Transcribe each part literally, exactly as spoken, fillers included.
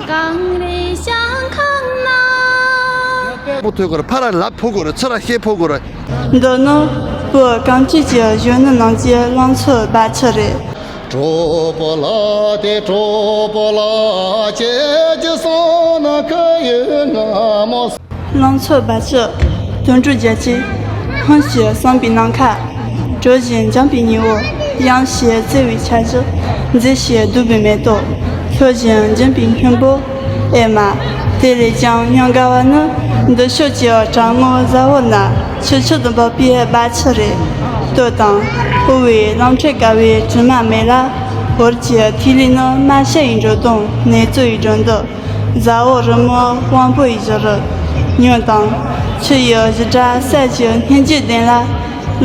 གངས་རི་ཞིང་ཁམས་ན། པོ་ཐོས་དགོས་རེད། ཕ་ར་ལ་ཕོ་དགོས་རེད། ཚུ་ར་ཤེས་ཕོ་དགོས་རེད། འདི་ནི་བོད་གངས་ཅན་གྱི་གཞོན་ནུ་རྣམས་ཀྱི་ལང་ཚོའི་སྦྲ་ཆུ་རེད། གྲོགས་པོ་ལགས་ཏེ་གྲོགས་པོ་ལགས། ཁྱེད་ཀྱི་སོང་ན་ཁ་ཡོད་ང་མོ། ལང་ཚོའི་སྦྲ་ཆུ། དུད་འགྲོ་རྒྱལ་གཅེས། ཧང་ཞེས་བསམ་པའི་ནམ་མཁའ། གྲོལ་ཞིང་འཇམ་པའི་ཉི་འོད། ཡངས་ཞེས་བརྩེ་བའི་འཆར་གཞི། མཛེས་ཞེས་བསྡུས་པའི་མེ་ཏོག་ལྷོད་ཞིང་འཇིམ་པའི་སྔོན་པོ། ཨེ་མ། དེ་ལས་ཀྱང་ཉམས་དགའ་བ་ནི། འདི་ཕྱོགས་ཀྱི་བྲག་ངོས་གཟར་འོག་ན། ཆུ་ཆུ་དུ་འབབ་པའི་སྦྲ་ཆུ་རེད། སྟོད་དང་། དབུ་བའི་གླང་ཁྲེག་དཀར་བའི་དྲི་མ་མེད་ལ། བོད་ཀྱི་ཐིག་ལེ་ནི། རྨ་བྱ་ཡི་འགྲོ་དོན། ནེ་ཙོ་ཡི་སྒྲོན་འདོད། གཟར་འོག་རི་མོ་དབང་པོ་ཡི་བཞུར་རོལ། ཉོན་དང་། ཆུ་ཡི་བཞུར་སྒྲ་སད་ཀྱི་སྙན་བརྗོད་ལྡན་ལ།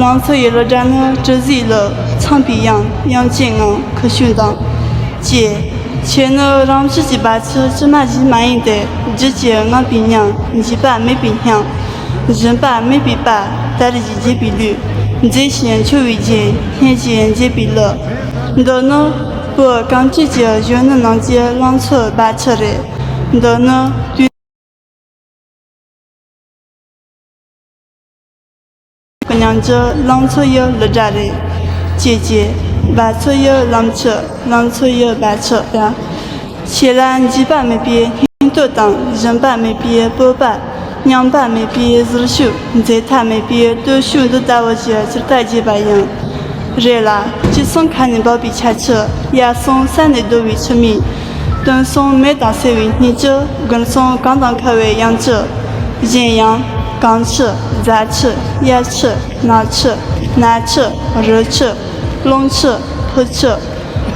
ལང་ཚོ་ཡི་གླུ་སྒྲ་ནི་དྲི་ཟའི་གླུ། ཚངས་པའི་དབྱངས། དབྱངས་ཅན་ངང་། ཁུ་བྱུག་མདངས། ཀྱེ། ཁྱེད་ནི་རང་བཞིན་གྱི་སྦྲ་ཆུ། ཕྱི་མ་བཞིན་མ་ཡིན་ཏེ། རྒྱུད་ཀྱི་རྔམ་པའི་ཉམས། འཇིགས་པ་མེད་པའི་སྙིང་། ཞུམ་པ་མེད་པའི་དཔལ། དར་ཞིང་རྒྱས་པའི་ལུས། མཛེས་ཤིང་འཕྱོ་བའི་རྒྱན། སྙན་ཞིང་འཇེབས་པའི་གླུ། འདི་ནི་བོད་གངས་ཅན་གྱི་གཞོན་ནུ་རྣམས་ཀྱི་ལང་ཚོའི་སྦྲ་ཆུ་རེད། འདི་ནི་དུས་ཀྱི་ཉམས་ཀྱི་ལང་ཚོ་ཡི་གླུ་སྒྲ་རེད། ཀྱེ་ཀྱེ། སྦྲ་ཆུ་ཡི་ལམ་ཆུ། ལང་ཚོ་ཡི་སྦྲ་ཆུ་ཡ། ཁྱེད་ལ་འཇིགས་པ་མེད་པའི་སྙིང་སྟོབས་དང་། ཞུམ་པ་མེད་པའི་སྤོབས་པ། ཉམས་པ་མེད་པའི་ཟིལ་ཤུགས། འཛད་མཐའ་མེད་པའི་སྟོབས་ཤུགས་འདི་ལྟ་བུ་ཞིག་ཇི་ལྟར་རྒྱས་པ་ཡིན། རེད་ལ། དཀྱིལ་གསུམ་ཁ་ནས་འབབ་པའི་ཆར་ཆུ། ཡར་གསུམ་ས་ནས་བརྡོལ་བའི་ཆུ་སྨྲིག་སྟོད་གསུམ་མེ་དང་བསྲེས་པའི་སྙིགས་ཆུ། དགུན་གསུམ་གངས་དང་འཁར་བའི་ཡང་ཆུ། གཞན་ཡང་། གངས་ཆུ། གཟར་ཆུ། གཡའ་ཆུ། ནགས་ཆུ། ནགས་ཆུ། རི་ཆུ། རླུང་ཆུ། ཕུ་ཆུ།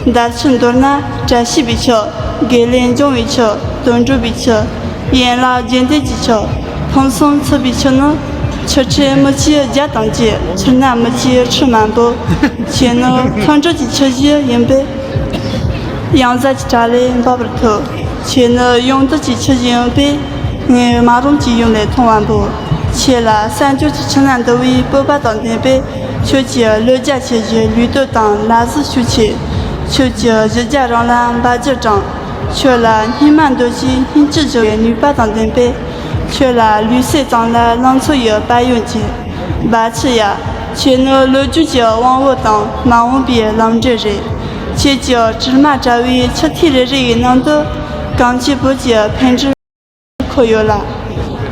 འདབ་ཆུ་མདོར་ན་བཀྲ་ཤིས་པའི་ཆུ། དགེ་ལེགས་འབྱུང་བའི་ཆུ། དོན་འགྲུབ་པའི་ཆུ། ཡན་ལག་རྒྱས་འདེབས་ཀྱི་ཆུ། ཕུན་སུམ་ཚོགས་པའི་ཆུ་ནི། ཆུ་ཁྲི་མི་ཆེ་བརྒྱ་དང་བཅུ། ཆུ་སྣ་མི་ཆེ་ཁྲི་མང་པོ། ཁྱེད་ནི་འཕྲོ་འགྲོ་གྱི་ཆུ་བཞི་ཡིན་པས། གཡང་གཟར་གྱི་བྲག་ལས་འབབ་པར་ཐུབ། ཁྱེད་ནི་ཡང་སྟོད་ཀྱི་ཆུ་བཞི་ཡིན་པས། ངའི་མ་རུངས་ཀྱི་ཡུམ་ལས་མཐོང་བ་འབུབ། ཁྱེད་ལ་གསར་འབྱོར་གྱི་ཆུ་སྣ་འདུ་བའི་སྤོབས་པ་དང་ལྡན་པས། ཁྱོད་ཀྱི་ལུས་རྒྱ་ཆེ་ཞིང་ལུས་སྟོབས་དང་ལག་གཟུགས་ཤུགས་ཆེ། ཁྱོད་ཀྱི་གཞུ་རྒྱ་རིང་ལ་འབར་རྒྱུ་དྲང་། ཁྱོད་ལ་སྙིགས་མ་འདོར་ཞིང་སྙིགས་ཆུ་སྦྱོང་བའི་ནུས་པ་དང་ལྡན་པས། ཁྱོད་ལ་ལུས་སེམས་གཙང་ལ་ལང་ཚོ་ཡི་དཔལ་ཡོན་ཆེ། སྦྲ་ཆུ་ཡ། ཁྱེད་ནི་ལོ་རྒྱུས་ཀྱི་དབང་བོ་དང་མ་འོངས་པའི་ལམ་འབྲས་རེད། ཁྱེད་ཀྱི་དྲི་མ་བྲལ་བའི་ཆུ་ཐིགས་རེ་རེ་ཡི་ནང་དུ། གངས་ཅན་བོད་ཀྱི་འཕེལ་འགྲིབ། འཁོད་ཡོད་ལ།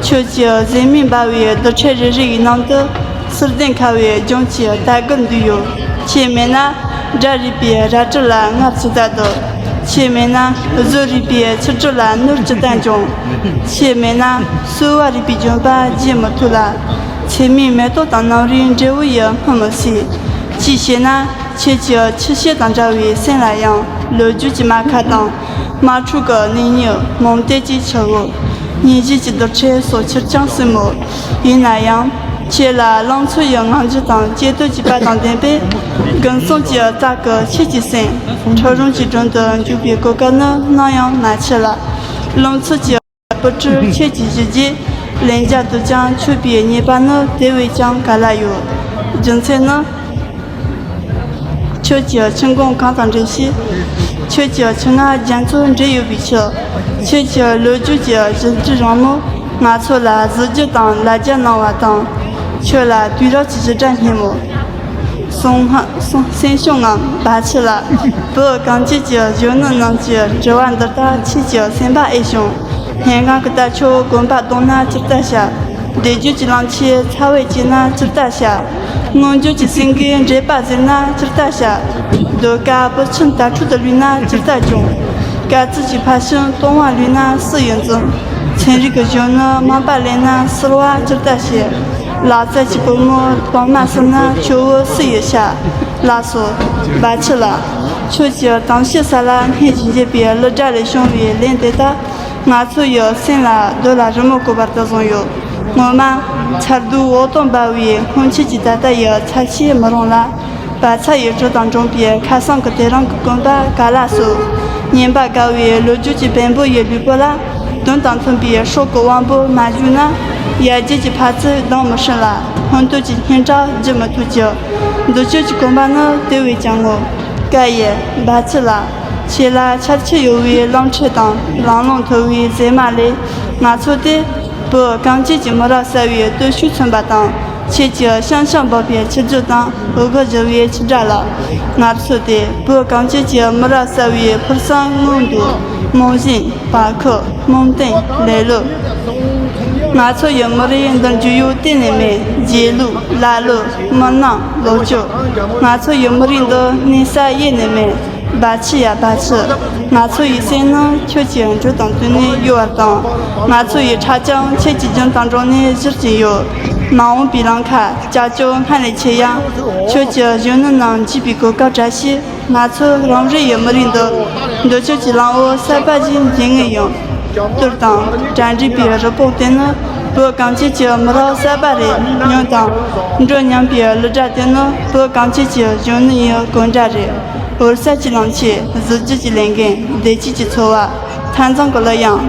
ཁྱོད་ཀྱི་གཟེར་མིག་འབར་བའི་རྡུལ་ཕྲན་རེ་རེ་ཡི་ནང་དུ། བསིལ་ལྡན་ཁ་བའི་ལྗོངས་ཀྱི་ལྟ་གིར་འདུས་ཡོད། ཁྱེད་མེད་ན། སྒྲ་རིག་པའི་རལ་གྲི་ལ་རྔ་བརྩི་ད་དོ། ཁྱེད་མེད་ན། བཟོ་རིག་པའི་ཆུ་དྲོད་ལ་ནོར་ཅི་ལྟར་འབྱུང་། ཁྱེད་མེད་ན། གསོ་བ་རིག་པའི་ལྗོན་པ་རྒྱས་མི་ཐུབ་ལ། ཚེར་མའི་མེ་ཏོག་དང་སྣུམ་རིའི་འབྲས་བུ་ཡིས་སྨིན་མི་སྲིད། ཅིའི་ཕྱིར་ན། ཁྱེད་ཀྱི་ཆུ་ཤེལ་དང་འདྲ་བའི་སེམས་ལ་ཡང་། ལོ་རྒྱུས་ཀྱི་རྨ་ཁ་དང་། དམག་འཁྲུག་གི་གནས་རྙིང་། རྨོངས་དད་ཀྱི་ཆུ་བོ། སྙིང་རྗེ་གྱི་རྡུལ་ཕྲན་སོགས་ཕྱིར་འགྱངས་སྲིད་མོད། ཡིན་ན་ཡང་། ཁྱེད་ལ་ལང་ཚོ་ཡི་ངང་རྒྱུད་དང་བཅད་གཏོར་གྱི་དཔལ་དང་ལྡན་པས། དགུན་གསུམ་གྱི་རྟ་ཁྱེད་ཀྱི་སེམས། ཁྲོ་རོང་གི་དྲུང་དུ་འཇུག་པའི་གོ་སྐབས་ནི་ནམ་ཡང་མ་འཆི་ལ། རླུང་འཚུབ་ཀྱི། སྤུ་གྲི་ཁྱེད་ཀྱི་གཞུ་རྒྱུད། ལན་བརྒྱ་བཏོན་ཀྱང་ཆོད་པའི་ཉེས་པ་ནི་དེ་བས་ཀྱང་ག་ལ་ཡོད། རྒྱུ་མཚན་ནི། ཁྱོད་ཀྱི་ཆུ་འགོང་གངས་དང་འདྲེས་ཤིང་། ཁྱོད་ཀྱི་ཆུ་རྔ་རྒྱ་མཚོ་འདྲེས་ཡོད་པའི་ཕྱིར། ཁྱོད་ཀྱི་ལོ་རྒྱུས་ཀྱི་གཞུ་འབྲུ་རིང་མོ། ང་ཚོ་ལ་གཟི་བརྗིད་དང་ལ་རྒྱ་གནང་བ་དང་། ཁྱོད་ལ་དུས་རབས་ཀྱི་གཞུ་སྒྲ་སྙན་མོ། གསུང་སྔ་གསུང་སེམས་བྱུང་ངམ་བར་ཆད་ལ། བོད་གངས་ཅན་གྱི་གཞོན་ནུ་རྣམས་ཀྱི་དྲི་བ་འདི་ལྟར་ཁྱེད་ཀྱི་སེམས་པ་ཨེ་བྱུང་། སྙན་ངག་གི་རྟ་མཆོག་གོམ་པ་བརྡུངས་ན་ཅི་ལྟར་བྱ། བདེ་སྒྱུར་གྱི་གླང་ཆེན་ཚ་བས་བསྐྱེད་ན་ཅི་ལྟར་བྱ། མངོན་བརྗོད་ཀྱི་སེང་གེའི་འགྲེལ་པ་ཟེར་ན་ཅི་ལྟར་བྱ། ཟློས་གར་སྤུ་ཆུ་དྭ་ཕྲུག་ཏུ་ལུས་ན་ཅི་ལྟར་འབྱུང་། སྐར་རྩིས་ཀྱི་ཕར་ཕྱིན་སྟོང་བར་ལུས་ན་སུ་ཡིས་འཛིན། ཚན་རིག་གི་གཞོན་ནུ་རྨོངས་པ་ལེན་ན་བསིལ་བ་ཅི་ལྟར་བྱེད། ལག་རྩལ་གྱི་པུས་མོ་གཏོར་མ་ཟིན་ན་ཁྱོ་བོ་སུ་ཡིས་བྱ། ལགས་སོ། བར་ཆད་ལ། ཁྱོད་ཀྱི་དམ་ཤེས་ས་ལ་སྙན་ཞིང་འཇེབས་པའི་གླུ་སྒྲ་ལས་བྱུང་བའི་ལན་དེ་དག་ང་ཚོ་ཡི་སེམས་ལ་རྡོ་ལ་རི་མོ་བརྐོས་པ་ལྟར་བཟུང་ཡོད། ངོ་མ། མཚར་སྡུག་འོད་སྟོང་འབར་བའི་སྔོན་ཆད་ཀྱི་ད་ལྟ་ཡི་ཚ་ཤེས་མི་རུང་ལ། བག་ཚ་ཡི་དྲོད་དང་འགྲོགས་པའི་ཁ་སང་གི་དེ་རིང་གི་གོམ་པ་ག་ལ་སོང་། སྙན་པ་དགའ་བའི་ལོ་རྒྱུས་ཀྱི་བེམ་པོ་ཡི་ལུས་པོ་ལ། དོན་དང་མཐུན་པའི་སྲོག་གི་དབང་པོ་མ་ཞུགས་ན། ཡར་རྒྱས་ཀྱི་འཕར་ཚད་ལྡང་མི་སྲིད་ལ། སྔོན་ཐོན་གྱི་སྙན་གྲགས་བརྗེད་མི་ཐུབ་ཀྱི། འདི་ཆོས་ཀྱི་གོམ་པ་ནི་དེ་བས་ཀྱང་ངོ་། ཀ་ཡེ། བར་ཆད་ལ། ཁྱེད་ལ་འཆར་ཁྱེར་གཡོ་བའི་གླང་ཁྲིད་དང་། ལང་ལོང་མཐོ་བའི་ཟེ་མ་ལས། ང་ཚོ་སྟེ་བོད་གངས་ཅན་གྱི་མི་རབས་གསར་བའི་སྟོབས་ཤུགས་མཚོན་པ་དང་། ཁྱེད་ཀྱི་ཤང་ཤང་འབབ་པའི་ཆུ་རྒྱུན་དང་། འོད་སྒུར་བཞུར་བའི་ཆུ་སྒྲ་ལ། ང་ཚོ་སྟེ་བོད་གངས་ཅན་གྱི་མི་རབས་གསར་བའི་ཕུར་གསང་སྔོན་འགྲོ། རྨང་གཞི། བར་ཁུག་རྨོངས་དད། ལེ་ལོ། ང་ཚོ་ཡི་མི་རིགས་འདི་འཇུ་ཡུལ་གཏན་ནས་མེད། རྗེས་ལུས། ལ་ལུ། མི་སྣང་། ལོ་རྒྱུས། ང་ཚོ་ཡི་མི་རིགས་འདི་གནས་ས་གཡས་ནས་མེད། བ་ཕྱི་ཡ་བ་ཕྱི། ང་ཚོ་ཡི་སེམས་ནང་ཁྱོད་ཀྱི་འགྲོས་དང་བསྟུན་ནས་གཡོ་བར་དང་། ང་ཚོ་ཡི་ཁྲག་ཀྱང་ཁྱེད་ཀྱི་རྒྱུན་དང་འགྲོགས་ནས་བཞུར་གྱིན་ཡོད། མ་འོངས་པའི་ལམ་ཁ་ཀྱག་ཀྱོག་སྔར་ལས་ཆེ་ཡང་། ཁྱོད་ཀྱི་གཞོན་ནུ་རྣམས་འཇིགས་པའི་གོ་སྐབས་བཀྲ་ཤིས། ང་ཚོ་རང་རེ་ཡི་མི་རིགས་འདི་འདོད་ཆགས་ཀྱི་ལམ་འོག་གསར་པ་ཞིག་འཛིན་ངེས་ཡིན། གཏོར་དང་གྲ་སྒྲིག་པའི་རི་བོང་དེ་ནི་བོད་གངས་ཅན་གྱི་མི་རབས་གསར་པ་རེད། ཉོན་དང་འགྲོ་སྙམ་པའི་གླུ་སྒྲ་དེ་ནི་བོད་གངས་ཅན་གྱི་གཞོན་ནུ་ཡི་གོ་སྒྲ་རེད། འོད་གསལ་གྱི་ལམ་ཆེད་གཟི་བརྗིད་ཀྱི་ལས་འགན། བདེ་སྐྱིད་ཀྱི་འཚོ་བ། མཐའ་མཚམས་ཀྱི་གླུ་དབྱངས།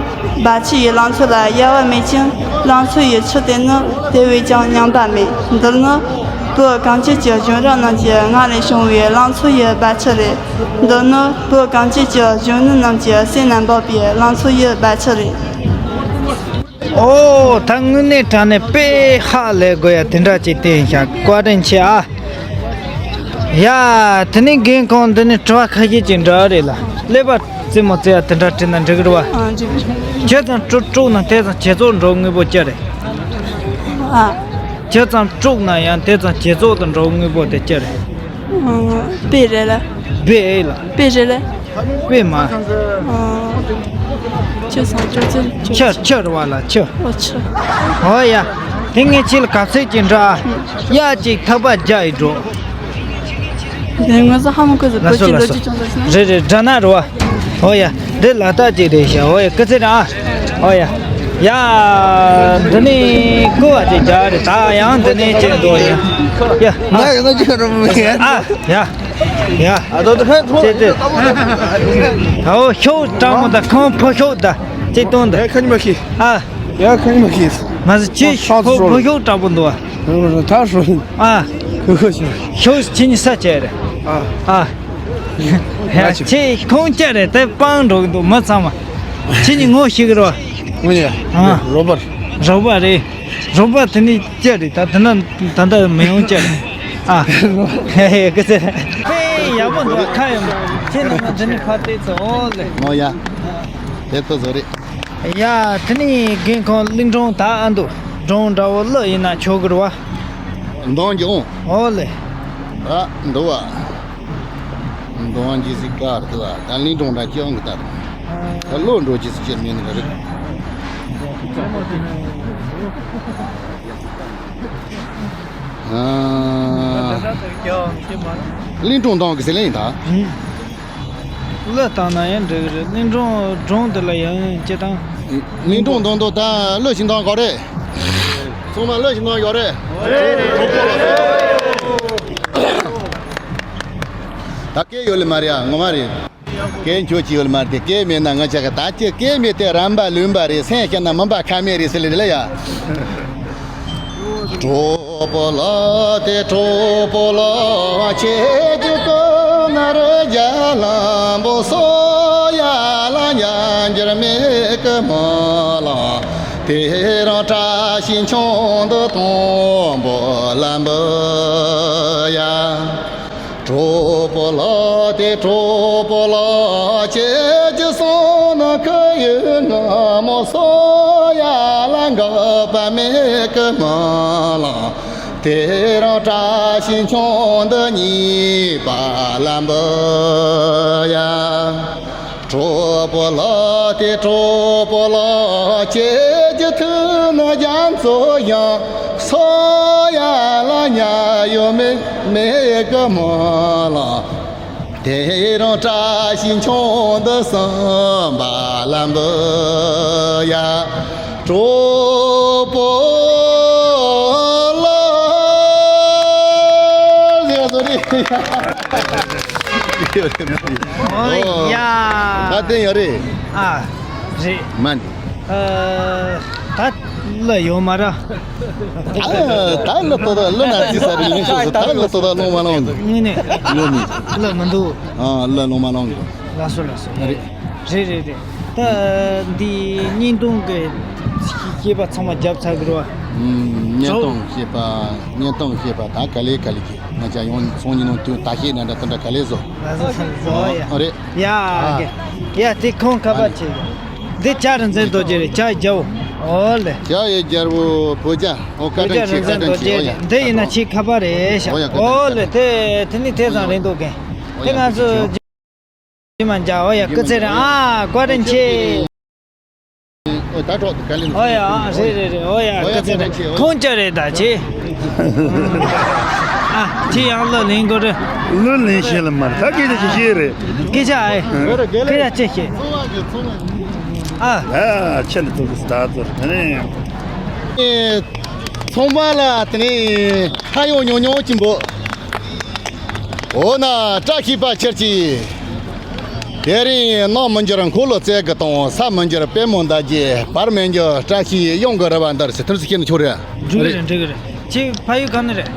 བ་ཕྱི་ཡི་ལང་ཚོ་ལ་གཡར་བ་མེད་ཅིང་། ལང་ཚོ་ཡི་ཆུ་དེ་ནི་དེ་བས་ཀྱང་ཉམས་པ་མེད། འདིར་ནི་བོད་གངས་ཅན་གྱི་གཞོན་རབས་རྣམས་ཀྱི་ངག་ནས་བྱུང་བའི་ལང་ཚོ་ཡི་བ་ཕྱི་རེད། འདི་ནི་བོད་གངས་ཅན་གྱི་གཞོན་ནུ་རྣམས་ཀྱི་སེམས་ནང་འབབ་པའི་ལང་ཚོ་ཡི་བ་ཕྱི་རེད། ཨོ། ད་དངོས་གནས་དྲང་གནས་དཔེ་ཧ་ལས་དགོས་ཡ་དེ་འདྲ་ཅིག་བསྟན་ཤག་བཀའ་དྲིན་ཆེ་ཨ། ཡ། དེ་ནས་རྒན་ཁོང་འདི་ནས་དྲི་བ་ཁ་ཤས་ཅིག་འདྲི་རེད་ལ། ཀླད་པ་རྩེད་མོ་རྩེ་ཡ་དེ་འདྲ་དྲིས་ན་འགྲིག་གི་རེད་བ། ཨ། འགྲིག་གི་རེད། ཇི་ཙམ་དཀྲུག་དཀྲུག་ན་དེ་ཙམ་ཇེ་བཙོག་འགྲོ་དངོས་པོ་ཅི་རེད། ཨ། ཇི་ཙམ་དཀྲུག་ན་ཡང་དེ་ཙམ་ཇེ་བཙོག་ཏུ་འགྲོ་དངོས་པོ་དེ་ཅི་རེད། ཨ། དཔེ་རེད་ལ། དཔེ་ཨེ་ལ། དཔེ་རེད་ལ། དཔེ་མ། ཨ། ཆུ་སང་ཆུ་ཚན་ཆུ། ཆུ་ཆུ་རེད་བ་ལ་ཆུ། ཨོ་ཆུ། ཨོ་ཡ། དེ་ངས་ཁྱེད་ལ་ག་ཚོད་ཅིག་འདྲི་ཨ། ཡ་གཅིག་ཐག་པ་རྒྱག་ཡི་འགྲོ། དེ་ང་ཚོ་ཧ་མ་གོ་ཟེར། ལགས་སོ་ལགས་སོ། རེད་རེད། འདྲི་ན་རེད་བ། ཨོ་ཡ། འདི་ལ་དྭགས་ཅིག་རེད་ཤག་ཨོ་ཡ། སྐུ་ཚེ་རིང་ཨ། ཨོ་ཡ། ཡ། འདི་ནས་ཀོ་བ་ཅིག་རྒྱག་རེད། ད་ཡང་འདི་ནས་ཅིག་འགྲོ་ཡ། ཡ། ང་ཡང་ཅིག་རུ་མི་ཡ། ཨ། ཡ། ཡ། ཨ་དོ་དོ་ཁ་ཐོ། ཅེ་ཏེ། ཨོ་ཤོག་སྤྲང་མོ་ད་ཁང་ཕོ་ཤོག་ད། ཅེ་སྟོན་ད། ཡ་ཁ་ཉི་མ་ཤི། ཨ། ཡ་ཁ་ཉི་མ་ཤི། ང་ཚོ་ཅི་ཨོ་ཤོག་ཕོ་ཤོག་སྤྲང་པོ་འདུག་ཨ། ད་ཧྲོ། ཨ། ཁོ་ཁོ་ཤི། ཤོག་ཅི་ནི་ས་ཅེ་རེད། ཨ། ཨ། ཡ་ཅེ་ཁོང་ཅེ་རེད། དེ་སྤང་འགྲོ་གི་འདུག་མི་ཚང་མ། ཅི་ནི་ངོ་ཤི་གི་རོ། ངོ་ཡ། ཨ། རོ་པར། རོ་པར་རེད། རོ་པར་དེ་ནི་ཅི་རེད། ད་དེ་ན་ད་ལྟ་མི་ཡོང་ཅི་རེད། ཨ། ཧེ་ཧེ་ཀི་ཚེ། ཧེ་ཡག་པོ་འདུག་ཁ་ཡོང་། ཁྱེད་རྣམ་པ་འདི་ནི་ཕར་བལྟས་ཚོ་ཨོ་ལེ། ཨོ་ཡ། དེ་ཁོ་བཟོ་རེད། ཡ་དེ་ནི་རྒན་ཁོང་གླིང་སྒྲུང་ད་ཨ་འདུག་སྒྲུང་འདྲ་བོ་གླུ་ཡིན་ན་ཆོག་གི་རེད་བ། འདོན་རྒྱུ་ཨོ་ལེ། ཨ་འདུག་བ། འདོན་རྒྱུ་ཟིག་ག་རེད་བ། ད་གླིང་སྒྲུང་འདྲ་ཅི་ཡོང་གི་ད་རེད། ད་བློ་འགྲོ་རྒྱུ་ཟིག་ཅི་མིན་ནི་རེད། ཨ། གླིང་སྒྲུང་འདོན་གི་ཟེར་ལེ་ཡིན་ད། གླུ་བཏང་ན་ཡང་འགྲིག་གི་རེད། གླིང་སྒྲུང་སྒྲུང་འདི་ལ་ཡང་ཅི་དང་། གླིང་སྒྲུང་འདོན་དོ་ད་གླུ་ཞིག་འདོན་དགོས་རེད། ཚང་མ་གླུ་ཞིག་འདོན་ཡོད་རེད། ད་སྐད་ཡོད་ལེ་མ་རེད་ཨ། ངོ་མ་རེད། སྐད་ཁྱོད་ཀྱི་ཡོད་མ་རེད་དེ། སྐད་མེད་ན་ང་ཅག་གི་ད་ཅི་སྐད་མེད་དེ་རམ་པ་ལུམ་པ་རེད། སེམས་ཤར་ན་མུན་པ་ཁ་མེད་རེད་ཟེར་ལེ་རེད་ལ་ཡ། གྲོགས་པོ་ལགས་དེ་གྲོགས་པོ་ལགས། ཁྱེད་ཀྱི་སྐུ་ན་རུ་རྒྱ་ལམ་པོ་སོ་ཡ་ལ་ཉན་འགྱུར་མེད་ཀི་མོ་ལགས། དེ་རང་བཀྲ་ཤིས་ཆུང་དུ་གཏོང་པོ་ལམ་པོ་ཡ། གྲོགས་པོ་ལགས་དེ་གྲོགས་པོ་ལགས། ཁྱེད་ཀྱི་གསུང་ནང་ཁུ་ཡུ་ང་མོ་སོ་ཡ་ལ་འགག་པ་མེད་ཀི་མ་ལ། དེ་རང་བཀྲ་ཤིས་ཆུང་དུ་གཉིས་པ་ལམ་པོ་ཡ། གྲོགས་པོ་ལགས་དེ་གྲོགས་པོ་ལགས། ཁྱེད་ཀྱི་ཐུགས་ན་རྒྱ་མཚོ་ཡང་སོ་ཡ་ལ་ཉ་ཡོད་མེད་མེད་ཀི་མ་ལ། དེ་རང་བཀྲ་ཤིས་ཆུང་དུ་གསུམ་པ་ལམ་པོ་ཡ། གྲོགས་པོ་ལགས་ཟེར་བ་ཚོ་རེད། ཡོད་རེད་མ་རེད། ཨོ་ཡ། ད་དེ་ཡོད་རེད། ཨ་རེད། མ་ནི། ཨ་ད་གླུ་ཡོད་མ་རེད། ཨ་ད་གླུ་ཏོ་ད་གླུ་ན་ཙི་ས་རེད་ཡིན་ཤོག་ཟེར། ད་གླུ་ཏོ་ད་ལོང་མ་ལོང་འདུག་དངོས་གནས་གླུ་མི་གླུ་མི་འདུག་ཨ་གླུ་ལོང་མ་ལོང་འདུག་ལགས་སོ་ལགས་སོ། ཡ་རེད། རེད་རེད་རེད། ད་འདི་བརྙན་ཐུང་གི་བཤད་པ་ཚང་མ་བརྒྱབ་ཚར་གི་རེད་བ། ཨུམ། བརྙན་ཐུང་བཤད་པ། བརྙན་ཐུང་བཤད་པ་ད་ག་ལེ་ག་ལེ་གི་ང་ཅག་ཡང་སང་ཉིན་ནང་དུས་ད་ཤེས་ན་འདྲ་དེ་འདྲ་ག་ལེ་བཟོ། ལགས་སོ་ལགས་སོ། ཡ། ཨ་རེད། ཡ། ཨ། ཡ་དེ་ཁོང་ཁ་པར་ཨ་ནི་བྱེད། འདི་ལྕགས་རིག་འཛིན་རྡོ་རྗེ་རེད། ལྕགས་རྒྱལ་པོ། ཨོ་ལེ། ལྕགས་ཡི་རྒྱལ་པོ་བོད་རྒྱལ། ཨོ། བཀའ་བོད་དྲིན་ཆེ། རྒྱལ་རིག་འཛིན་རྡོ་རྗེ་རེད། འདི་ཡིན་ན་ཁྱེད་ཁ་པར་རེད་ཤག་ཨོ་ཡ། བཀའ་དྲིན་ཆེ། ཨོ་ལེ། དེ་དེ་ནི་དེ་ཙམ་རེད་འདུག་གན། ཨོ་ཡ། དེ་ང་ཚོ་བཀའ་དྲིན་ཆེ། ཇི་མ་འཇའ། ཨོ་ཡ། སྐུ་ཚེ་རིང་། ཨ། བཀའ་དྲིན་ཆེ། ཨོ་ད་གྲོགས་དུ་ག་ལེ། ཨོ་ཡ། ཨ། རེད་རེད་རེད། ཨོ་ཡ། ཨོ་ཡ། སྐུ་ཚེ་རིང་། ཁོང་ཅག་རེད་ད་ཆེ། ཨ། ཁྱེད་ཡང་གླུ་ལེན་དགོས་རེད། གླུ་ལེན་ཤེས་ལ་མར་ད་སྐད་ཆ་ཞིག་བཤད་རེད། སྐད་ཆ་ཨེ། སྐད་ཆ་ཅི་བཤད། ཨ། ཨ། ཁྱེད་ནི་ཐུག་གི་སྟག་ཚོར་ཨ་ནི། ཚང་མ་ལ་དེ་ནས་ཁ་ཡོང་ཉོ་ཉོ་གྱིན་པོ། འོ་ན་བཀྲ་ཤིས་པ་ཁྱེར་གྱིས། དེ་རིང་ནམ་མི་འགྱུར་འཁོར་ལོ་རྩལ་གྱི་དང་། ས་མི་འགྱུར་པད་མོ་འདབ་རྒྱས། བར་མི་འགྱུར་བཀྲ་ཤིས་གཡང་གི་རི་བ་འདིར་ཟེར། ཐུར་ཟིག་ཁྱེད་ནི་ཆོག་རེད། འགྲིག་གི་རེད། འགྲིག་གི་རེད། ཁྱེད་ཕ་ཡུལ་ག་ནས་རེད།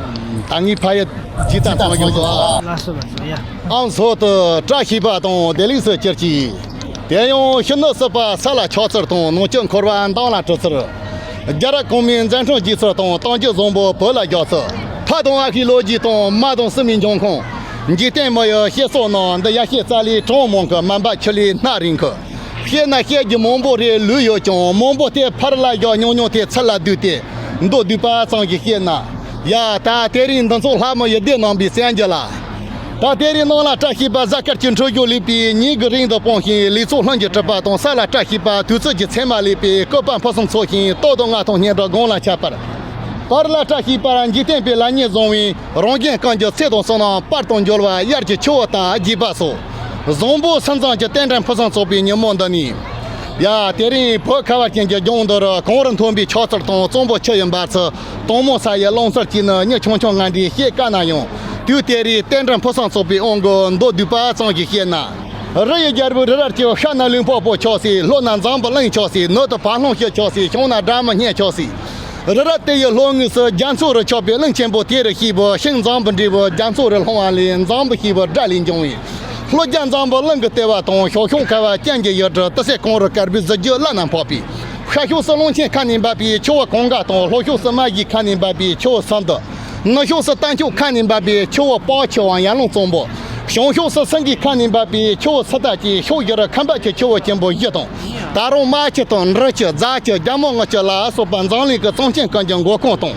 ད་ངའི་ཕ་ཡུལ་ཇི་ལྟར་ཚང་མ་ཡོང་ཚོ། ལགས་སོ་ལགས་སོ། ཡ། ཨང་སོ་དུ་བཀྲ་ཤིས་པ་དང་བདེ་ལེགས་སུ་གྱུར་ཅིག་དེ་ཡང་ཕྱི་ནུབ་སྲིད་པ་ས་ལ་ཆགས་ཚུལ་དང་། ནང་བཅུད་འཁོར་བ་མདངས་ལ་སྤྲུལ་ཚུལ། རྒྱ་རབས་གོང་མའི་མཛད་འཕྲིན་རྒྱས་ཚུལ་དང་། གཏམ་རྒྱུད་བཟང་པོ་བོད་ལ་རྒྱག་ཚུལ། ཕ་དང་ཨ་ཁུའི་ལོ་རྒྱུས་དང་། མ་དང་སྲིང་མོའི་འབྱུང་ཁུངས། འཇིག་རྟེན་མི་ཡི་བཤད་སྲོལ་རྣམས། འདི་ཡར་བཤད་རྩ་ལས་གྲངས་མང་གི། མ་འབད་ཆུ་ལས་སྣ་རིང་གི། བཤད་ན་བཤད་རྒྱུ་མང་པོ་རེ་ལོས་ཡོད་ཀྱང་། མང་པོ་དེ་ཕར་ལ་བཞག་ཉུང་ཉུང་དེ་ཚུར་ལ་བསྡུས་ཏེ། མདོར་བསྡུས་པ་ཙམ་ཞིག་བཤད་ན། ཡ། ད་དེ་རིང་འདི་ཚོ་ལྷ་མོ་ཡི་སྡེ་རྣམ་པའི་གསན་རྒྱུ་ལ། ད་དེ་རིང་ནང་ལ་བཀྲ་ཤིས་པ་གཟའ་སྐར་གྱི་འཕྲོད་སྦྱོར་ལེགས་པའི་ཉིན་གྱི་རིང་དུ་སྤུངས་ཤིང་། ལེགས་ཚོགས་ལྷུན་གྱིས་གྲུབ་པ་དང་། ས་ལ་བཀྲ་ཤིས་པ་དུས་ཚོད་ཀྱི་མཚན་མ་ལེགས་པའི་བཀོད་པ་ཕུན་སུམ་ཚོགས་ཤིང་། སྟོབས་དང་མངའ་ཐང་སྙན་གྲགས་གང་ལ་ཁྱབ་པར། བར་ལ་བཀྲ་ཤིས་པར་འཇིག་རྟེན་པའི་ལེགས་ཉེས་བཟང་བའི། རང་གཞན་གང་གི་ཚེ་དང་བསོད་ནམས་དཔལ་དང་འབྱོར་བ། དབྱར་གྱི་ཆུ་བོ་དང་རྒྱས་པ་སོགས། བཟང་པོ་སེམས་ཙམ་གྱི་རྟེན་འབྲེལ་ཕུན་སུམ་ཚོགས་པའི་ཉིན་མོ་འདི་ནས། ཡ། དེ་རིང་བོད་ཁ་བ་ཅན་གྱི་ལྗོངས་འདིར་གངས་རི་མཐོན་པོའི་ཆགས་ཚུལ་དང་། གཙང་པོ་ཆུ་ཡི་འབབ་ཚུལ། དྭངས་མོ་ས་ཡི་རླུང་ཚུལ་བཅས་ནི་མྱི་ཆུང་ཆུང་ང་འདྲས་བཤད་དཀའ་ན་ཡང་། དུས་དེ་རིང་རྟེན་འབྲེལ་ཕུན་སུམ་ཚོགས་པའི་དབང་གིས་མདོར་བསྡུས་པ་ཙམ་ཞིག་བཤད་ན། རི་ཡི་རྒྱལ་པོ་རི་རབ་ཀྱི། ཤར་ན་ལུང་པ་པོ་ཆགས་སའི། ལྷོ་ན་འཛམ་བུ་གླིང་ཆགས་སའི། ནུབ་ཏུ་བར་ལྷུང་ཤུ་ཆགས་སའི། བྱང་ན་སྦྲ་མོ་སྙན་ཆགས་སའི། རི་རབ་དེ་ཡི་ལྷོ་ངོས་སུ་རྒྱ་མཚོ་རུ་ཆགས་པའི་གླིང་ཆེན་པོ་དེ་རུ་སྐྱེས་པའི་ཤིང་འཛམ་བུ་འབྲས་བུ། རྒྱ་མཚོ་རུ་ལྷུང་བ་ལས་འཛམ་བུ་སྐྱེས་པའི་སྒྲ་ལས་འབྱུང་བའི། ལྷོ་རྒྱ་འཛམ་བུ་གླིང་གི་ལྟེ་བ་དང་། ཤར་ཕྱོགས་ཁ་བ་ཅན་གྱི་ཡུལ་གྲུ་ཏི་སེ་གངས་རི་དཀར་པོའི་གཟི་བརྗིད་བླ་ན་འཕགས་པའི། ཤར་ཕྱོགས་སུ་གླང་ཆེན་ཁ་ནས་འབབ་པའི་ཆུ་བོ་གངྒཱ་དང་། ལྷོ་ཕྱོགས་སུ་རྨ་བྱའི་ཁ་ནས་འབབ་པའི་ཆུ་བོ་སིནྡྷུ། ནུབ་ཕྱོགས་སུ་རྟ་མཆོག་ཁ་ནས་འབབ་པའི་ཆུ་བོ་པག་ཆུ་དབང་ཡར་ཀླུང་གཙང་པོ། བྱང་ཕྱོགས་སུ་སེང་གེའི་ཁ་ནས་འབབ་པའི་ཆུ་བོ་ཚུ་ཏ་ཅེ། ཕྱོགས་བཞི་རུ་ཁམས་པ་ཆུ་ཆུ་བོ་ཆེན་པོ་བཞི་དང་། ད་རུང་རྨ་ཆུ་དང་འབྲི་ཆུ། རྫ་ཆུ། རྒྱ་མོ་རྔུལ་ཆུ་ལ་སོགས་པ་འཛམ་གླིང་གི་གཙང་ཆེན་ཀུན་གྱི་མགོ་ཁུངས་དང་།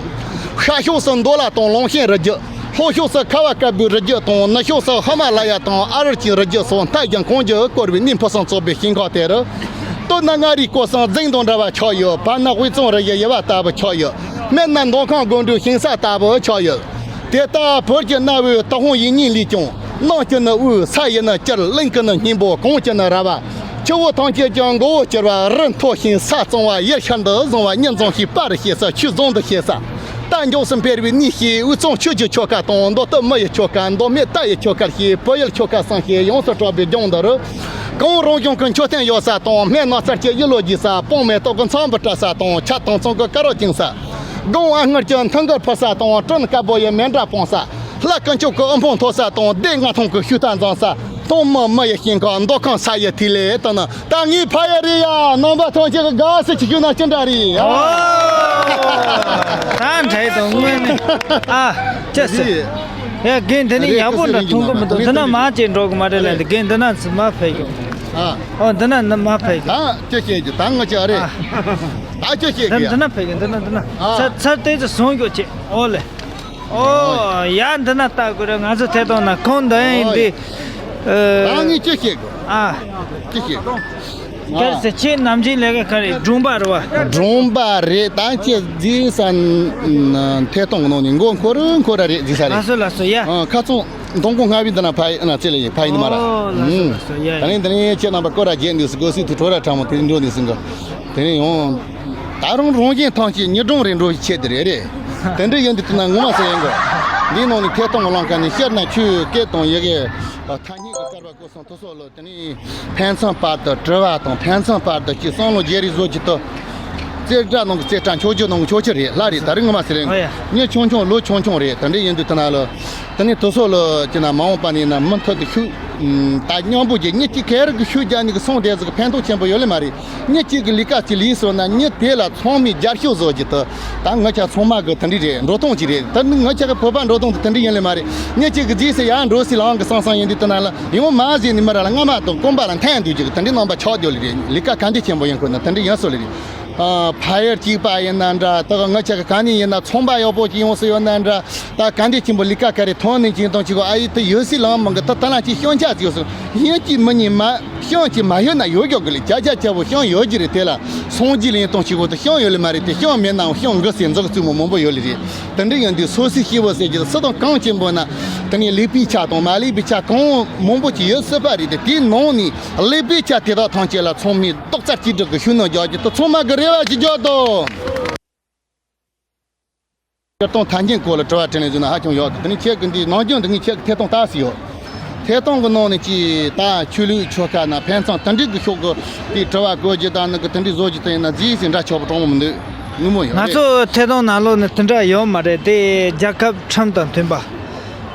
ཤར་ཕྱོགས་སུ་མདོ་ལ་དང་ལུང་ཤིང་རི་རྒྱུད། ལྷོ་ཕྱོགས་སུ་ཁ་བ་དཀར་པོའི་རི་རྒྱུད་དང་། ནུབ་ཕྱོགས་སུ་ཧི་མ་ལ་ཡ་དང་ཨ་རུ་ཆུའི་རི་རྒྱུད་སོགས་མཐའ་རྒྱང་གང་ཅིར་བསྐོར་བའི་གནས་ཕུན་སུམ་ཚོགས་པའི་ཞིང་ཁམས་དེར། སྟོད་ན་མངའ་རིས་སྐོར་གསུམ་རྫིང་དང་འདྲ་བ་ཆགས་ཡོད། བར་ན་དབུས་གཙང་རི་བཞི་ཡུ་བ་ལྟ་བུ་ཆགས་ཡོད། སྨད་ན་མདོ་ཁམས་སྒང་དྲུག་ཞིང་ས་ལྟ་བུ་ཆགས་ཡོད། དེ་ལྟར་བོད་ཀྱི་གནའ་བོའི་དུ་ཧོང་ཡིག་རྙིང་ལས་ཀྱང་། གནམ་གྱི་ནི་དབུས། ས་ཡི་ནི་དཀྱིལ། གླིང་གི་ནི་སྙིང་པོ། གངས་ཀྱི་ནི་ར་བ། ཆུ་བོ་ཐམས་ཅད་ཀྱི་མགོ་བོ་གྱུར་པ། རི་མཐོ་ཞིང་ས་གཙང་བ། ཡུལ་ཤིན་ཏུ་བཟང་བ། གཉེན་བཟང་ཞིང་པར་ཤེས་ས། ཆོས་བཟང་དུ་ཤེས་ས། རྟ་མགྱོགས་སུ་འཕེལ་བའི་གནས་ཞེས། དབུས་གཙང་ཆོས་ཀྱི་ཆོལ་ཁ་དང་། མདོ་སྟོད་མི་ཡི་ཆོལ་ཁ། མདོ་སྨད་རྟ་ཡི་ཆོལ་ཁ་ཞེས། བོད་ཡུལ་ཆོལ་ཁ་གསུམ་ཞེས་ཡོངས་སུ་གྲགས་པའི་ལྗོངས་འདི་རུ། གངས་རང་བྱུང་གི་མཆོད་རྟེན་ཡོད་ས་དང་། སྨན་ནགས་ཚལ་གྱི་གཡུ་ལོ་རྒྱས་ས། སྤང་མེ་ཏོག་གི་ཚངས་བུག་བཀྲ་ས་དང་། ཆབ་དང་ཚང་གི་དཀར་རོ་བཅིངས་ས། སྒང་ཨ་སྔར་གྱི་མཐིང་གར་འཕུར་ས་དང་། སྤྲིན་དཀར་པོ་ཡི་མེ་འབྲས་སྤུངས་ས། ལྷ་དཀོན་མཆོག་གི་དབུ་འཕང་མཐོ་ས་དང་། སྡེ་ལྔ་ཐང་གི་ཤུལ་ལྟ་འཛོམས་ས། སྟོང་མི་མི་ཡི་ཞིང་ཁམས། མདོ་ཁམས་ས་ཡི་ཐིག་ལེ་དང་ནི། ད་ངའི་ཕ་ཡུལ་རེད་ཡ། རྣམ་པ་ཐམས་ཅད་ཀྱིས་དགའ་བསུ་ཅིག་ཞུས་ན་ཅི་འདྲ་རེད། ཨོ། ད་འདྲ་དང་དངོས་གནས། ཨ། ཅི་ཟེར། ཡ། རྒན་དེ་ནི་ཡག་པོ་འདྲ་མཐོང་གི་མི་འདུག་འདི་ན་མ་ཅིག་འགྲོ་གི་མ་རེད་ལབ་འདི། རྒན་འདི་ན་ཚུར་མ་ཕེབས་ཀྱི། ཨ། ཨོ། འདི་ན་ནི་མ་ཕེབས་ཀྱི། ད་ཅི་བཤད་ཀྱི། ད་ང་ཅི་ཨ་རེད། ཨ། ད་ཅི་བཤད་འདི་ཀྱི། འདི་ན་ཕེབས་ཀྱི། འདི་ན་འདི་ན། ཨ། ཚར་ཚར་དེ་ཚོ་བཟུང་རྒྱུ་བྱེད། ཨོ་ལེ། ཨོ་ཡ། འདི་ན་ལྟ་དགོས་རེད། ང་ཚོ་ཐད་གཏོང་ན་ཁོང་འདི་ཡིན་འདི། ད་ངས་ཅི་བཤད་དགོས། ཨ། ཅི་བཤད་དགོས། ཁྱེད་ཟེར། ཁྱེད་ནམ་རྒྱུན་ལས་ཀ་ག་རེ། སྒྲུང་པ་རེད་བ། སྒྲུང་པ་རེད། ད་ཁྱེད་རྫིག་ས་ཐད་གཏོང་ནང་ནས་མགོ་འཁོར་འཁོར་ར་རེད། རྫིག་ས་རེད། ལགས་སོ་ལགས་སོ། ཡ། ཨ། ཁ་ཚོང་མདང་དགོང་སྔ་བའི་འདི་ན་ཕ་ཡི་ན་རྩེ་ལ་ཡིན། ཕ་ཡི་ནི་མ་ར། ཨོ། ལགས་སོ་ལགས་སོ། ཡ་ཡ། ད་ནི་འདི་ནས་ཁྱེད་རྣམ་པ་སྐོར་ར་རྒྱས་འདུག་ཟེར། སྒོ་སྲིད་དུ་གྲོ་ར་ཁྲ་མོ་དེ་འགྲོ་འདུག་ཟེར་གི། དེ་ནས་ཡང་། ད་རུང་རང་བཞིན་ཐམས་ཅད་ཉིས་སྒྲོན་རེ་འགྲོ་བའི་ཆེད་དུ་རེད་རེད། དེ་འདྲ་ཡིན་དུས་དེ་ན་ངོ་མ་ཟེར་ཡིན་གོ། འདིའི་ནང་ནས་ཐད་གཏོང་གི་ལམ་ཁ་ནས་སྤྱིར་ན་ཆོས་སྐད་དང་ཡི་གེ། ཐ་སྙད་ཀྱི་སྐལ་བ་སྐོར་སོང་དུ་སོགས་ལ། དེ་ནས་ཕན་ཚུན་བར་དུ་དྲི་བ་དང་། ཕན་ཚུན་བར་དུ་ཅིག་བསམ་བློ་བརྗེ་རེས་བཟོ་རྒྱུ་དུ། རྩེ་གྲ་ནང་གི་རྩེ་གྲ། མཆོད་བརྗོད་ནང་གི་མཆོད་བརྗོད་རེད། ལྷ་རེད། ད་རེས་ངོ་མ་ཟེར་ཡིན་གོ། ཨོ་ཡ། མྱི་ཆུང་ཆུང་ལོ་ཆུང་ཆུང་རེད། དེ་འདྲ་ཡིན་དུས་དེ་ན་ལ། དེ་ནས་དུ་སོགས་ལ་ཅི་ན་མ་འོངས་པ་ནས་ན་མུ་མཐུད་དུ་ཤུགས་ ད་མཉམ་པོ་གྱི་མི་གཅིག་ག་རེ་གི་ཤུགས་རྒྱག་ནས་གི་སོང་བསྡད་ཟིག་གི་ཕན་ཐོགས་ཆེན་པོ་ཡོད་ལེ་མ་རེད། མི་གཅིག་གི་ལས་ཀ་གཅིག་ལས་སོང་ན་མི་དེ་ལ་ཚང་མས་རྒྱབ་སྐྱོར་བཟོ་རྒྱུ་དེ་ད་ང་ཆ་ཚང་མ་གི་དེ་འདྲ་རེད། འགྲོ་སྟངས་གཅིག་རེད། ད་ནི་ང་ཆ་གི་བོད་པ་འགྲོ་སྟངས་དེ་དེ་འདྲ་ཡིན་ལེ་མ་རེད། མི་གཅིག་གི་རྗེས་སུ་ཡར་འགྲོ་སྲིད་ལའང་གི་སང་སང་ཡིན་དུས་དེ་ན་ལ་ཡང་མ་ཟེར་ནས་མི་ར་ལ་རྔ་མ་དང་རྐང་པ་ལ་འཐེན་འདུག་རྒྱུ་གི་དེ་འདྲའི་རྣམ་པ་ཆགས་རྒྱུ་ལེ་རེད། ལས་ཀ་ག་འདྲ་ཆེན་པོ་ཡིན་ཁུལ་ན་དེ་འདྲ་ཡིན་སོང་ལེ་རེད། ཕ་ཡུལ་གཅིག་པ་ཡིན་ན་འདྲ། ད་ང་ཆ་གི་ག་ནས་ཡིན་ན་ཚོང་པ་ཡག་པོ་ཅིག་ཡོང་སྲིད་ཡོད་ན་འདྲ། ད་ག་འདྲ་ཆེན་པོ་ལས་ཀ་ག་རེ་ཐོན་ནས་ཅིག་དང་ཅིག་གོ་ཨ་ཡི་དེ་ཡོད་སྲིད་ལའང་མང་གི་ད་ད་ལ་ཅིག་ཤོང་ཆ་ཅིག་ཡོད་སྲིད་ཡིན་གཅིག་མི་གཉིས་མ། ཤང་གཅིག་མ་ཡོད་ན་ཡོད་རྒྱུ་གི་ལས་ཇ་ཇ་ཇ་བོ་ཤང་ཡོད་ཀྱི་རེད། དེ་ལ་སོང་རྒྱུ་ལ་ཡིན་གཏོང་བྱེད་དགོས་དུ་ཤང་ཡོད་ལེ་མ་རེད། དེ་ཤང་མེད་ནའང་ཤང་འགུལ་སའི་འཛུགས་བཙུགས་མོ་མང་པོ་ཡོད་ལེ་རེད། དེ་འདྲ་ཡིན་དུས་སོ་སོའི་སྐྱེ་བོ་ཟེར་གྱི་སུ་དང་གང་ཆེན་པོ་ན་དེ་ནས་ལས་པའི་ཆ་དང་མ་ལས་པའི་ཆ་གང་མང་པོ་ཅིག་ཡོད་སྲིད་པ་རེད། དེ་དེའི་ནང་ནས་ལས་པའི་ཆ་དེ་དག་ཐམས་ཅད་ལ་ཚང་མས་རྡོག་རྩ་གཅིག་སྒྲིལ་གྱི་ཤུགས་སྣོན་རྒྱག་རྒྱུ་དེ་ཚང་མ་གི་རེ་བ་ཅིག་རྒྱག་དང་། སྤྱིར་བཏང་ཐ་སྙད་སྐོར་ལ་དྲི་བ་དྲིས་ནས་བརྗོད་ན་ཧ་ཅང་ཡག་འདུག་དེ་ནས་ཁྱེད་ཀྱི་འདིའི་ནང་རྒྱུན་འདི་ངས་ཁྱེད་ཀྱི་ཐད་གཏོང་ལྟ་སྲིད་ཡོད། ཐད་གཏོང་གི་ནང་ནས་ཀྱི་ད་ཆོས་ལུགས་ཆོལ་ཁ་ན་ཕན་ཚུན་དེ་འདྲའི་གི་ཕྱོགས་ཀྱི་དེ་དྲི་བ་བཀོད་རྒྱུ་དང་ནི་གི་དེ་འདྲའི་བཟོ་རྒྱུ་དེ་ཡིན་ན་རྫིས་སེ་འདྲ་ཆོག་པ་གྲོང་མི་འདུག་དངོས་མོ་ཡོད་ང་རེད། ཚོ་ཐད་གཏོང་ནང་ལོགས་ནས་དེ་འདྲ་ཡོད་མ་རེད། དེ་རྒྱལ་ཁབ་ཁྲིམས་དང་མཐུན་པ།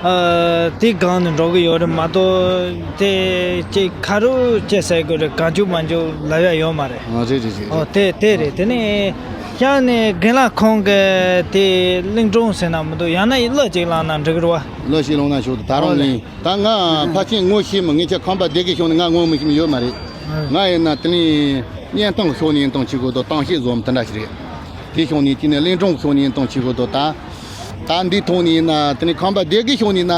ཨ། དེ་སྒང་ནས་འགྲོ་གི་ཡོད་རེད་མ་གཏོགས་དེ་ཅིག་ཁ་རུ་ཅེ་ཟེར་དགོས་རེད། གང་བྱུང་མང་བྱུང་ལབ་ཡ་ཡོད་མ་རེད། ཨ། རེད་རེད་རེད། ཨོ་དེ་དེ་རེད། དེ་ནས་ཤང་ནས་རྒན་ལགས་ཁོང་གི་དེ་གླིང་སྒྲུང་ཟེར་ན་མི་འདུག་ཡང་ན་གླུ་ཅིག་བླངས་ན་འགྲིག་གི་རེད་བ། གླུ་ཞིག་བླངས་ན་ཆོག་ད་རུང་ཨོ་ལེ། ནི་ད་ང་ཕལ་ཆེར་ངོ་ཤེས་མི། ངས་ཁྱེད་ཁམས་པ་སྡེ་དགེ་ཕྱོགས་ནས་ང་ངོ་མི་ཤེས་མི་ཡོད་མ་རེད། ང་ཡིན་ན་དེ་ནས་གཉེན་སྟོན་ཕྱོགས་ནས་ཡིན་དང་ཆི་གོ་དོ་གཏམ་བཤད་བཟོ་མི་དེ་འདྲ་ཞིག་རེད། དེ་ཕྱོགས་ནས་དེ་ནས་གླིང་སྒྲུང་ཕྱོགས་ནས་ཡིན་དང་ཆི་གོ་དོ་ད། ད་འདི་ཐོག་ནས་ཡིན་ན་དེ་ནས་ཁམས་པ་སྡེ་དགེ་ཕྱོགས་ནས་ན་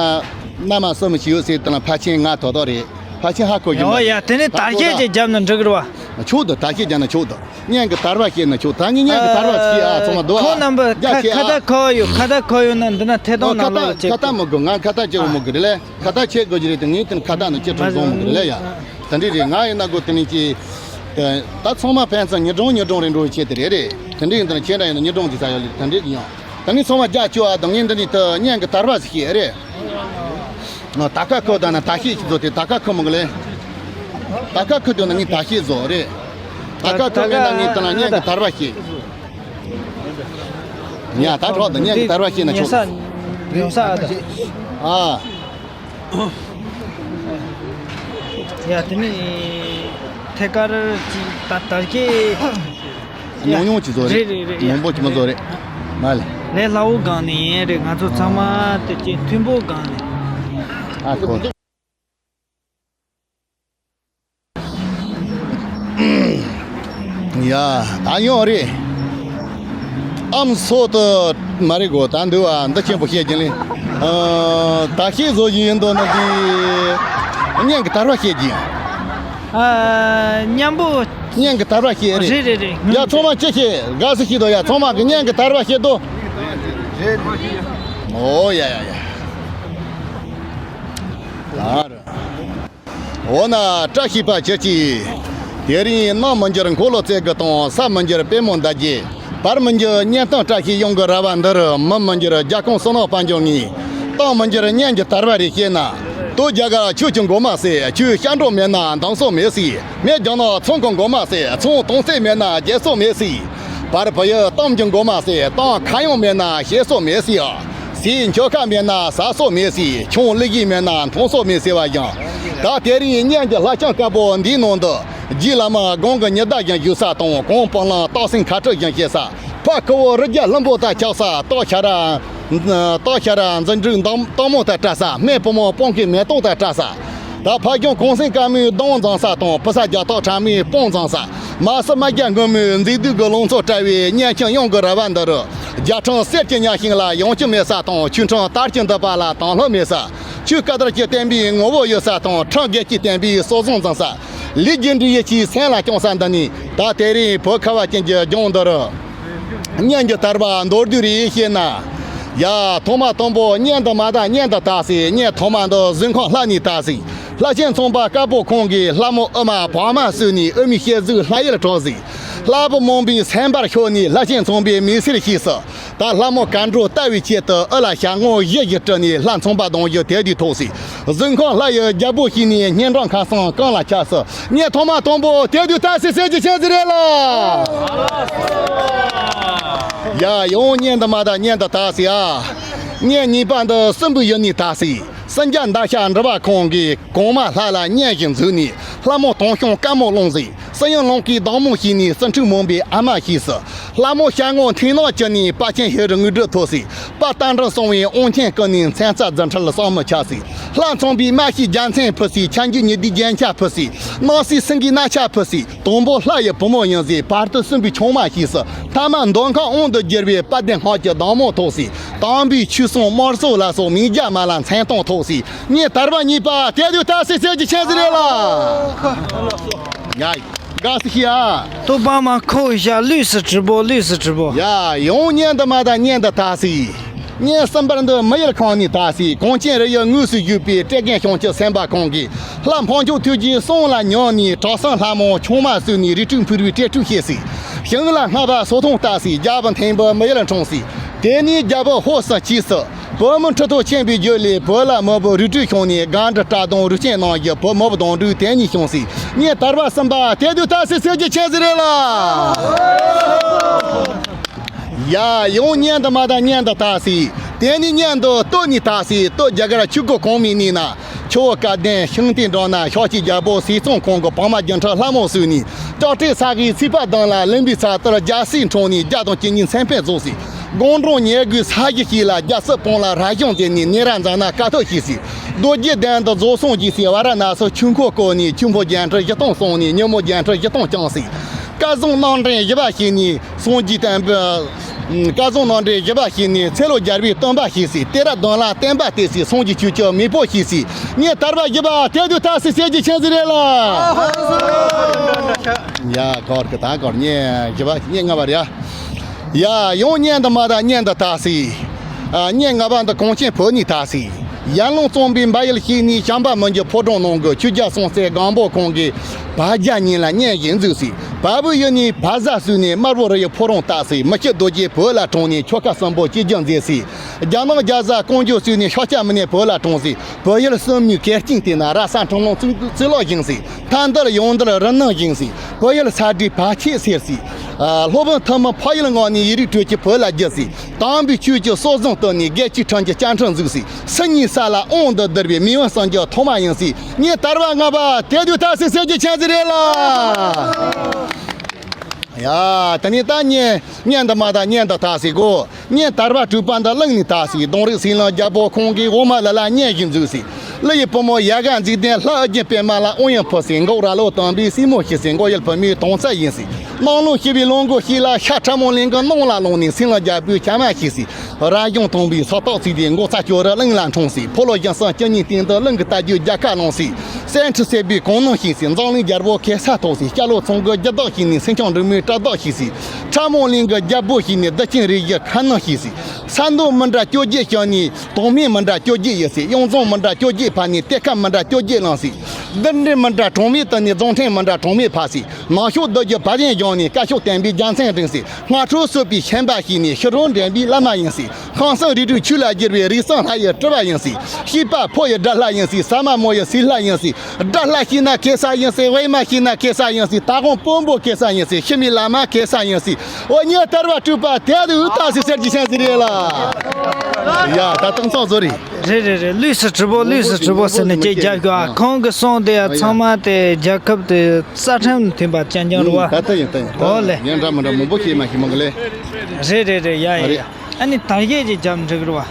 མནའ་མ་གསུམ་ཞིག་ཡོད་ཟེར་དེ་ལ་ཕལ་ཆེར་ང་དོ་དོ་རེད། ཕལ་ཆེར་ཧ་གོ་རྒྱུ་ཡོ་མ་ཡ་རེད། དེ་ནས་ད་དར་གོ་ཤེད་ད་ཅིག་བརྒྱབ་ན་འགྲིག་གི་རེད་བ། ཆོག་འདུག་དར་ཤེད་རྒྱབ་ན་ཆོག་འདུག་གཉེན་གྱི་དར་བ་བཤད་ན་ཆོག་ད་ངས་གཉེན་གྱི་དར་བ་བཤད་ཨ་ཚང་མ་འདུག་ཨ། ཁོང་རྣམ་པ་རྒྱ་ཁ་ཆེ་ཁ་ཨ། བརྡ་ཁོ་ཡོད། ཁ་བརྡ་ཁོ་ཡོད་ན་འདི་ན་ཐད་གཏོང་ནང་ལོགས་ལ་ཁ་ཅིག་བརྡ་མི་དགོས། ང་ཁ་བརྡ་བྱེད་འོ་མི་དགོས་རེད་ལེ། ཁ་བརྡ་བྱེད་དགོས་ཀྱི་རེད་དེ་ངས་དེ་ཁ་བརྡ་ནི་ཅི་དྲང་བཟོ་མི་དགོས་རེད་ལེ་ཡ། དེ་འདྲས་རེད། ང་ཡིན་ན་དགོས་དེ་ནས་ཀྱི། ད་ཚང་མ་ཕན་ཚུན་ཉི་སྒྲོན་ཉི་སྒྲོན་རེད་འགྲོ་བའི་ཆེད་དེ་རེད་རེད། དེ་འདྲས་ཡིན་དང་ཁྱེད་འདྲ་ཡིན་ན་ཉི་སྒྲོན་གྱི་ས་ཡོད་ལེ་དེ་འདྲས་ཀྱི་ཡང་། ད་ནི་ཚང་མ་རྒྱ་ཆེ་བ་དང་ངས་འདི་ནས་ད་གཉེན་གྱི་དར་བ་ཟིག་བཤད་རེད། ད་ཁ་ཁོ་ད་ན་ད་ཤེས་ཤིག་བཟོ་དེ་ད་ཁ་ཁོ་མི་གི་ལེ། ད་ཁ་ཁོ་དོན་ན་ངས་ད་ཤེས་བཟོ་རེད། ད་ཁ་ཁོ་མེད་ན་ངས་ད་ན་གཉེན་གྱི་དར་བ་བཤད། ཡ་ད་གྲོགས་ད་གཉེན་གྱི་དར་བ་བཤད་ན་ཆོག་ཉེ་ས་ཉོ་ས་ཨ། ཡ་དེ་ནི་ཐད་ཀར་ཅིག་ད་དར་གྱི་ཉུང་ཉུང་ཅིག་བཟོ་རེད། རེད་རེད་རེད། མང་པོ་ཅིག་མ་བཟོ་རེད། མ་ལེ། ལས་སླ་བོ་སྒང་ནས་ཡིན་རེད། ང་ཚོ་ཚང་མ་དེ་ཅིག་མཐུན་པོ་སྒང་ནས། ཨ་ཁོ། ཡ། ད་ཡོང་རེད། ཨམ་སོ་དུ་མ་རེད་གོ་ད་འདུག་ཨ། འདི་ཆེན་པོ་བཤད་ཀྱིན་ལེ། ཨ། ད་ཤེས་བཟོ་བཞིན་ཡིན་འདུག་ན་འདི། གཉེན་གྱི་དར་བ་བཤད་ཀྱིན། ཨ། མཉམ་པོ། གཉེན་གྱི་དར་བ་བཤད་རེད། རེད་རེད་རེད། ཡ་ཚང་མ་ཅི་བཤད་དགའ་སུ་ཤེས་དོ་ཡ་ཚང་མ་གི་གཉེན་གྱི་དར་བ་བཤད་དོ། རེད་རེད། ཨོ་ཡ་ཡ་ཡ། ད་ར། འོ་ན་བཀྲ་ཤིས་པ་ཁྱེད་ཀྱིས། དེ་རིང་ནམ་མི་འགྱུར་འཁོར་ལོ་རྩེ་དགུ་དང་ས་མི་འགྱུར་པད་མོ་ཟླ་རྒྱས། བར་མི་འགྱུར་གཉེན་སྟོན་བཀྲ་ཤིས་ཡོང་གི་ར་བ་འདི་རུ་མི་མི་འགྱུར་རྒྱལ་ཁོངས་བསོད་ནམས་དཔལ་འབྱོར་ངས། གཏམ་མི་འགྱུར་གཉེན་གྱི་དར་བ་རེ་བཤད་ན། སྟོད་རྒྱ་གར་ཆོས་ཀྱི་མགོ་མ་ཟེར་ཆོས་སྐྱབས་འགྲོ་མེད་ན་འདམ་སོགས་མེད་ཟེར། སྨད་རྒྱ་ནག་ཚོང་གི་མགོ་མ་ཟེར་ཚོང་གཏོང་ཚད་མེད་ན་རྒྱལ་སོགས་མེད་ཟེར། བར་བོད་ཡུལ་གཏམ་གྱི་མགོ་མ་ཟེར་གཏམ་ཁ་གཡང་མེད་ན་བཤད་སྲོལ་མེད་ཟེར། ཟས་མཆོད་ཁ་མེད་ན་ཟ་སྲོལ་མེད་ཟེར། ཆུང་ལི་གི་མེད་ན་འཐུང་སྲོལ་མེད་ཟེར་བ་ཡང་། ད་དེ་རིང་གཉེན་གྱི་ལྷ་ལྕམ་དཀར་པོ་འདིའི་ནང་དུ། རྗེ་བླ་མ་གང་གི་ཉི་ཟླ་བཞིན་བཞུགས་ས་དང་གངས་སྤང་ལམ་སྟག་སེང་ཁ་ཁྲི་བཞིན་གཤེགས་ས། ཕ་ཁུ་བོ་རི་རྒྱལ་ལྷུན་པོ་དང་ཆགས་ས། སྟག་ཤ་ར། སྟག་ཤ་ར་འཛིན་འགྲིག་འདམ་སྟག་མོ་དང་བཀྲ་ས། སྨད་བུ་མོ་སྤང་ཁའི་མེ་ཏོག་དང་བཀྲ་ས། ད་ཕ་གཞུང་གངས་སེང་དཀར་མོའི་གདོང་འཛིན་ས་དང་བུ་ཚ་རྒྱ་སྟག་ཁྲ་མོའི་དཔུང་འཛིན་ས། མ་སྲུ་རྨ་རྒྱལ་མགོན་མོའི་མཛེས་སྡུག་གི་ལང་ཚོ་བཀྲ་བའི་གཉེན་ཁྱིམ་གཡང་གི་ར་བ་འདི་རུ། རྒྱ་ཕྲན་གསེར་གྱི་གཉའ་ཤིང་ལ་ཡང་ཅུང་མེད་ས་དང་ཆོས་ཁྲིམས་དར་གྱི་འདུག་པ་ལ་དང་ལྷོད་མེད་ས། ཆོས་བཀའ་དར་གྱི་བསྟན་པའི་ངོ་བོ་ཡོད་ས་དང་ཁྲིམས་དགེ་གྱི་བསྟན་པའི་སྲོག་ཟུངས་འཛིན་ས། ལས་རྒྱུ་འབྲས་ཡིད་ཆེས་སེམས་ལ་སྐྱོང་ས་འདི་ནས་ད་དེ་རིང་བོད་ཁ་བ་ཅན་གྱི་ལྗོངས་འདི་རུ། གཉེན་གྱི་དར་བ་མདོར་བསྡུས་རེ་བཤད་ན། ཡ། ཐོག་མ་དང་པོ་གཉེན་དུ་མ་དང་གཉེན་དུ་བཏགས་སྲིད། གཉེན་ཐོག་མ་འདི་གཟིམ་ཁང་ལྷ་ནས་བཏགས་སྲིད། ལྷ་ཆེན་ཚངས་པ་དཀར་པོ་ཁོང་གིས་ལྷ་མོ་ཨུ་མ་བག་མ་གསོས་ནས་ཨུ་མའི་སྐྱེ་གཟུགས་ལྷ་ཡུལ་གྲགས་སྲིད། ལྷ་བུ་མང་པོའི་སེམས་པར་ཤོར་ནས་ལྷ་ཆེན་ཚངས་པའི་མི་ཚེར་གཤེགས་སོ། ད་ལྷ་མོ་མཁའ་འགྲོ་ལྟ་བའི་ཆེད་དུ་ཨུ་ལ་ཞལ་ངོ་བཞི་བཞི་སྤྲུལ་ནས་ལྷ་ཚངས་པ་གདུང་བཞི་དེ་དུས་ཐོགས་སྲིད། གཟིམ་ཁང་ལྷ་ཡི་རྒྱལ་པོ་ཞིག་ནས་སྙན་གྲགས་ཁ་སང་གང་ལ་ཁྱབ་སོ། གཉེན་ཐོག་མ་དང་པོ་དེ་དུས་བཏགས་སྲིད་ཟེར་རྒྱུ་ཆི་ཟིག་རེད་ལ། ཡ། ཡང་གཉེན་འདི་མ་དང་གཉེན་དུ་བཏགས་སྲིད་ཨ། གཉེན་གཉིས་པ་འདི་སྲིན་པོའི་ཡུལ་ནས་བཏགས་སྲིད། སྲིན་རྒྱལ་མདའ་ཤ་འབྲི་བ་ཁོང་གིས་གོང་མ་ལྷ་ལ་བསྙེན་བཞིན་འཛུལ་ནས། ལྷ་མོ་དུང་སྐྱོང་དཀར་མོ་བླངས་ཟིག། སྲིན་ཡུལ་ལུང་གི་བདག་མོ་བྱས་ནས། སྲིན་ཕྲུག་མུན་པའི་ཨ་མ་བྱས་སོ། ལྷ་མོ་ཞལ་ངོ་མཐིང་ནག་གྱུར་ནས། དཔལ་ཆེན་ཧེ་རུ་དངོས་གྲུབ་ཐོབ་སོ། དཔལ་རྟ་མགྲིན་གསང་བའི་དབང་ཆེན་བསྐུར་ནས། མཚན་རྩྭ་རྫུ་འཕྲུལ་ཟབ་མོ་ཁྱབ་སོ། ལྷ་མཚོན་པའི་རྨ་བྱའི་རྒྱལ་མཚན་ཕུབ་སོ། ཁྱབ་འཇུག་ཉི་ཟླའི་རྒྱན་ཆ་ཕུབ་སོ། སྣང་སྲིད་སེང་གེའི་རྣ་ཆ་ཕུབ་སོ། དང་པོ་ལྷ་ཡི་བུ་མོ་ཡིན་སོ། བར་དུ་སྲིན་པོའི་ཆུང་མ་བྱས་སོ། ཐ་མ་མདོ་ཁམས་དབང་དུ་བསྒྱུར་བའི་དཔལ་ལྡན་སྔགས་ཀྱི་བདག་མོ་ཐོབ་སོ། དམ་པའི་ཆོས་སྲུང་དམར་སྲོག་ལ་སོགས་མིང་རྒྱ་མ་ལ་མཚན་མཐོང་ཐོབ་སོ། ངས་དར་བ་གཉིས་པ་དེ་དུས་ད་སི་སེར་གྱི་ཆེན་ཟི་རེད་ལ། ཡ། དགའ་སི་ཤི་ཡ། ཏོ་པ་མ་ཁོ་ཤ་ལུས་སུ་གྲི་པོ་ལུས་སུ་གྲི་པོ། ཡ། ཡང་གཉེན་དུ་མ་དང་གཉེན་དུ་ད་སི། གཉེན་གསུམ་པར་འདི་མི་ཡུལ་ཁང་ནས་ད་སི། གངས་ཅན་རི་ཡི་ངོས་སུ་བཞུགས་པའི་བཀྲས་རྒན་ཞིང་ཆེན་སེམས་དཔའ་ཁོང་གིས། ལྷ་འཕགས་མཆོག་ཐུགས་རྗེའི་གསུང་ལ་ཉོན་ནས། གྲྭ་ས་ལྷ་མོ་ཆུང་མ་བསུས་ནས། རིགས་དྲུག་ཕུར་བུའི་སྤྲེལ་ཕྲུག་བྱས་སོ། ཞིང་ལ་སྔགས་པ་སོ་ཐུང་བཏགས་སོ། རྒྱལ་པོ་འཐེན་པོ་མི་ཡུལ་འཁྲུངས་སོ། དེ་ནས་རྒྱལ་པོ་ཧོར་སུ་སྐྱེས་སོ། བོད་མི་ཁྲི་ཐོག་ཆེན་པོའི་རྒྱུད་ལས། བོད་ལ་མི་བུ་རིགས་དྲུག་བྱུང་ནས། སྒང་དྲུག་བཀྲ་དང་རུས་ཆེན་ནང་བཞིན། བོད་མི་བུ་དོང་སྤྲུགས་དེ་ཉིད་བྱུང་སོ། ངས་དར་བ་གསུམ་པ་དེ་དུས་ད་སི་སེར་གྱི་ཆེན་ཟི་རེད་ལ། ཡ། ཡང་གཉེན་དུ་མ་དང་གཉེན་དུ་ད་སི། དེ་ནས་གཉེན་དུ་སྟོད་ནས་ད་སི། སྟོད་རྒྱ་གར་ཆོས་སྐུ་གོང་མའི་གནས་ན། ཆུ་བོ་སྐལ་ལྡན་ཤིང་རྟའི་འགྲམ་ན། ཤཱཀྱའི་རྒྱལ་པོ་ཟས་གཙང་ཁོང་གི་བག་མ་སྒྱུ་འཕྲུལ་ལྷ་མོ་བསུས་ནས། ལྕགས་སྤྲེལ་ས་གའི་ཚིགས་པ་གདོང་ལ། ལུམ་བི་ས་ཏུར་རྒྱལ་སྲིད་འཁྲུངས་ནས། རྒྱ་དང་གཅིག་ཉིད་མཚན་ཕན་རྫོགས་སོ། དགུང་གྲངས་ཉེར་དགུའི་ས་གཞི་ཞིག་ལ། རྒྱལ་སྲིད་སྤངས་ལ་ར་ཞང་མཛད་ནས། ནེ་ར་འཛམ་ན་དཀའ་ཐུབ་བྱས་སོ། རྡོ་རྗེ་གདན་དུ་རྫོགས་སངས་རྒྱས་སོ། ཝཱ་ར་ཎ་སིར་ཆོས་འཁོར་བསྐོར་ནས། ཆོས་འཁོར་རྒྱན་ཁྲི་བཞི་སྟོང་བསྲུངས་ནས། ཉིན་མོ་རྒྱན་ཁྲི་བཞི་སྟོང་བསྐྱངས་སོ། སྐལ་བཟང་རྣམ་འདྲེན་བཞི་པ་བྱས་ནས། སངས་རྒྱས་བསྟན་པའི། སྐལ་བཟང་རྣམ་འདྲེན་བཞི་པ་བྱས་ནས། ཚེ་ལོ་བརྒྱ་པའི་སྟོན་པ་བྱས་སོ། དེ་ར་གདོང་ལ་བསྟན་པ་གཏད་སོ། སངས་རྒྱས་ཆོས་ཀྱི་མེས་པོ་བྱས་སོ། ངས་དར་བ་བཞི་པ་དེ་དུས་ད་སི་སེར་གྱི་ཆེན་ཟི་རེད་ལ། ཡ། གོར་གི་ད་གོར་ངས་བཞི་པ་ངས་ལྔ་པ་རེད་ཡ། ཡ། ཡང་གཉེན་དུ་མ་དང་གཉེན་དུ་ད་སི། ཨ། གཉེན་ལྔ་པ་འདི་གངས་ཅན་བོད་ནས་ད་སི། ཡར་ལུང་གཙང་པོའི་འབའ་ཡུལ་ཞིག་ནས། བྱམས་པ་མི་འགྱུར་ཕོ་བྲང་ནང་གི། ཆོས་རྒྱལ་སྲོང་བཙན་སྒམ་པོ་ཁོང་གིས། བ་རྒྱ་གཉིས་ལ་གཉེན་བཞིན་འཛུལ་སོ། བ་སྤུའི་ཡུལ་ནས་བ་ཟ་བསུས་ནས། དམར་པོ་རི་ཡི་ཕོ་བྲང་བཏགས་སོ། མི་ཤི་རྡོ་རྗེ་བོད་ལ་འཁྲུངས་ནས། ཆོལ་ཁ་གསུམ་པོ་གཅིག་གྱུར་མཛད་སོ། རྒྱ་ནག་རྒྱ་བཟའ་ཀོང་ཇོ་བསུས་ནས། ཤཱཀྱ་མི་ནས་བོད་ལ་འཁྲུངས་སོ། བོད་ཡུལ་སྲིན་མོའི་གར་སྟེགས་དེ་ན། ར་ས་འཁྲུངས་ལུང་གཙུག་ལག་བཞེངས་སོ། མཐའ་འདུལ་ཡང་འདུལ་རི་ནང་བཞེངས་སོ། བོད་ཡུལ་ས་སྒྲའི་བར་ཆད་སེལ་སོ། ཨ། སློབ་དཔོན་ཐུན་མིང་ཕ་ཡུལ་ངོས་ནས་ཡིག་རིགས་དྲུག་ཅུ་བོད་ལ་བསྒྱུར་སོ། དམ་པའི་ཆོས་ཀྱི་སྲོལ་བཟང་བཏོད་ནས། དགེ་བཅུའི་ཁྲིམས་ཀྱི་བཅའ་ཁྲིམས་འཛུགས་སོ། སྲིན་ཉིན་ས་ལ་དབང་དུ་བསྡུར་བའི་མི་དབང་སངས་རྒྱས་ཐོག་མ་ཡིན་སོ། ངས་དར་བ་ལྔ་པ་དེ་དུས་ད་སི་སེར་གྱི་ཆེན་ཟི་རེད་ལ། ཡ། དེ་ནས་ད་གཉེན་གཉེན་དུ་མ་དང་གཉེན་དུ་ད་སི་གོ། གཉེན་དར་བ་དྲུག་པ་འདི་གླིང་ནས་ད་སི། ལྡོང་རིག་སྲིན་ལང་རྒྱལ་པོ་ཁོང་གིས། འོག་མ་ལི་ལ་གཉེན་བཞིན་འཛུལ་སོ། ཀླུ་ཡི་བུ་མོ་ཡ་ག་མཛེས་ལྡན་ལྷ་ཨོ་རྒྱན་པད་མ་ལ་དབང་ཡང་ཕུལ་སོ། མགོ་རྭ་ལོ་དམ་པའི་སྲས་མོ་བྱས་སོ། མགོ་ཡུལ་བུད་མེད་དོང་རྩ་ཡིན་སོ། སྣང་ལུང་ཞི་བའི་ལོངས་སྐུ་ཞིག་ལ། ཤར་ཁྲ་མོ་གླིང་གི་ནང་ལ་ལོག་ནས། སྲིན་ལང་རྒྱལ་པོའི་བྱ་མ་བྱས་སོ། རབ་བྱུང་སྟོན་པའི་ས་ཐག་བརྩིས་ཏེ། མགོ་ཚ་སྐྱོ་རི་གླིང་ལ་འཁྲུངས་སོ། ཕོ་ལོ་ཞང་སང་སྤྱི་གཉིས་སྟེང་དུ། གླིང་གི་རྟ་རྒྱུག་རྒྱལ་ཁ་བླངས་སོ། སེང་ཁྲི་སེར་པོའི་གོང་ནང་བཞེངས་སོ། འཛམ་གླིང་རྒྱལ་པོ་གེ་སར་ཐོབ་སོ། སྐྱ་ལོ་ཚང་གི་རྒྱུ་བདག་བྱས་ནས། སེང་ལྕམ་འབྲུག་མོའི་གྲྭ་བདག་བྱས་སོ། ཁྲ་མོ་གླིང་གི་རྒྱལ་པོ་བྱས་ནས། བདུད་ཆེན་རིགས་བཞི་ཁ་ནང་བཞེངས་སོ། ས་འདུལ་མི་འདྲ་བཅོ་བརྒྱད་བྱས་ནས། དོན་སྨིན་མི་འདྲ་བཅོ་བརྒྱད་ཡོད་སོ། གཡུང་རྫོང་མི་འདྲ་བཅོ་བརྒྱད་ཕབ་ནས། གཏེར་ཁ་མི་འདྲ་བཅོ་བརྒྱད་བླངས་སོ། རྡུལ་ཕྲན་མི་འདྲ་གྲངས་མེད་བཏོན་ནས། རྫོང་ཕྲན་མི་འདྲ་གྲངས་མེད་ཕབ་སོ། ནང་ཤོག་རྡོ་རྗེ་བ་དན་བཞེངས་ནས། བཀའ་ཤོག་བསྟན་པའི་རྒྱལ་མཚན་བསྒྲེངས་སོ། སྔགས་འཕྲུལ་གསོད་པའི་ཤན་པ་བྱས་ནས། ཕྱི་རོལ་འདྲེན་པའི་བླ་མ་ཡིན་སོ། ཁང་གསུམ་རིགས་དྲུག་ཆོས་ལ་བསྒྱུར་བའི། རིགས་གསུམ་ལྷ་ཡི་སྤྲུལ་པ་ཡིན་སོ། སྐྱེས་པ་ཕོ་ཡི་དགྲ་ལྷ་ཡིན་སོ། ཟ་མ་མོ་ཡི་སྲས་ལྷ་ཡིན་སོ། དགྲ་ལྷ་ཤི་ན་གེ་སར་ཡིན་སོ། དབུ་མ་ཤི་ན་གེ་སར་ཡིན་སོ། ད་དགོང་དཔོན་པོ་གེ་སར་ཡིན་སོ། ཤི་མི་བླ་མ་གེ་སར་ཡིན་སོ། འོ། ངས་དར་བ་དྲུག་པ་དེ་དུ་ད་སི་སེར་གྱི་ཆང་ཟིག་རེད་ལ། ཡ། ད་དང་ཚང་བཟོ་རེད། རེད་རེད་རེད། ལུས་སུ་གྲུབ་པོ། ལུས་སུ་གྲུབ་པོ་ཟེར་ནས་ཁྱེད་རྒྱབ་ཤོག་ཨ། ཁོང་གི་གསུང་དེ་ཡང་ཚང་མ་དེ་རྒྱལ་ཁབ་དེ་རྩ་ཁྲིམས་མཐུན་པ་རྐྱང་རྐྱང་རེད་བ། ད་ལྟ་ཡིན་ད་ཡིན། ད་འོ་ལེ། ཡང་འདྲ་མི་འདྲ་མང་པོ་ཤེས་མ་ཤེས་མང་གི་ལེ། རེད་རེད་རེད། ཡ་ཡ་ཡ། ཨ་ནི་ད་གཞས་ཅིག་རྒྱབ་འགྲིག་རེད་བ།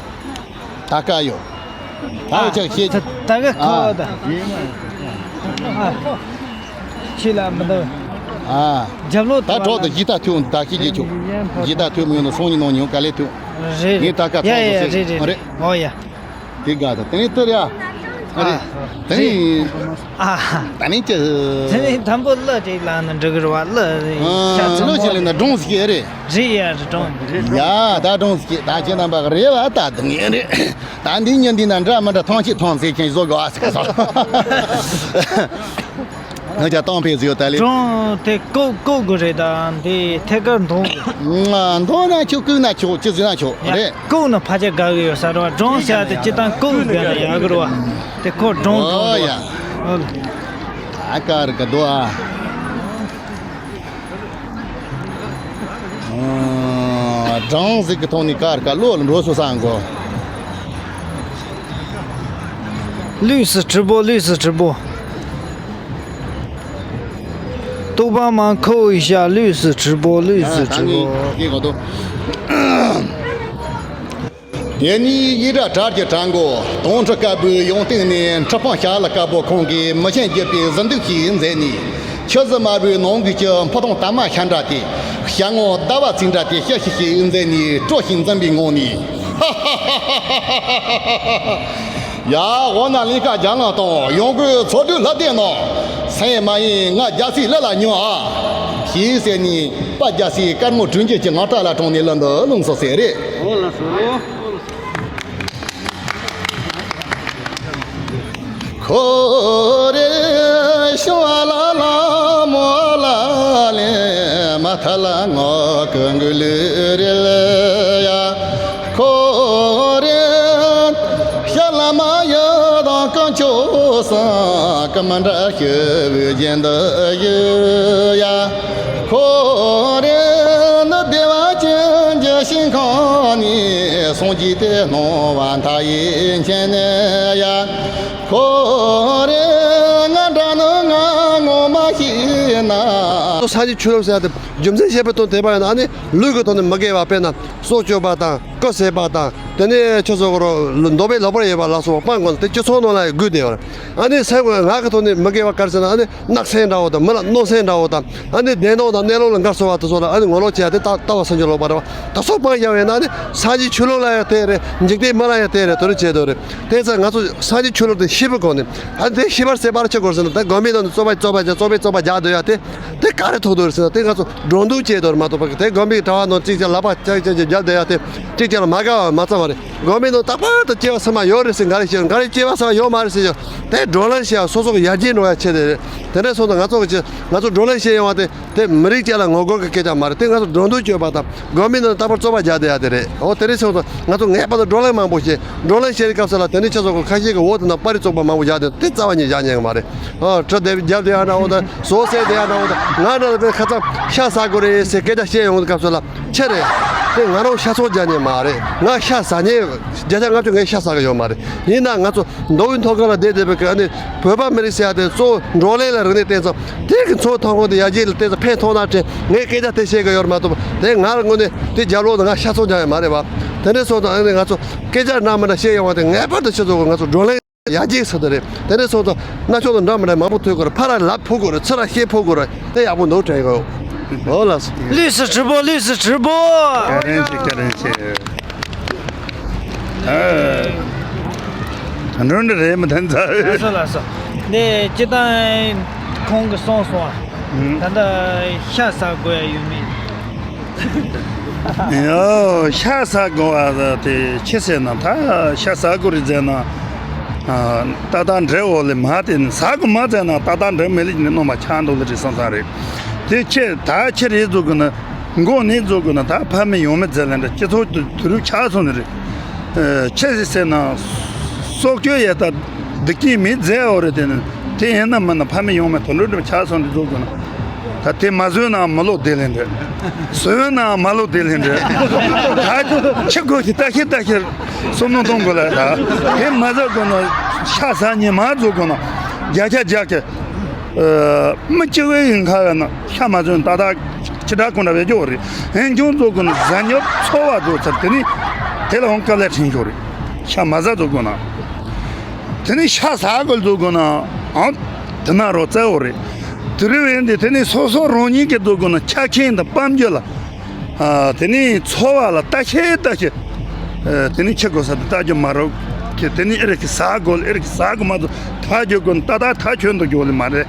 ད་ཀ་ཡོད། ད་ཨ་ཅག་ཤེས། ད་ད་ག་ཁ་བ་ད། ཨ། ཁྱེད་ལ་མི་འདུག་ཨ། རྒྱབ་ལོག་ད་གྲོགས་དང་གཞས་ད་ཐོས་འོང་། ད་ཤེས་ཀྱི་ཆོག་གཞས་ད་ཐོས་མི་ཡོང་ན་སོང་ཉིན་ནང་ཉོན་ག་ལེ་ཐོས། རེད་ངས་ད་ཀ་ཡ་ཐོག་ཡ། ཏུ་རེད་རེད་རེད། རེད། འོ་ཡ། དེ་དགའ་ད་དེ་ནས་ཏུ་ར། ཨ་རེད། ཨ། དེ་ནས། ཨ། ད་ནས་ཀྱི། དེ་ནས་དང་པོ་གླུ་ཅིག་བླངས་ན་འགྲིག་གི་རེད་བ། གླུ་ཨ། ཤ་ཚ་གླུ་ཅིག་བླངས་ན་སྒྲུང་ཟིག་རེད། རེད་ཡ། རེད། སྒྲུང་། ཡ། ད་སྒྲུང་ཟིག་ད་ཁྱེད་རྣམ་པ་རེད་བ། ད་དུང་ཡིན་རེད། ད་འདི་ཉིན་འདི་ན་འདྲ་མི་འདྲ་ཐང་ཆད་ཐང་ཟེར་ཁྱེད་བཟོ་དགོས་ཨ་ཟེར་ག་སོང་། ང་ཅག་གཏམ་ཕེབས་ཟིག་ཡོད་ད་ལེ། སྒྲུང་དེ་ལྐོག་ལྐོག་གི་རེད། ད་འདི་ཐད་ཀར་འདོན་དགོས། ང་འདོན་ན་ཆོག་བཀོད་ན་ཆོག་ཅི་ཟེར་ན་ཆོག་ཡ། རེད། བཀོད་ན་ཕལ་ཆེར་དགའ་གི་ཡོད་ས་རེད་བ། སྒྲུང་བཤད་དེ་སྤྱི་བཏང་བཀོད་བསྡད་ན་ཡག་གི་རེད་བ། དེ་ཁོ་སྒྲུང་སྒྲུང་ཨོ་རེད་ཡ། བ། ཨོ་ལེ། ད་ཀར་ག་དོ་ཨ། ཨ། སྒྲུང་ཟིག་གི་ཐོག་ནས་ཀར་ག་བློ་ལ་འགྲོ་སོ་ས་འགོ། 绿色直播，绿色直播。东方芒扣一下绿色直播，绿色直播。ཡེ་ནི་ཡི་ར་དྲ་རྒྱ་དྲ་མགོ་དོང་ཁྲི་དཀར་པོའི་ཡོང་སྟེང་ནས་ཁྲི་སྤང་ཤ་ལ་དཀར་པོ་ཁོང་གིས་མི་ཤན་རྒྱུད་པའི་གཟི་འདུག་ཞིག་མཛད་ནས། ཆུ་ཟི་དམར་པོའི་ནང་གི་ཆུ་ཕུ་ཐུང་དར་མ་ཤ་འདྲ་དེ། ཞལ་ངོ་ཟླ་བ་ཚིག་འདྲ་དེ་ཤ་ཤི་ཤི་མཛད་ནས་སྤྲོ་ཞིང་འཛུམ་པའི་ངང་ནས། ཡ། འོ་ན་ལིང་ཀ་རྒྱ་ངག་དང་ཡོང་སྒོའི་ཚོགས་འདུ་ལྷ་ལྡན་ནང་། སེམས་མ་ཡེངས་ང་རྒྱལ་སྲས་ལི་ལ་ཉོན་ཨ། ཞེས་ཟེར་ནས་དཔའ་རྒྱལ་སྲས་དཀར་མོ་དྲུང་རྒྱུད་ཀྱི་ངག་སྒྲ་ལ་དྲངས་ནས་གླུ་འདི་ལུང་སོ་ཟེར་རེད། འོ་ལགས་སོ། ཁོ་རེ་ཤོ་ལ་ལ་མོ་ལ་ལེ་མ་ཐ་ལ་ངོ་ཀུ་གུ་ལུ་རེ་ལ་ཡ། ཁོ་རེ་ཤ་ལ་མ་ཡ་དང་ཀུན་ཆོ་སང་ཀུ་མ་འདྲ་ཤི་བུ་རྒྱན་དུ་ཡུ་ཡ། ཁོ་རེ་ནི་བདེ་བ་ཅན་གྱི་ཞིང་ཁམས་ནས་སངས་རྒྱས་ཏེ་སྣང་བ་མཐའ་ཡས་མཁྱེན་ནས་ཡ། ཁོ་རེ་ང་འདྲ་ནི་ང་ངོ་མ་ཤེས་ན། སངས་རྒྱས་ཆོས་ལུགས་ཟེར་ཡ་དེ་རྒྱུ་མཚན་བཤད་པའི་དོན་དེ་བ་ཡིན་ན་ཨ་ནི་ལུས་ཀྱི་ཐོག་ནས་མི་དགེ་བ་དཔེར་ན་སྲོག་གཅོད་པ་དང་། སྐུ་ཟས་པ་དང་། དེ་ནས་ཁྱོད་ཚོ་གོ་རོ་འདོད་པའི་ལོག་པར་ཡོད་པ་ལ་སོགས་པ་སྤང་དགོས་ན་དེ་སྤྱི་ཚོགས་ནང་ལ་ཡང་དགོས་བསྡད་ཡོད་རེད། ཨ་ནི་སེམས་ཀྱི་ངག་གི་ཐོག་ནས་མི་དགེ་བ་ག་རེ་ཟེར་ན་ཨ་ནི་སྣག་སེམས་འདྲ་བོ་དང་མི་ལ་གནོད་སེམས་འདྲ་བོ་དང་ཨ་ནི་བདེན་སྟོབས་དང་གནས་ལུགས་ལ་འགལ་སོང་བ་དེ་ཚོ་ལ་ཨ་ནི་ངོ་ལོག་བྱེད་ཡ་དེ་ལྟ་ལྟ་བ་སེམས་ཀྱི་ལོག་པ་རེད་བ། དེ་ཚོ་སྤང་བཞག་པ་ཡིན་ན་ཨ་ནི་སངས་རྒྱས་ཆོས་ལུགས་ལ་ཡང་དེ་རེད། འཇིག་རྟེན་མི་ལ་ཡང་དེ་རེད། དེ་རུ་བྱེད་དོ་རེད། དེ་ཚོ་ང་ཚོ་སངས་རྒྱས་ཆོས་ལུགས་དེ་ཤེས་པའི་སྒོ་ནས་ཨ་ནི་དེ་ཤེས་པར་སེམས་པར་ཆེ་དགོས་ཟེར་ན་ད་དགོན་པའི་ནང་དུ་བཙོག་པ་བཙོག་པ་རྒྱག་བཙོག་པའི་བཙོག་པ་རྒྱག་སྡོད་ཡ་དེ། དེ་ག་རེ་ཐུག་འདུག་ཟེར་ན་དེ་ང་ཚོ་འགྲོ་འདུག་བྱས་འདུག་མ་གཏོགས་པ་དེ་དགོན་པའི་གྲྭ་བ་ནང་གཅིག་ཀྱང་ལག་པ་ཅག་ཅག་ཅག་རྒྱབ་བསྡད་ཡ་དེ་གཅིག་ཀྱང་ལ་མ་དགའ་བ་མ་ཚང་བ་རེད། དགོན་པའི་ནང་རྟག་པར་དུ་སྐྱེ་བ་སྲིད་མ་ཡོད་རེད་ཟེར་འགའ་རེ་བཤད། འགའ་རེ་སྐྱེ་བ་སྲིད་མ་ཡོད་མ་རེད་ཟེར་ཀྱང་དེ་བགྲོ་གླེང་བྱེད་ཡ་སོ་སོ་གི་ཡར་རྒྱས་འགྲོ་ཡ་ཆེད་དེ་རེད། དེ་འདྲ་སོང་ཙང་ང་ཚོ་གི་ང་ཚོ་བགྲོ་གླེང་བྱེད་ཡོང་བ་དེ་དེ་མི་རིགས་ཅན་ལ་ངོ་རྒོལ་གྱི་སྐད་ཆ་མ་རེད། དེ་ང་ཚོ་འགྲོ་འདུག་སྤྱོད་པ་དང་དགོན་པའི་ནང་རྟག་པར་བཙོག་པ་རྒྱག་བསྡད་ཡ་དེ་རེད། འོ་དེ་འདྲ་སོང་ཙང་ང་ཚོ་ངེས་པར་དུ་བགྲོ་གླེང་མང་པོ་བྱེད། བགྲོ་གླེང་བྱེད་པའི་སྐབས་སུ་ལ་དེ་འདྲའི་ཆ་ཚང་གི་ཁ་ཤས་ཀྱི་འོག་ཏུ་ན་པར་རིས་བཙོག་པ་མང་པོ་བཞག་དེ་དེ་རྩ་བ་ཉིད་བཞག་ཉན་གི་མ་རེད། ཨ་གྲི་རྡེབ་རྒྱབ་དེ་ཡང་འདྲ་བོ་དང་ཟོག་བསད་དེ་ཡང་འདྲ་བོ་དང་ང་འདྲ་བའི་ཁ་ཚང་ཤ་ཟ་དགོས་རེད་ཟེར་སྐད་ཆ་བཤད་ཡོང་དུས་སྐབས་སུ་ལ་ཆེ་རེད། དེ་ང་རང་ཤ་ཚོང་རྒྱག་ཉན་མ་རེད། ང་ཤ་ཟ་ཉན་བརྒྱ་ཆ་ལྔ་བཅུ་ངས་ཤ་ཟ་གི་ཡོད་མ་རེད། ཡིན་ན་ང་ཚོ་མདོ་དབུས་མཐོ་སྒང་ལ་བསྡད་བསྡད་པའི་ཨ་ནི་བོད་པ་མི་རིགས་ཟེར་ཡ་དེ་གཙོ་བོ་བགྲོ་གླེང་ལ་རིག་གནས་བསྟན་ཙང་དེ་གི་ཚོ་མཐོང་གོང་དེ་ཡར་རྒྱས་ལ་བསྟན་ཙང་ཕན་ཐོགས་ན་དྲན་ངས་སྐད་ཆ་དེ་བཤད་གི་ཡོད་མ་གཏོགས་དེ་ང་རང་ངོས་ནས་དེ་རྒྱབ་ལོགས་ན་ང་ཤ་ཚོང་རྒྱག་ཡ་མ་རེད་བ། དེ་འདྲ་སོང་ཙང་ཨ་ནི་ང་ཚོ་སྐད་ཆ་འདྲ་མི་འདྲ་བཤད་ཡོང་བ་དེ་ངེས་པར་དུ་ཆུ་ཚོད་ང་ཚོ་བགྲོ་གླེང་ཡར་རྒྱས་ཟེར་དེ་རེད། དེ་འདྲ་སོང་ཙང་རྣ་ཆུང་དུ་འདྲ་མི་འདྲ་མང་པོ་ཐོས་དགོས་རེད། ཕར་ར་ལབ་ཕོད་དགོས་རེད། ཚུར་ར་བཤད་ཕོད་དགོས་རེད། དེ་ཡག་པོ་འདུག་དྲན་གི་ཡོད། འོ་ལགས་སོ། 绿色直播，绿色直播。 བཀའ་དྲིན་ཆེ། བཀའ་དྲིན་ཆེ། ཨ། འགྲོ་འདི་རེད་མི་ཐན་ཚ། ལགས་སོ་ལགས་སོ། ནས་སྤྱི་བཏང་ཁོང་གིས་གསུངས་སོང་བ། ད་ལྟ་ཤ་ཟ་དགོས་ཡ་ཡོད་མེད། ཡོ། ཤ་ཟ་དགོས་པ་དེ་ཅི་ཟེར་ན་ད་ཤ་ཟ་དགོས་རེད་ཟེར་ན། ཨ། ཏག་ཏག་འདྲེ་འོ་ལེ་མ་དེ་ནི་ཟ་དགོས་མ་ཟེར་ན་ཏག་ཏག་འདྲེ་མི་ལེགས་ནི་སྣོན་པ་ཆགས་འདུག་ལེ་རེད་བསམ་བསམ་རེད། དེ་ཅི་ད་ཅི་རེད་བཟོ་དགོས་ན་མགོ་ནས་བཟོ་དགོས་ན་ད་ཕ་མེས་ཡང་མེས་ཟེར་ལེ་འདྲ་སྤྱི་ཚོགས་དུ་དུ་རུ་ཆགས་སོང་ནི་རེད། ཨ། ཅི་ཟེར་ཟེར་ན། སྲོག་གཅོད་ཡ་ད་སྡིག་ཅན་མི་མཛད་འོ་རེད་དེ་ནི། དེ་ཡིན་ན་མིན་ན་ཕ་མེས་ཡང་མེས་དུད་འགྲོ་འདྲ་ཆགས་སོང་དེ་བཟོ་དགོས་ན། ད་དེ་མ་བཟོས་ན་མི་ལོ་བདེ་ལེ་འདྲ། བཟོས་ན་མ་ལོ་བདེ་ལེ་འདྲ། ད་ཆི་དགོས་ཀྱི་ལྟ་ཤེར་ལྟ་ཤེར་བསམ་བློ་གཏོང་དགོས་ལ་ད། དེ་མ་བཟོ་དགོས་ན་ཤ་ཟ་ཉི་མ་བཟོ་དགོས་ན་བརྒྱ་ཆ་བརྒྱ་ཀྱི། ཨ། མི་གཅིག་པའི་ཡིན་ཁ་བ་ན་ཤ་མ་བཟོས་ན་ཏག་ཏག་ཅི་འདྲ་གོ་འདྲ་བས་སྐྱོ་རེད། འོན་ཀྱང་བཟོ་དགོས་ན་ཟ་ཉོ་འཚོ་བ་བཟོ་ཚར་དེ་ནི་དེ་ལའང་དཀའ་ལས་ཕྲན་ཤོར་རེད། ཤ་མ་ཟ་བཟོ་དགོས་ན། དེ་ནི་ཤ་ཟ་དགོས་བཟོ་དགོས་ན་ཨང་དེ་ན་རོ་བཙལ་བོ་རེད། དེ་རུ་བས་འདི་དེ་ནི་སོ་སོ་རང་ཉིད་ཀྱིས་བཟོ་དགོས་ན་ཆ་རྐྱེན་དང་དཔལ་འབྱོར་ལ། ཨ། དེ་ནས་འཚོ་བ་ལ་ལྟ་ཤེས་ལྟ་ཤེས། ཨ། དེ་ནས་ཁྱི་དགོས་ས་དེ་ལྟ་རྒྱུ་མ་རོགས་ཀྱི་དེ་ནས་ཨེ་རེ་ཁྱི་ཟ་དགོས་ཨེ་རེ་ཁྱི་ཟ་དགོས་མ་ཚོ་ཐག་གཅོད་དགོས་ནི་ཏག་ཏག་ཐག་ཆོད་འདུག་རྒྱུ་ལས་མ་རེད།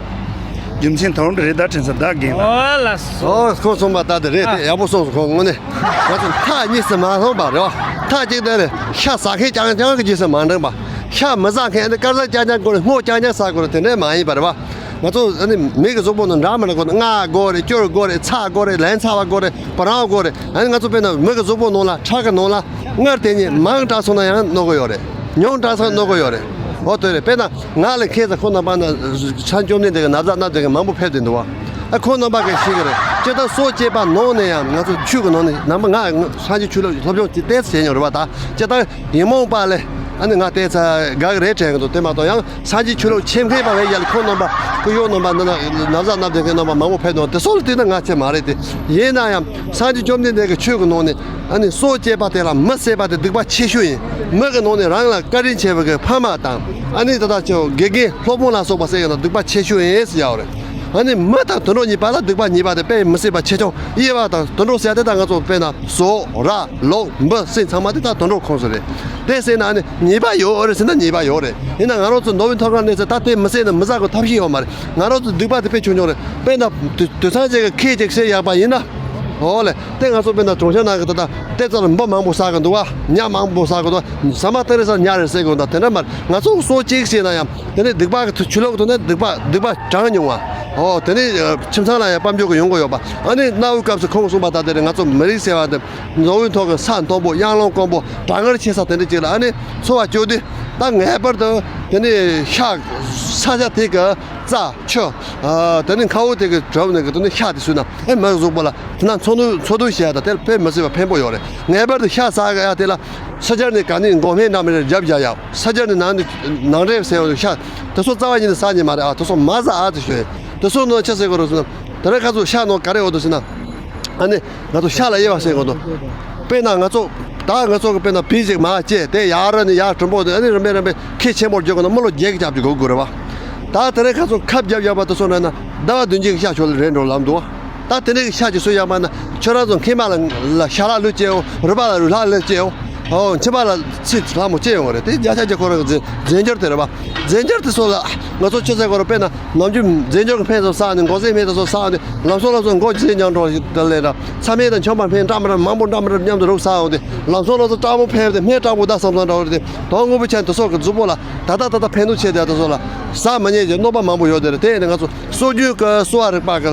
རྒྱུ་མཚན་ད་རུང་རེད་ད་དྲན་ས་བདག་རྒན་ལ། ཨོ་ལ་སོ། ཨོ་ཁོང་གསུངས་པ་ལྟར་དེ་རེད་དེ་ཡག་པོ་གསུངས་སོང་ཁོང་དངོས་གནས། ང་ཚོ་ཐག་གཉིས་སུ་མ་ལྷུང་བ་རེད་བ། ཐག་གཅིག་དེ་རེད། ཤ་ཟ་མཁན་རྐྱང་རྐྱང་གི་རྗེས་སུ་མ་འབྲངས་པ། ཤ་མི་ཟ་མཁན་དེ་དཀར་ཟ་རྐྱང་རྐྱང་དགོས་རེད། སྔོ་རྐྱང་རྐྱང་ཟ་དགོས་རེད། དེ་འདྲས་མ་ཡིན་པ་རེད་བ། ང་ཚོ་ཨ་ནི་མི་གི་གཟུགས་པོ་ནང་འདྲ་མི་འདྲ་དགོས་ན་རྔ་དགོས་རེད། སྐྱུར་དགོས་རེད། ཚྭ་དགོས་རེད། ལན་ཚྭ་བ་དགོས་རེད། སྤུ་རངས་དགོས་རེད། ཨ་ནི་ང་ཚོ་དཔེར་ན་མི་གི་གཟུགས་པོ་ནང་ལ་ཁྲག་གི་ནང་ལ་མངར་དེ་ཉིད་མང་དྲགས་སོང་ན་ཡང་གནོད་གི་ཡོད་རེད། ཉུང་དྲགས་སོང་ན་གནོད་གི་ཡོད་རེད། འོ་དེ་རེད། དཔེར་ན་ང་ལ་ཁྱེད་ཚོ་ཁོང་རྣམ་པ་ན་ཆང་སྐྱོབ་ནི་དེ་གི་ན་བཟའ་སྣ་དེ་གི་མང་པོ་ཕེབས་བསྡད་འདུག་བ། ཨ་ཁོང་རྣམ་པ་གིས་ཤེས་གི་རེད། སྤྱིར་བཏང་སྲོག་བཅད་པ་ནང་ནས་ཡང་ང་ཚོ་ཆོས་གི་ནང་ནས་ནམ་ང་སངས་རྒྱས་ཆོས་ལུགས་སློབ་སྦྱོང་ཅིག་ཏོག་ཙམ་བྱས་མྱོང་རེད་བ། ད་སྤྱིར་བཏང་ཡིན་མོང་པ་ལས། ཨ་ནི་ང་བལྟས་ཚར་དགའ་གི་རེད་དྲན་གི་འདུག་དེ་མ་གཏོགས་ཡང་སངས་རྒྱས་ཆོས་ལུགས་ཆེ་མཁན་པ་བས་ཡ་ལ་ཁོང་རྣམ་པ་སྐུ་གཡོག་རྣམ་པ་འདི་ན་ན་བཟའ་བསྣམས་བསྡད་མཁན་རྣམ་པ་མང་པོ་ཕེབས་འདུག་དེ་སོགས་ལ་བལྟས་ན་ང་ཚོ་མ་རེད་དེ། ཡིན་ན་ཡང་སངས་རྒྱས་བཅོམ་ལྡན་འདས་ཀྱི་ཆོས་ཀྱི་ནང་ནས་ཨ་ནི་སྲོག་བཅད་པ་དེ་ལ་མི་བསད་པ་དེ་སྡིག་པ་ཆེ་ཤོས་ཡིན། མི་གི་ནང་ནས་རང་ལ་བཀའ་དྲིན་ཆེ་བའི་གི་ཕ་མ་དང་ཨ་ནི་ད་ལྟ་ཆོས་དགེ་རྒན་སློབ་དཔོན་ལ་སོགས་པ་བསད་ཡོད་ན་སྡིག་པ་ཆེ་ཤོས་ཡིན་ཟེར་ཡོད་རེད། ཨ་ནི་མི་དང་དུད་འགྲོ་གཉིས་པ་ལ་སྡིག་པ་གཉིས་པ་དེ་དཔེ་མི་སྲིད་པ་ཆེ་ཆུང་དབྱེ་བ་དང་དུད་འགྲོ་ཟེར་དེ་ད་ང་ཚོ་དཔེར་ན་ཟོ་ར་ལོག་འབུ་སྲིན་ཚང་མ་དེ་ད་དུད་འགྲོ་ཁོངས་སུ་རེད། དེ་ཟེར་ན་ཨ་ནི་ཉེས་པ་ཡོད་རེད་ཟེར་ན་ཉེས་པ་ཡོད་རེད། ཡིན་ན་ང་རང་ཚོ་མདོ་དབུས་མཐོ་སྒང་གནས་ཚུལ་ད་དེ་མི་ཟེར་ན་མི་ཟ་དགོས་ཐབས་ཤེས་ཡོད་མ་རེད། ང་རང་ཚོ་སྡིག་པ་དེ་དཔེ་ཆུང་ཆུང་རེད། དཔེར་ན་དུ་དུད་ཚང་ཅིག་གི་ཁེ་ཅིག་བཤད་ཡག་པ་ཡིན་ན། འོ་ལེ་དེ་ང་ཚོ་དཔེར་ན་གྲོང་ཁྱེར་ནང་གི་ད་ལྟ་དེ་ཙམ་འབུ་མང་པོ་ཟ་གི་འདུག་བ། ཉ་མང་པོ་ཟ་གི་འདུག་ཟ་མ་ཐག་རེད་ས་ཉ་རེད་ཟེར་གི་འདུག་དེ་འདྲ་མ་རེད། ང་ཚོ་སྲོག་གཅོད་བྱས་ན་ཡང་དེ་ནི་སྡིག་པ་གི་ཆོས་ལུགས་དེ་ནི་སྡིག་པ་སྡིག་པ་གྲངས་ཉུང་བ། འོ་དེ་ནི་ཁྱིམ་ཚང་ལ་ཡང་དཔལ་འབྱོར་གི་ཡོང་གི་ཡོད་པ། ཨ་ནི་གནའ་བོའི་སྐབས་སུ་ཁོང་གསུངས་པ་ལྟར་དེ་རེད། ང་ཚོ་མི་རིགས་ཟེར་བ་དེ། མདོ་དབུས་མཐོ་སྒང་ས་མཐོན་པོ་གཡང་ལུང་དཀོན་པོ་གྲང་ངར་ཆེ་ས་དེ་འདྲ་ཅིག་ལ་ཨ་ནི་འཚོ་བ་སྐྱོལ་དུས་ད་ངེས་པར་དུ་དེ་ནི་ཤ་ས་ཆ་དེ་གི་རྩྭ་ཆུ་དེ་ནི་མཁའ་དབུགས་དེ་གི་གྲུབ་ནས་གི་དེ་ནི་ཤ་དེ་ཟོས་ན་ཨེ་མི་གཟུགས་པོ་ལ་དེ་ན་འཚོ་སྡོད་འཚོ་སྡོད་བྱེད་ཡ་ད་དེ་ལ་དཔེ་མི་སྲིད་པ་ཕན་པོ་ཡོད་རེད། ངེས་པར་དུ་ཤ་ཟ་གི་ཡ་དེ་ལ་ཕྱི་རྒྱལ་ནས་ག་ནས་འགོག་སྨན་འདྲ་མི་འདྲ་རྒྱབ་བཞག་ཡ། ཕྱི་རྒྱལ་ནས་ནང་ནས་ནང་འདྲེན་ཟེར་བ་ཤ་དེ་ཚོ་རྩ་བ་ཉིད་ནས་ཟ་ཉན་མ་རེད་ཨ། དེ་ཚོ་མ་ཟ་ཨ་ཙི་ཞུ་ཡིན། དེ་ཚོ་ནང་ཆ་ཟེར་དགོས་རེད་ཟེར་ན་དེ་རིང་ཁ་ཚོ་ཤ་ནང་ག་རེ་འོ་དོ་ཟེར་ན། ཨ་ནི་ང་ཚོ་ཤ་ལ་དབྱེ་བ་ཕྱེ་དགོས་འདུག་དཔེར་ན་ང་ཚོ་ད་ང་ཚོ་གི་དཔེར་ན་བི་ཞིག་མར་བཅད་དེ་ཡར་ནས་ཡར་གྲུང་པོ་དེ་ཨ་ནི་རིམ་པས་རིམ་པས་ཁེ་ཆེན་པོར་འགྱུར་དགོས་ན་མི་ལོ་བརྒྱད་ཀྱི་རྒྱབ་ཀྱི་སྒུག་དགོས་རེད་བ། ད་དེ་རིང་ཁ་ཚོ་ཁབ་རྒྱབ་རྒྱབ་པ་དེ་ཚོ་ན་ན་ཟླ་བ་བདུན་བརྒྱད་ཀྱི་ཤ་ཤོར་ལ་རན་འགྲོ་ལམ་འདུག་ད་དེ་འདྲའི་ཤ་ཅིག་གསོ་ཡག་མ་ན་ཁྱོད་རང་ཚོ་མཁལ་མ་ལ་ལ་ཤ་ལག་ལུད་སྐྱེ་ཡོང་། རུས་པ་ལ་རུས་ལྷག་ལུད་སྐྱེ་ཡོང་། ཨོ་མཆིན་པ་ལ་ཚིལ་ལྷག་མོ་སྐྱེ་ཡོང་བ་རེད། དེ་བརྒྱ་ཆ་བརྒྱ་ཁོ་རང་གི་རྫས་རྫས་འགྱུར་དེ་རེད་བ། རྫས་འགྱུར་དེ་ཚོ་ལ་ང་ཚོ་ཆུ་ཚད་ཁོ་རང་དཔེར་ན་ནམ་རྒྱུན་རྫས་འགྱུར་གྱི་སྨན་ཚོ་ཟ་ནས་འགོག་རྫས་སྨན་དེ་ཚོ་ཟ་ནས་ལམ་སང་ལམ་སང་མགོ་རྫས་ཉམས་འགྲོ་ཞིག་དེ་ལས་ར་ཚྭ་སྨན་དང་ཆང་པ་སྨན་འདྲ་མི་འདྲ་མང་པོ་འདྲ་མི་འདྲ་མཉམ་དུ་རུབ་ཟ་འོང་དེ་ལམ་སང་ལམ་སང་སྐྲག་པོ་ཕེབས་ཏེ་སྨན་སྐྲག་པོ་ད་བསམ་བསམ་འདྲ་བོ་རེད་དེ། དོན་དངོས་པོ་ཆེན་དེ་ཚོ་གི་གཟུགས་པོ་ལ་ད་ལྟ་ད་ལྟ་ཕན་ཐོགས་ཆེ་དེ་དེ་ཚོ་ལ་ཟ་མི་ཉན་གྱི་གནོད་པ་མང་པོ་ཡོད་དེ་རེད། དེ་ཡིན་ན་ང་ཚོ་སྲོལ་རྒྱུན་གྱི་གསོ་བ་རིག་པ་གི་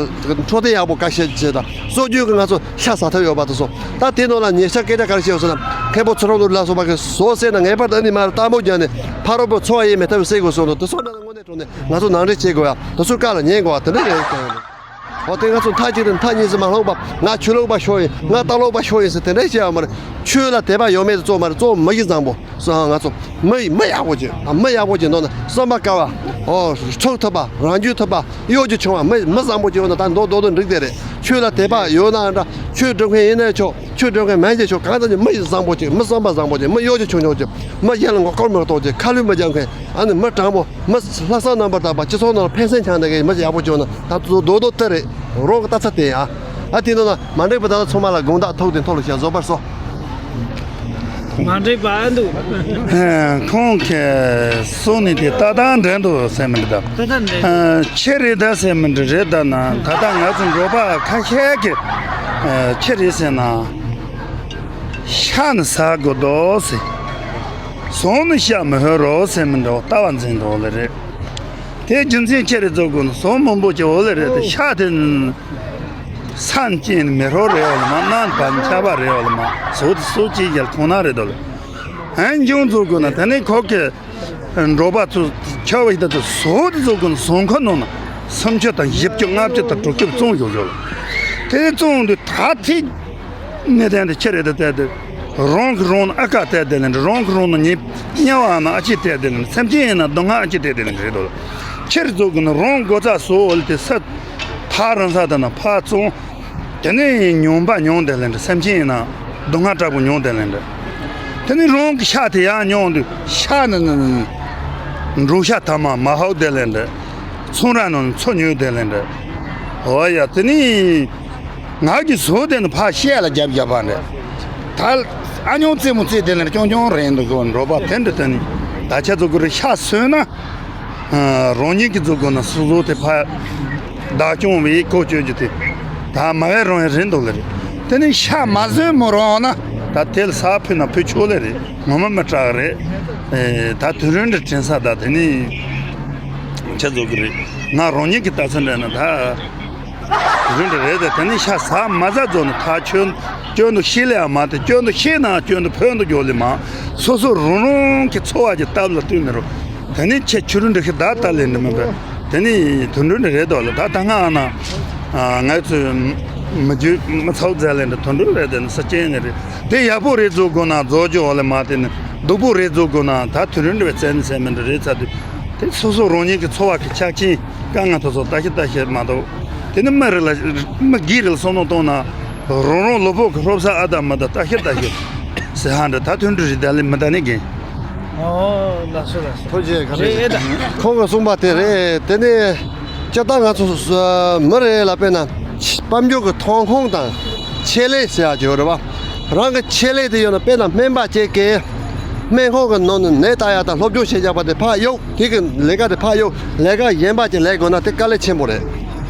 འཕྲོད་བསྟེན་ཡག་པོ་ག་ཤེད་ཆེ་དང་སྲོལ་རྒྱུན་གྱི་ང་ཚོ་ཤ་ཟ་ཐབས་ཡོད་པ་དེ་ཚོ་ད་དེ་ནང་ལ་ཉེ་ཆར་སྐད་ཆ་ག་རེ་བཤད་ཡོད་ཟེར་ན་མཁན་པོ་ཚུལ་ཁྲིམས་ལ་སོགས་པ་གི་ཟོག་བསད་ན་ངེས་པར་དུ་ཨ་ནི་མར་ལྟད་མོ་བརྒྱབ་ནས་ཕ་རོལ་པོ་འཚོ་བ་ཡེ་མེད་ཐབས་བསད་དགོས་གསུངས་འདུག་དེ་ཚོ་ད་དངོས་གནས་དྲང་གནས་ང་ཚོ་ནང་འདྲེན་བྱེད་དགོས་ཡ། དེ་ཚོ་བཀའ་ལ་ཉན་དགོས་བ་དེ་འདྲ་རེད་ཀྱང་ཡོད་འདུག་འོ་དེ་ང་ཚོ་མཐའ་གཅིག་ཏུ་མཐའ་གཉིས་སུ་མ་ལྷུང་བ། ང་ཆོས་ལུགས་པ་ཤོར་ཡིན། ང་ལྟ་ལོག་པ་ཤོར་ཡིན་ཟེར་དེ་འདྲ་བཤད་ཡ་མ་རེད། ཆོས་ལ་དད་པ་ཡོད་མེད་དེ་གཙོ་མ་རེད། གཙོ་བོ་མི་གཞི་བཟང་པོ་སོང་། ང་ཚོ་མི་མི་ཡག་པོ་ཅིག་ཨ་མི་ཡག་པོ་ཅིག་འདུག་ན་བསམ་པ་དཀར་བ། ཨོ་ཚུགས་ཐུབ་པ། རང་རྒྱུད་ཐུབ་པ། གཡོ་སྒྱུ་ཆུང་བ། མི་མི་བཟང་པོ་ཅིག་ཡོང་ན་ད་མདོག་མདོག་མདོག་འགྲིག་དེ་རེད། ཆོས་ལ་དད་པ་ཡོད་ན་འདྲ། ཆོས་སྒྲུབ་མཁན་ཡིན་ནའི་ཆོག་ཆོས་སྒྲུབ་མཁན་མིན་ཀྱང་ཆོག་གང་ཙམ་གྱི་མི་བཟང་པོ་ཅིག་མི་བསམ་པ་བཟང་པོ་ཅིག་མི་གཡོ་སྒྱུ་ཆུང་ཆུང་ཅིག་མི་གཞན་ལ་མགོ་སྐོར་མི་གཏོང་ཅིག་ཁ་ལུད་མི་རྒྱག་མཁན། ཨ་ནི་མི་དྲང་པོ། མི་ལྷག་བསམ་རྣམ་པར་དག་པ། སྤྱི་ཚོགས་ནང་ལ་ཕན་སེམས་འཆང་བསྡད་མཁན་མི་ཡག་པོ་ཅིག་ཡོང་ན་ད་དུ་རྡོག་རྡོག་ལྟ་རེད། རང་གི་ལྟ་ཚུལ་དེ་ཡིན་ཨ། ཨ་དེ་ནང་ན་མ་འགྲིག་པ་ད་ལ་ཚང་མ་ལ་དགོངས་དག་ཐུགས་དེ་མཐོ་རུ་བཞག་བཟོད་པར་གསོལ། མ་འགྲིག་པ་ཨ་འདུག་ཁོང་གིས་གསུངས་ནས་དེ་ལྟ་སྟངས་འགྲན་འདུག་ཟེར་མི་འདྲ། ད་ལྟ་འགྲན་འདུག་ཨ། ཆི་རེད་ད་ཟེར་མི་འདྲ་རེད། ད་ན་ད་ལྟ་ང་ཚོ་འབྲོག་པ་ཁ་ཤས་ཀྱིས་ཨ། ཆི་རེད་ཟེར་ན། ཤ་ནི་ཟ་དགོས་འདུག་ཟེར། ཟོག་ནི་ཤ་མི་ཧོད་རོགས་ཟེར་མི་འདྲ་བ་ལྟ་བ་འཛིན་འདུག་ལེ་རེད། དེ་རྒྱུ་མཚན་ཆི་རེད་ཟེར་དགོས་ན་ཟོག་མང་པོ་ཅིག་འོ་ལེ་རེད་དེ། ཤ་དེ་ནི་ས་ནི་སྐྱེས་ནི་མི་ཧོད་རེད་འོ་ལེ་མ། གནའ་ནི་བ་ནི་ཆགས་པ་རེད་འོ་ལེ་མ། ཟོག་དེ་སྲོག་གཅོད་བྱེད་ཡ་ཁོ་ན་རེད་འདུག་ལེ། ཨན་འཇོན་ཟེར་དགོས་ན་དེ་ནི་ཁོ་གི་འབྲོག་པ་ཚོ་ཁྱབ་པ་ཡིན་ད་དུ་ཟོག་དེ་ཟེར་དགོས་ན་ཟོག་མཁན་ནང་ན་སུམ་ཅུ་དང་བཞི་བཅུ་ལྔ་བཅུ་དང་དྲུག་ཅུ་བཙོང་ཡོད་ཡོད་ལེ། དེ་བཙོང་དུས་ད་ཐིག་གནས་བརྟན་དེ་ཆི་རེད་དེ་བལྟས་ཏེ། རང་གི་རང་ན་ཨ་ཁ་བལྟས་དེ་ལེན། རང་གི་རང་ན་ཉེ་དམྱལ་བ་ན་ཨ་ཅེ་བལྟས་དེ་ལེན། སེམས་ཅན་ཡིན་ན་སྡུག་བསྔལ་ཨ་ཅེ་བལྟས་དེ་ལེན་རེད་དོ། ཆི་རེད་ཟེར་དགོས་ན་རང་སྒོ་རྩ་བཟོ་འོལ་ཏེ་ས་ཐག་རིང་ས་དེ་ན་ཕར་བཙོང་། དེ་ནས་མྱོང་པ་མྱོང་དེ་ལེན། སེམས་ཅན་ཡིན་ན་སྡུག་བསྔལ་དྲག་པོ་མྱོང་དེ་ལེན། དེ་ནས་རང་གི་ཤ་དེ་ཡང་མྱོང་དུས་ཤ་ནི་ནི་ནི་འབྲོག་ཤ་ཐ་མ་མ་ཧའུ་དེ་ལེན། ཚོང་ར་ནང་ཚོ་ཉོས་དེ་ལེན། འོ་ཡ་དེ་ནས། ང་གི་ཟོག་དེ་ནི་ཕར་བཤད་ལ་རྒྱབ་རྒྱབ་པ་རེད། ད་ཨ་ཉོ་རྩེད་མོ་རྩེད་དེ་ལ་རྐྱང་རྐྱང་རེད་འདུག་འབྲོག་པ་དེ་འདྲ་དེ་ནི་ད་ཆ་ཚོ་གི་རི་ཤ་ཟོས་ན། རང་ཉིད་ཀྱི་ཚོ་གི་ན་སོ་སོ་དེ་ཕར་བདག་སྐྱོང་བའི་གོ་ཆོད་ཀྱི་དེ་ད་མ་བས་རང་ཡང་རེད་འདུག་ལེ་རེད། དེ་ནི་ཤ་མ་ཟོས་མོ་རང་ན་ད་དེ་ལ་ས་ཕུད་ན་ཕུད་ཆོག་ལེ་རེད། ངོ་མ་མི་དྲག་རེད། ད་དུས་རིང་འདྲ་དྲན་ས་ད་དེ་ནི་ཆ་ཚོ་གི་རེད། ང་རང་ཉིད་ཀྱི་ལྟ་ཚུལ་འདྲ་ན་ད། རིན་འདྲ་རེད་དེ། དེ་ནི་ཤ་ཟ་མ་ཟ་རྫོགས་ནས་ཐག་ཆོད། སྐྱོན་དུ་ཤེས་ལེ་ཡང་མ་དེ། སྐྱོན་དུ་ཤེས་ན་སྐྱོན་དུ་ཕན་དུ་འགྱོ་ལེ་མ། སོ་སོ་རང་རང་གི་འཚོ་བ་གི་སྟབས་ལ་བསྟུན་ནས་རོ། དེ་ནི་ཁྱེད་ཆུ་རུ་འདྲ་ཤི་བདག་ལྟ་ལེ་འདྲ་མིན་པས། དེ་ནི་དུད་འགྲོ་འདྲ་རེད་དོ་ལེ། ད་ད་ང་ཨ་ན། ང་ཚོས་མི་རྒྱུ་མི་ཚོགས་མཛད་ལེ་འདྲ་དུད་འགྲོ་རེད། དེ་ནི་ས་སྐྱེན་ནི་རེད། དེ་ཡག་པོ་རེད་བཟོ་དགོས་ན་བཟོ་རྒྱུ་འོ་ལེ་མ། དེ་ནི། སྡུག་པོ་རེད་བཟོ་དགོས་ན་ད་དུས་རིང་འདྲ་བའི་བཙན་ནས་བཙན་མི་འདྲ་རེད་ཚར་དུས། དེ་སོ་སོ་རང་ཉིད་ཀྱི་འཚོ་བ་གི་ཆ་རྐྱེན་དཀའ་ངལ་དེ་ཚོ་ལྟ་ཞིབ་ལྟ་ཞིབ་མ་གཏོགས། དེ་ནི་མི་རེ་ལ་མི་སྒེར་རེ་ལ་བསམ་བློ་བཏང་ན། རང་རང་ལུས་པོ་གི་སློབ་གསོ་ཨ་ད་མ་ད་ལྟ་ཞིབ་ལྟ་ཞིབ་ཟེར་ཧ་འདྲ་ད་དུས་འདྲ་རེད། ད་ལས་མི་ད་ནི་རྒན། ཨོ་ལགས་སོ་ལགས་སོ། ཐུགས་རྗེ་ག་རེ། རེད་ད། ཁོང་གིས་གསུངས་པ་དེ་རེད། དེ་ནི་སྤྱིར་བཏང་ང་ཚོ་མི་རེ་ལ་དཔེར་ན་དཔལ་འབྱོར་གྱི་ཐོན་ཁུངས་དང་ཆེད་ལས་ཟེར་ཡག་ཅིག་ཡོད་རེད་བ། རང་གི་ཆེད་ལས་དེ་ཡོད་ན་དཔེར་ན་སྨན་པ་ཅིག་གིས་སྨན་ཁང་གི་ནང་ནས་ནད་ལྟ་ཡག་དང་སློབ་སྦྱོང་བྱེད་ཡག་པ་དེ་ཕར་གཡུག་དེ་གི་ལས་ཀ་དེ་ཕར་གཡུག་ལས་ཀ་གཞན་པ་ཅིག་ལས་དགོས་ན་དེ་དཀའ་ལས་ཆེན་པོ་རེད།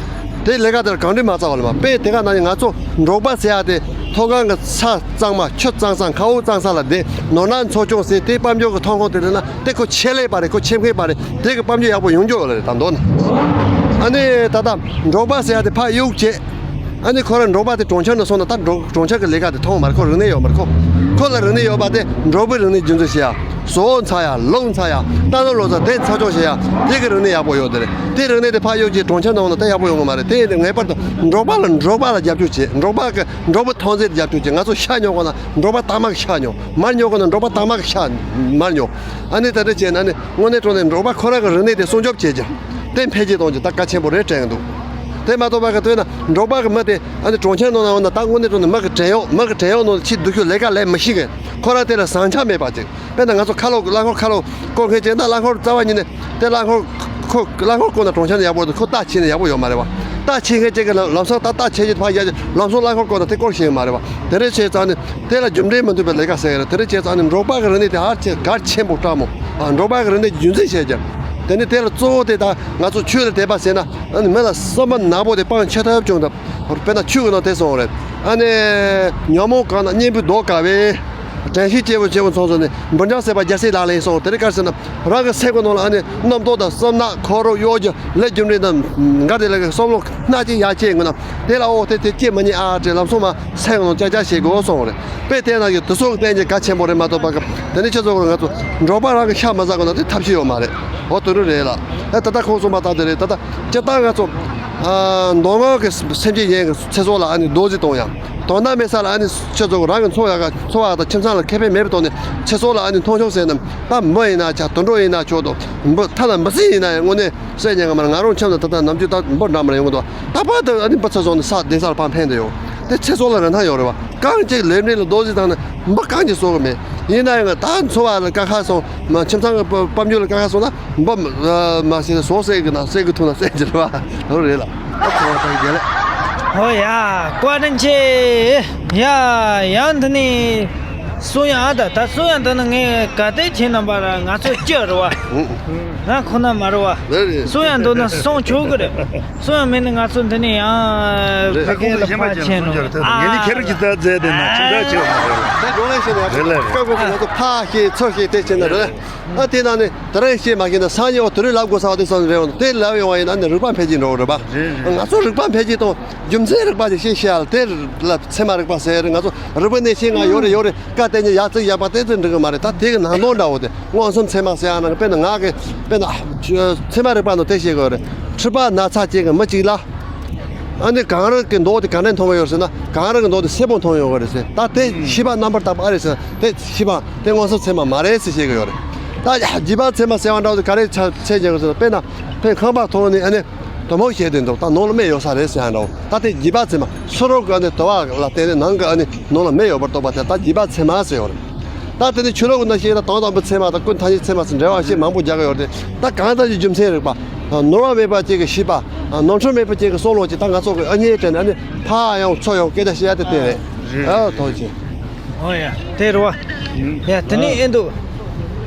དེ་ལས་ཀ་དེར་གང་འདྲ་མ་རྩ་བ་ལ་མ་དཔེ་དེ་ག་ན་ནི་ང་ཚོ་འབྲོག་པ་ཟེར་ཡག་དེ་མཐོ་སྒང་གི་ས་གཙང་མ་ཆུ་གཙང་ས་མཁའ་དབུགས་གཙང་ས་ལ་བསྡད། ནོར་ནག་འཚོ་སྐྱོང་ཟེར་དེ་དཔལ་འབྱོར་གྱི་ཐོན་ཁུངས་དེ་རེད་ན་དེ་ཁོ་ཆེད་ལས་པ་རེད། ཁོ་ཆེད་མཁས་པ་རེད། དེ་གི་དཔལ་འབྱོར་ཡག་པོ་ཡོང་རྒྱུ་ཡོད་ལ་རེད། ད་མདོར་ན་ཨ་ནི་ད་ལྟ་འབྲོག་པ་ཟེར་ཡག་དེ་ཕར་གཡུག་བྱས། ཨ་ནི་ཁོ་རང་འབྲོག་པ་དེ་གྲོང་ཁྱེར་ནང་སོང་ན་ད་འབྲོག་གྲོང་ཁྱེར་གྱི་ལས་ཀ་དེ་མཐོང་མ་རེད། ཁོ་རིག་གནས་ཡོད་མ་རེད། ཁོ་ཁོ་ལ་རིག་གནས་ཡོད་པ་དེ་འབྲོག་པའི་རིག་གནས་རྒྱུན་འཛིན་བྱེད་ཡ། ཟོག་འཚོ་ཡ། ལུག་འཚོ་ཡ། རྟ་ནོར་ལོ་ཙཱ་དེ་འཚོ་སྐྱོང་བྱེད་ཡ། དེ་གི་རིག་གནས་ཡག་པོ་ཡོད་དེ་རེད། དེ་རིག་གནས་དེ་ཕར་གཡུག་རྗེས་གྲོང་ཁྱེར་ནང་ན་དེ་ཡག་པོ་ཡོང་གི་མ་རེད། དེ་ཡིན་དུས་ངེས་པར་དུ་འབྲོག་པ་ལ་འབྲོག་པ་ལ་རྒྱབ་སྐྱོར་བྱེད། འབྲོག་པ་གི་འབྲོག་པའི་ཐོན་རྫས་རྒྱབ་སྐྱོར་བྱེད། ང་ཚོ་ཤ་ཉོ་དགོས་ན་འབྲོག་པ་དྭངས་མ་གི་ཤ་ཉོ། མར་ཉོ་དགོས་ན་འབྲོག་པ་དྭངས་མ་གི་ཤ་མར་ཉོ། ཨ་ནི་དེ་འདྲ་བྱས་ན་ནི་དངོས་གནས་དྲང་གནས་འབྲོག་པ་ཁོ་རང་གི་རིག་གནས་དེ་སྲུང་སྐྱོབ་བྱེད་རྒྱུ་དེ་འཕེལ་རྒྱས་གཏོང་རྒྱུ་ད་གལ་ཆེན་པོ་རེད་དྲན་གི་འདུག་དེ་མ་གཏོགས་པ་གི་ལྟོས་ན་འབྲོག་པ་གི་མི་དེ་ཨ་ནི་གྲོང་ཁྱེར་ནང་ན་འོང་ན་ད་དངོས་གནས་དྲང་གནས་མི་གི་བྲན་གཡོག་མི་གི་བྲན་གཡོག་ནང་ཕྱིན་སྡོད་རྒྱུ་ལས་ཀ་ལས་མི་ཤེས་གི། ཁོ་རང་དེ་ལ་བཟང་ཆ་མེད་པ་ཅིག་དཔེར་ན་ང་ཚོ་ཁ་ལོ་རླངས་འཁོར་ཁ་ལོ་བསྐོར་མཁན་ཅིག་ན་རླངས་འཁོར་རྩ་བ་ཉིད་ནས་དེ་རླངས་འཁོར་ཁོ་རླངས་འཁོར་བསྐོར་ན་གྲོང་ཁྱེར་ནས་ཡག་པོ་འདུག་ཁོ་རྟ་ཁྱེར་ནས་ཡག་པོ་ཡོད་མ་རེད་བ། རྟ་ཁྱེར་མཁན་ཅིག་གི་ལམ་ལམ་སང་ད་རྟ་ཁྱེར་རྒྱུ་ཕར་རྒྱག་རྒྱུ་ལམ་སང་རླངས་འཁོར་བསྐོར་ན་དེ་བསྐོར་ཤེས་ཀྱི་མ་རེད་བ། དེ་འདྲ་བྱས་ཙང་ནི་དེ་ལ་རྒྱུ་འབྲས་མི་མཐུན་པའི་ལས་ཀ་བྱས་ཡོད་རེད། དེ་འདྲ་བྱས་ཙང་ནི་འབྲོག་པ་གི་རིག་གནས་དེ་ཧ་ཅང་གལ་ཆེན་པོ་སྤྲད་མོ། ཨ་འབྲོག་པ་གི་རིག་གནས་རྒྱུན་འཛིན་བྱེད་རྒྱུ། དེ་ནི་དེ་ལ་གཙོ་བོ་དེ་ད་ང་ཚོ་ཆོས་ལ་དད་པ་བྱས་ན་ཨ་ནི་མི་ལ་བསམ་པ་ནག་པོ་དེ་སྤང་ཆེ་ཐབས་བྱུང་ཐབས། དཔེར་ན་ཆོས་ཀྱི་ནང་དེ་གསུངས་རེད། ཨ་ནི་ཉོན་མོངས་གང་ན་གཉེན་པོའི་མདོག་དཀར་བས། དྲན་ཤེས་སྐྱེ་བོ་སྐྱེ་བོ་མཚུངས་སོ་ནི་འབུར་འཇམ་ཟད་པ་རྒྱལ་སྲས་ལག་ལེན་གསུངས། དེ་རིང་ག་རེ་ཟེར་ན་རང་གི་སེམས་ཀྱི་ནང་ལ་ཨ་ནི་རྣམ་རྟོག་དང་བསམ་ནག་འཁོར་རོ་གཡོ་སྒྱུ་ལས་རྒྱུ་འབྲས་དང་འགའ་དེ་ལ་གི་བསམ་བློ་སྣ་གཅིག་ཡར་སྐྱེས་ངོ་ན་དེ་ལ་ཨོ་དེ་དེ་སྐྱེ་མི་ཉན་ཨ་བྲེལ་ལམ་སང་མ་སེམས་ཀྱི་ནང་ཅག་ཅག་བྱེད་དགོས་གསུངས་རེད། དཔེ་བལྟས་ན་གི་དེ་སོགས་བསྟན་གྱི་གལ་ཆེན་པོ་རེད་མ་གཏོགས་པ་གི་དེ་ནི་ཁྱེད་ཚོ་གི་ང་ཚོ་འབྲོག་པ་རང་གི་ཤ་མ་ཟ་དགོས་ན་དེ་ཐབས་ཤེས་ཡོད་མ་རེད། འོ་དེ་འདྲ་རེད་ལ། ཨ་ད་ལྟ་ཁོང་གསུངས་པ་ལྟར་དེ་རེད། ད་ལྟ་སྤྱིར་བཏང་ང་ཚོ་ཨ་མདོ་སྔགས་ཀྱི་སེམས་ཅན་གཞན་གྱི་ཚེ་སྲོག་ལ་ཨ་ནི་རྡོག་རྫིས་གཏོང་ཡ། དོན་དག་མེད་ས་ལ་ཨ་ནི་ཁྱེད་ཚོ་རང་གི་འཚོ་ཡག་ག་འཚོ་བ་དང་ཁྱིམ་ཚང་ལ་ཁེ་ཕན་མེད་པའི་ཐོག་ནས་ཚེ་སྲོག་ལ་ཨ་ནི་མཐོང་ཆུང་ཟེར་ན་ད་མི་ཡིན་ན་ཆ་དུད་འགྲོ་ཡིན་ན་ཆོག་དོ། འབུ་ཐ་ན་འབུ་སྲིན་ཡིན་ན་ཡང་དངོས་གནས་བཤད་ཉན་གི་མ་རེད། ང་རང་ཁྱིམ་དུ་ད་ལྟ་ནམ་རྒྱུན་ད་འབུ་འདྲ་མ་རེད་ཡོང་གི་འདུག་ད་བར་དུ་ཨ་ནི་འབུ་ཚ་སོང་ནས་ས་བདེ་སར་ཕར་འཕེན་དུ་ཡོང་། དེ་ཚེ་སྲོག་ལ་རིན་ཐང་ཡོད་རེད་བ། རྐང་གཅིག་ལས་མེད་ལ་རྡོག་རྫིས་བཏང་ན་འབུ་རྐང་གཅིག་གསོ་གི་མེད། ཡིན་ན་ཡང་ད་འཚོ་བ་ལ་དཀའ་ཁག་སོང་མ་ཁྱིམ་ཚང་གི་དཔལ་འབྱོར་ལ་དཀའ་ཁག་སོང་ན་འབུ་མ་ཟེར་ཟོག་བསད་གི་ན་བསད་གི་ཐུབ་ན་བསད་ཀྱི་རེད་བ། ལོ་རེད་ལ། ཨ་ཚོ་བ་དང་རྒྱལ་ལེ། ཧོ་ཡ། བཀའ་དྲིན་ཆེ། ཡ། ཡང་འདི་ནི། གསུང་ཡང་ཨ་ད་ད་གསུང་ཡང་འདི་ནི་ངས་ག་དེ་ཁྱེད་རྣམ་པ་ལ་ང་ཚོ་སྐྱོ་རུ་བ། ང་ཁོ་ན་མ་རུ་བ། རེད་རེད། གསུང་ཡང་འདི་ནི་གསུང་ཆོག་གི་རེད། གསུང་ཡང་མེད་ནི་ང་ཚོ་འདི་ནི་ཡང་རེད། ཕ་གི་ལ་ཕ་ཆེན་ནོ། ངེད་གཉིས་ཁྱེད་རང་གི་ད་རྫས་དེ་ན་ཁྱིམ་བདག་ཆེ་བ་མ་རེད། ད་འགྲོ་ལེ་ཤེས་ནས་རེད་ལ། སྐབས་སྐབས་སུ་ང་ཚོ་ཕ་ཤེས་ཚོ་ཤེས་དེ་བྱས་ན་རེད། ཨ་དེ་ན་ནི་ད་རེས་ཤེས་མ་ཤེས་ན་སང་ཉིན་འོ་དེ་རིང་ལབ་དགོས་ས་བ་དེ་སང་རེད་འོ་དེ་ལབ་ཡོང་བ་ཡིན་ན་ནི་རིག་པ་འཕེལ་རྒྱས་འགྲོ་གི་རེད་པ། ང་ཚོ་རིག་པ་འཕེལ་རྒྱས་དང་རྒྱུ་མཚན་རིག་པ་ཞིག་ཤེས་ཤེས་ཡ་ལ་དེ་ལ་ཚད་མ་རིག་པ་ཟེར་རེད། ང་ཚོ་རིག་པའི་གནས་ཆེན་ལྔ་ཡོད་རེད་ཡོད་རེད། བཀའ་གཏན་གྱི་ཡར་བརྩིགས་ཡག་པ་དེ་ཚོ་འགྲིག་གི་མ་རེད། ད་དེ་གི་ནང་དོན་འདྲ་བོ་དེ་མངོན་སུམ་ཚད་མ་ཟེར་ཡ་ན་དཔེར་ན་ང་གི་དཔེར་ན་ཚད་མ་རིག་པ་ནང་དེ་བཤད་གི་ཡོད་རེད། མཁྲིས་པ་ན་ཚ་ཅན་གྱི་མི་གཅིག་ལ། ཨ་ནི་གངས་རི་གི་མདོག་དེ་ག་འདྲ་མཐོང་གི་ཡོད་ཟེར་ན་གངས་རི་གི་མདོག་དེ་སེར་པོ་མཐོང་ཡོང་གི་རེད་ཟེར། ད་དེ་ཤེས་པ་རྣམ་པར་དག་པ་ཨེ་རེད་ཟེར་ན་དེ་ཤེས་པ་དེ་མངོན་སུམ་ཚད་མ་མ་རེད་ཟེར་བཤད་གི་ཡོད་རེད། ད་རྒྱུད་པ་ཚད་མ་ཟེར་བ་འདྲ་བོ་དེ་ག་རེ་ཆ་ཚད་ཀྱི་ཡོད་ཟེར་ན་དཔེར་ན་དཔེ་ཁང་པ་མཐོང་ནས་ཨ་ནི་དུ་མ་བཤད་དེ་འདུག་ད་ནང་ལ་མེ་ཡོད་ས་རེད་ཟེར་ཡ་འདྲ་བོ། ད་དེ་རྒྱུད་པ་ཚད་མ་ཕྱི་རོལ་གི་ཨ་ནི་དུ་བ་ལ་བརྟེན་ནས་ནང་གི་ཨ་ནི་ནང་ལ་མེ་ཡོད་པར་རྟོགས་པ་དེ་ད་རྒྱུད་པ་ཚད་མ་ཟེར་ཡོད་རེད། ད་དེ་ནི་ཆོས་ལུགས་ཀྱི་ནང་བཤད་ན་དོན་དམ་པའི་ཚད་མ་དང་ཀུན་ཐ་སྙད་ཚད་མ་ཟེར་འགྲེལ་བ་བཤད་མང་པོ་རྒྱག་གི་ཡོད་རེད། ད་གང་ལྟར་གྱི་རྒྱུ་མཚན་རིག་པ། ནོར་བ་མེད་པ་ཅིག་གི་ཤེས་པ། ནོར་འཁྲུལ་མེད་པ་ཅིག་གི་བསམ་བློ་ཅིག་ད་ང་ཚོ་གི་ཨ་མྱེས་དྲན་ནས་ཨ་ནི་ཕ་ཡང་ཚོ་ཡང་སྐད་ཆ་བཤད་ཡ་དེ་དེ་རེད། ཨ་ཐོག་ཅིག་ཨོ་ཡ་དེ་རེད་བ། ཡ་དེ་ནི་ཨེ་འདུག་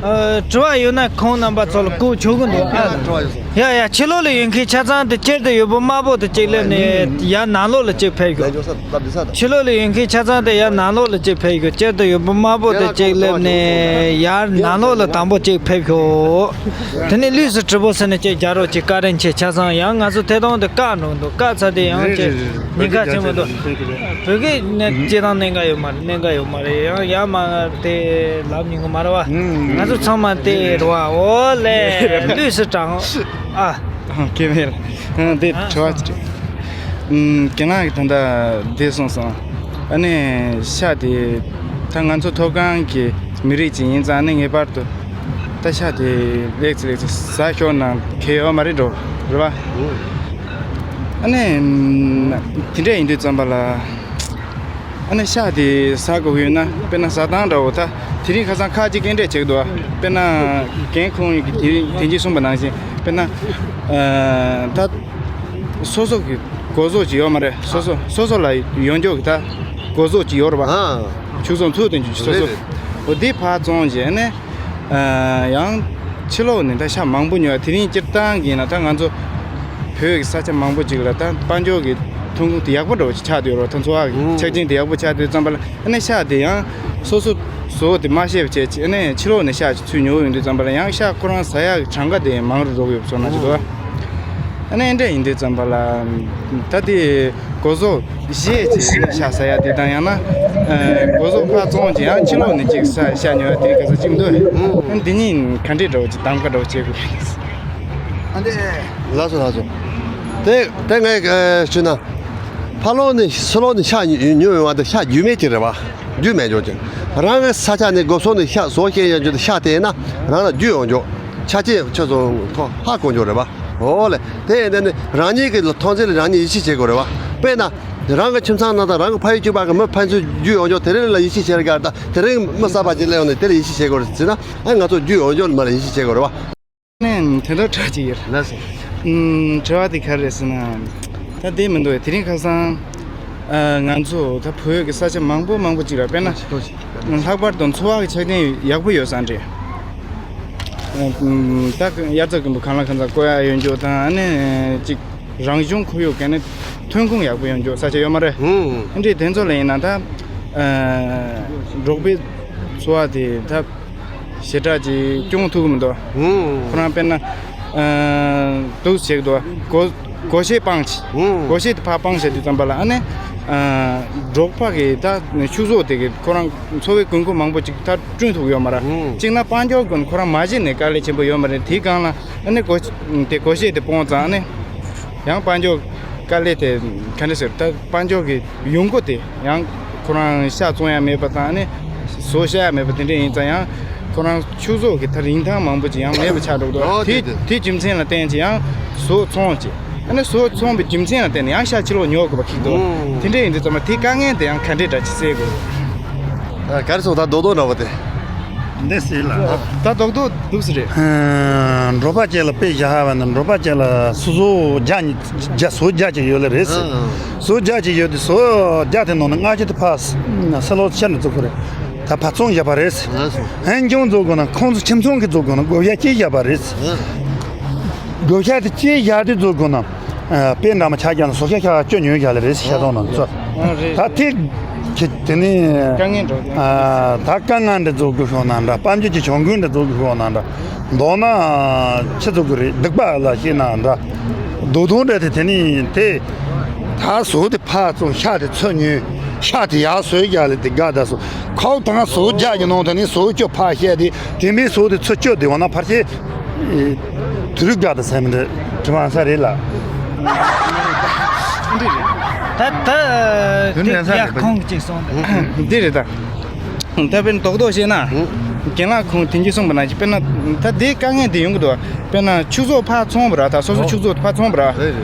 ཨ་དྲི་བ་ཡོད་ན་ཁོང་རྣམ་པ་ཚོ་ལ་བཀོད་ཆོག་གི་འདུག་ཨ་ཡ་ཕྱི་ལོགས་ལ་ཡོད་མཁན་ཆ་ཚང་དེ་སྤྱིར་དུ་ཡོད་པོ་དམར་པོ་དེ་གཅིག་སླེབས་ནས་ཡར་ནང་ལོགས་ལ་གཅིག་ཕེབས་ཤོག་ཕྱི་ལོགས་ལ་ཡོད་མཁན་ཆ་ཚང་དེ་ཡར་ནང་ལོགས་ལ་གཅིག་ཕེབས་ཤོག་སྤྱིར་དུ་ཡོད་པོ་དམར་པོ་དེ་གཅིག་སླེབས་ནས་ཡར་ནང་ལོགས་ལ་དང་པོ་གཅིག་ཕེབས་ཤོག་དེ་ནས་ལུས་སུ་གྲིབ་པོ་ཟེར་ནས་གཅིག་རྒྱག་རོགས་གྱིས། བཀའ་དྲིན་ཆེ། ཆ་ཚང་ཡང་ང་ཚོ་ཐད་གཏོང་དེ་བཀག་འགྲོ་འདུག་བཀག་ཚར་དེ་ཡང་གཅིག་ཉེན་ཁ་ཆེན་པོ་འདུག་བོད་སྐད་ནས་སྤྱིར་བཏང་གནད་འགག་ཡོད་མ་རེད། གནད་འགག་ཡོད་མ་རེད། ཡང་ཡར་མར་དེ་ལབ་ཉན་གི་མ་རེད་བ། ང་ཚོ་ཚང་མ་དེ་རེད་བ། ཨོ་ལེ་ལུས་སུ་དྲང་ཨ། ཨ་ཁེ་མེད། ཨ་དེ་དྲི་བ་ཅིག་ཨུམ་རྒན་ལགས་ཀྱིས་ད་ལྟ་དེ་གསུངས་སོང་། ཨ་ནི་ཤ་དེ་ད་ང་ཚོ་མཐོ་སྒང་གི་ མི་རིགས་ཅིག་ཡིན་ཙང་ནི་ངེས་པར་དུ་ད་ཤ་དེ་ལེགས་ཚེ་ལེགས་ཚེ་ཟ་ཤོར་ན་ཁེ་ཡོད་མ་རེད་འགྲོ་རེད་བ། ཨ་ནི་དེ་འདྲ་ཡིན་དུས་ཙམ་པ་ལ། ཨ་ནི་ཤ་དེ་ཟ་དགོས་ཡོད་ན་དཔེར་ན་ཟ་སྟངས་འདྲ་བོ་ད་དེ་རིང་ཁ་སང་ཁ་ཅིག་སྐད་འདྲ་བྱེད་ཀྱི་འདུག་དཔེར་ན་རྒན་ཁོང་གིས་དེ་རིང་དེ་གྱིས་གསུངས་པ་ནང་བཞིན་དཔེར་ན་ད་སོ་སོ་གི་སྒོ་ཟོག་ཅིག་ཡོད་མ་རེད། སོ་སོ་སོ་སོ་ལ་ཡོང་འཇོག་གི་ད་སྒོ་ཟོག་ཅིག་ཡོད་རེད་བ། ཨ། ཕྱུགས་ཟོག་འཚོ་དོན་གྱི་སོ་སོ། རེད་རེད། འོ་དེ་ཕར་བཙོང་བྱས་ནས། ཡང་ཕྱི་ལོགས་ནས་ད་ཤ་མང་པོ་ཉོ་ཡ། དེ་རིང་སྤྱིར་བཏང་གི་ཡིན་ན་ད་ང་ཚོ་བོད་ཀྱི་ས་ཆ་མང་པོ་ཅིག་ལ་ད་དཔལ་འབྱོར་གྱི་ཐོན་ཁུངས་དེ་ཡག་པོ་འདྲ་བོ་ཅིག་ཆགས་བསྡད་ཡོད་རེད། ད་འཚོ་བ་གི་ཆ་རྐྱེན་དེ་ཡག་པོ་ཆགས་བསྡད་ཙམ་པ་ལ་ཨ་ནི་ཤ་དེ་ཡང་སོ་སོ་བཟོ་དེ་མ་ཤེས་པ་བྱས་ཨ་ནི་ཕྱི་ལོགས་ནས་ཤ་ཅིག་ཚུར་ཉོ་ཡོང་དུས་ཙམ་པ་ལ་ཡང་ཤ་ཁོ་རང་ཟ་ཡ་གི་གྲངས་ཀ་དེ་མང་རུ་འགྲོ་གི་ཡོད་བཟོ་ན་ཅིག་འདུག་ཨ་ནི་འདྲ་ཡིན་དུས་ཙམ་པ་ལ་ད་དེ། སྒོ་ཟོག་བཞེས་ཅིག་ཤ་ཟ་ཡ་དེ་དང་ཡང་ན། ཨ། སྒོ་ཟོག་ཕར་བཙོང་ཅིག་ཡང་ཕྱི་ལོགས་ནས་ཅིག་ཤ་ཤ་ཉོ་ཡ་དེ་ག་ཚོད་ཅིག་འདུག་ཨ་འདི་གཉིས་ག་འདྲས་འདྲ་བོ་ཅིག་གདམ་ག་འདྲ་བོ་བྱེད་དགོས་རེད། ཨ་འདི། ལགས་སོ་ལགས་སོ། དེ་དེ་ངས་ཨ་ཞུས་ན། ཕར་ལོགས་ནས་ཕྱི་ལོགས་ནས་ཤ་ཉོ་ཉོ་ཡོང་བ་དེ་ཤ་རྒྱུས་མེད་ཅིག་རེད་བ། རྒྱུས་མེད་འཇོག་ཅིག་རང་གི་ས་ཆ་ནས་སྒོ་ཟོག་ནས་ཤ་བཟོ་ཤེས་ཡོད་རྒྱུ་དེ་ཤ་དེ་ཡིན་ན་རང་ལ་རྒྱུས་ཡོང་འཇོག་ཆ་རྐྱེན་ཆ་ཚང་ཁོ་ཧ་གོ་འཇོག་རེད་བ། འོ་ལེ། དེ་ཡིན་དུས་ནི་རང་ཉིད་ཀྱི་ཐོན་རྫས་ལ་རང་ཉིད་ཡིད་ཆེས་བྱེད་དགོས་རེད་བ། དཔེར་ན། རང་གི་ཁྱིམ་ཚང་ནང་དང་རང་གི་ཕ་ཡུལ་གཅིག་པ་གི་མི་ཕན་ཚུན་རྒྱུས་ཡོང་ཆོག་དེ་རིང་ལ་ཡིད་ཆེས་བྱེད་རྒྱུ་དང་དེ་རིང་མི་གསར་པ་ཅིག་སླེབས་ཡོང་ནས་དེ་ལ་ཡིད་ཆེས་བྱེད་དགོས་རེད་ཟེར་ན་ཨ་ང་ཚོ་རྒྱུས་ཡོང་ཆོག་མ་ལ་ཡིད་ཆེས་བྱེད་དགོས་རེད་བ། ནས་དོན་དག་གྲགས་ཅིག་ཡོད། ལགས་སོ། ཨུམ། དྲི་བ་དེ་ག་རེ་རེད་ཟེར་ན། ད་དེ་མི་འདུག་དེ་རིང་ཁ་སང་། ཨ། ང་ཚོ་ད་བོད་ཀྱི་ས་ཆ་མང་པོ་མང་པོ་ཅིག་ལ་དཔེར་ན། ལྷག་པར་དུ་འཚོ་བ་གི་ཆ་རྐྱེན་ཡག་པོ་ཡོད་ས་རེད། ཨ། ད་དབྱར་རྩྭ་དགུན་འབུ་གང་ལ་གང་འཚམ་བརྐོ་ཡག་ཡོད་འཇོག་དང་ཨ་ནི་ཅིག་རང་བྱུང་ཁོར་ཡུག་གི་ནི་ཐོན་ཁུངས་ཡག་པོ་ཡོད་འཇོག་ས་ཆ་ཡོད་མ་རེད། ཧུམ། ཨ་འདྲས་དེ་ཚོ་ལ་ཡིན་ན་ད། ཨ། འབྲོག་པའི་འཚོ་བ་དེ་ད་ཞེ་དྲག་ཅིག་སྐྱོང་ཐུབ་ཀྱི་མི་འདུག་ཧུམ། ཁོ་རང་དཔེར་ན། ཨ། འདུག་བྱེད་ཀྱི་འདུག་སྒོ་སྒོ་ཤེད་སྤང་ཅིག་ཧུམ། སྒོ་ཤེད་དེ་ཕར་སྤང་བྱས་དུས་ཙམ་པ་ལ་ཨ་ནི། ཨ། འབྲོག་པ་གི་ད་ཕྱུགས་ཟོག་དེ་གི་ཁོ་རང་འཚོ་བའི་དགོས་མཁོ་མང་པོ་ཅིག་ད་བསྐྲུན་ཐུབ་ཡོད་མ་རེད། ཧུམ། གཅིག་ན་དཔལ་འབྱོར་ཀུན་ཁོ་རང་མ་གཞི་ནས་དཀའ་ལས་ཆེན་པོ་ཡོད་མ་རེད། དེའི་སྒང་ལ་ཨ་ནི་སྒོ་དེ་སྒོ་ཤེད་དེ་སྤོང་ཙང་ཨ་ནི་ཡང་དཔལ་འབྱོར་དཀའ་ལས་དེ་ག་འདྲ་ཟེར། ད་དཔལ་འབྱོར་གྱི་ཡོང་སྒོ་དེ་ཡང་ཁོ་རང་ཤ་བཙོང་ཡ་མེད་པ་དང་ཨ་ནི་ཟོག་བཤའ་ཡ་མེད་པ་དེ་འདྲ་ཡིན་ཙང་ཡང་ཁོ་རང་ཕྱུགས་ཟོག་གི་ད་རིན་ཐང་མང་པོ་ཅིག་ཡང་མེད་པ་ཆགས་འགྲོ་གི་འདུག་ཨོ་དེ་དེ་དེ་དེ་རྒྱུ་མཚན་ལ་བརྟེན་ཅིག་ཡང་ཟོག་བཙོང་ཅིག་ཨ་ནི་ཟོག་བཙོང་པའི་རྒྱུ་མཚན་ལ་བརྟེན་ནས་ཡང་ཤ་ཕྱི་ལོགས་ཉོ་དགོས་པ་ཁེགས་འདུག་ཨོ། དེ་འདྲ་ཡིན་དུས་ཙམ་པ་དེ་དཀའ་ངལ་དེ་ཡང་ག་འདྲས་འདྲ་ཅིག་སེལ་དགོས། ཨ། ག་རེ་སོང་ད་རྡོག་རྡོག་འདྲ་བོ་དེ། འདི་སེལ་ལ། ད་རྡོག་རྡོག་འདུག་སེ་རེད། ཨ། འབྲོག་པ་ཅིག་ལ་དཔེ་བཞག་པ་ན་འབྲོག་པ་ཅིག་ལ་སོ་སོ་རྒྱ་ཉི་རྒྱ་ཟོག་བརྒྱ་ཅིག་ཡོད་ལེ་རེད། ཨ། ཟོག་བརྒྱ་ཅིག་ཡོད་དེ་ཟོག་བརྒྱ་དེ་ནང་ནས་ལྔ་བཅུ་དེ་ཕར་སེ་ལོ་ཤ་ནས་བཙུགས་པ་རེད། ད་ཕར་བཙོང་བཞག་པ་རེད། ལགས་སོ། འོན་ཀྱང་བཙོང་དགོས་ན་ཁོང་ཚོ་ཁྱིམ་ཚང་གི་བཙོང་དགོས་ན་བགོ་བཤའ་སྐྱེལ་བཞག་པ་རེད། ཨ། བགོ་བཤའ་དེ་སྐྱེལ་བཞག་དུས་བཙོང་དགོས་ན། ཨ། དཔེ་འདྲ་མ་ཆགས་ཀྱང་ཟོག་ཤ་ཁ་བཅུ་ཉོས་བཞག་ལེ་རེད། ཤ་ཚོང་ནང་ཚོ། ཨ། རེད། ད་དེ་ཁྱེད་དེ་ནི། དཀའ་ངལ་འགྲོ་གི། ཨ། ད་དཀའ་ངལ་འདྲ་བཟོ་དགོས་ཤོག་ན་འདྲ། དཔལ་འབྱོར་གྱི་གྱོང་གུན་འདྲ་བཟོ་དགོས་ཤོག་ན་འདྲ། མདོར་ན་ཆི་བཟོ་དགོས་རེད། སྡིག་པ་ལ་བཤད་ན་འདྲ། རྡོག་རྡོག་འདྲ་དེ་དེ་ནི་དེ། ད་ཟོག་དེ་ཕར་བཙོང་། ཤ་དེ་ཚུར་ཉོས། ཤ་དེ་ཡར་བཟོས་རྒྱག་ལེ་དེ་དགའ་ད་སོ། ཁོག་དང་ཟོག་རྒྱག་གི་ནང་དེ་ནི་ཟོག་བཅུ་ཕར་བཤད་དེ་དེ་མིན་ཟོག་དེ་ཚུར་བཅུ་དེ་འོ་ན་ཕར་ཆེ། དུ་རུ་དགའ་ད་སེམས་འདྲ་དྲི་བ་ས་རེད་ལ། འདི་རེད། ད་ད་དེ་ཡག་ཁོང་གཅིག་སོང་། འདི་རེད་ད། ད་དཔེར་ན་རྡོག་རྡོག་བཤད་ན། རྒན་ལགས་ཁོང་དེང་གི་གསུངས་པ་ནང་བཞིན་དཔེར་ན་ད་དེའི་དཀའ་ངལ་དེ་ཡོང་གི་འདུག་དཔེར་ན་ཕྱུགས་ཟོག་ཕར་བཙོང་བ་ར། ད་སོ་སོ་ཕྱུགས་ཟོག་ཕར་བཙོང་བ་ར། རེད་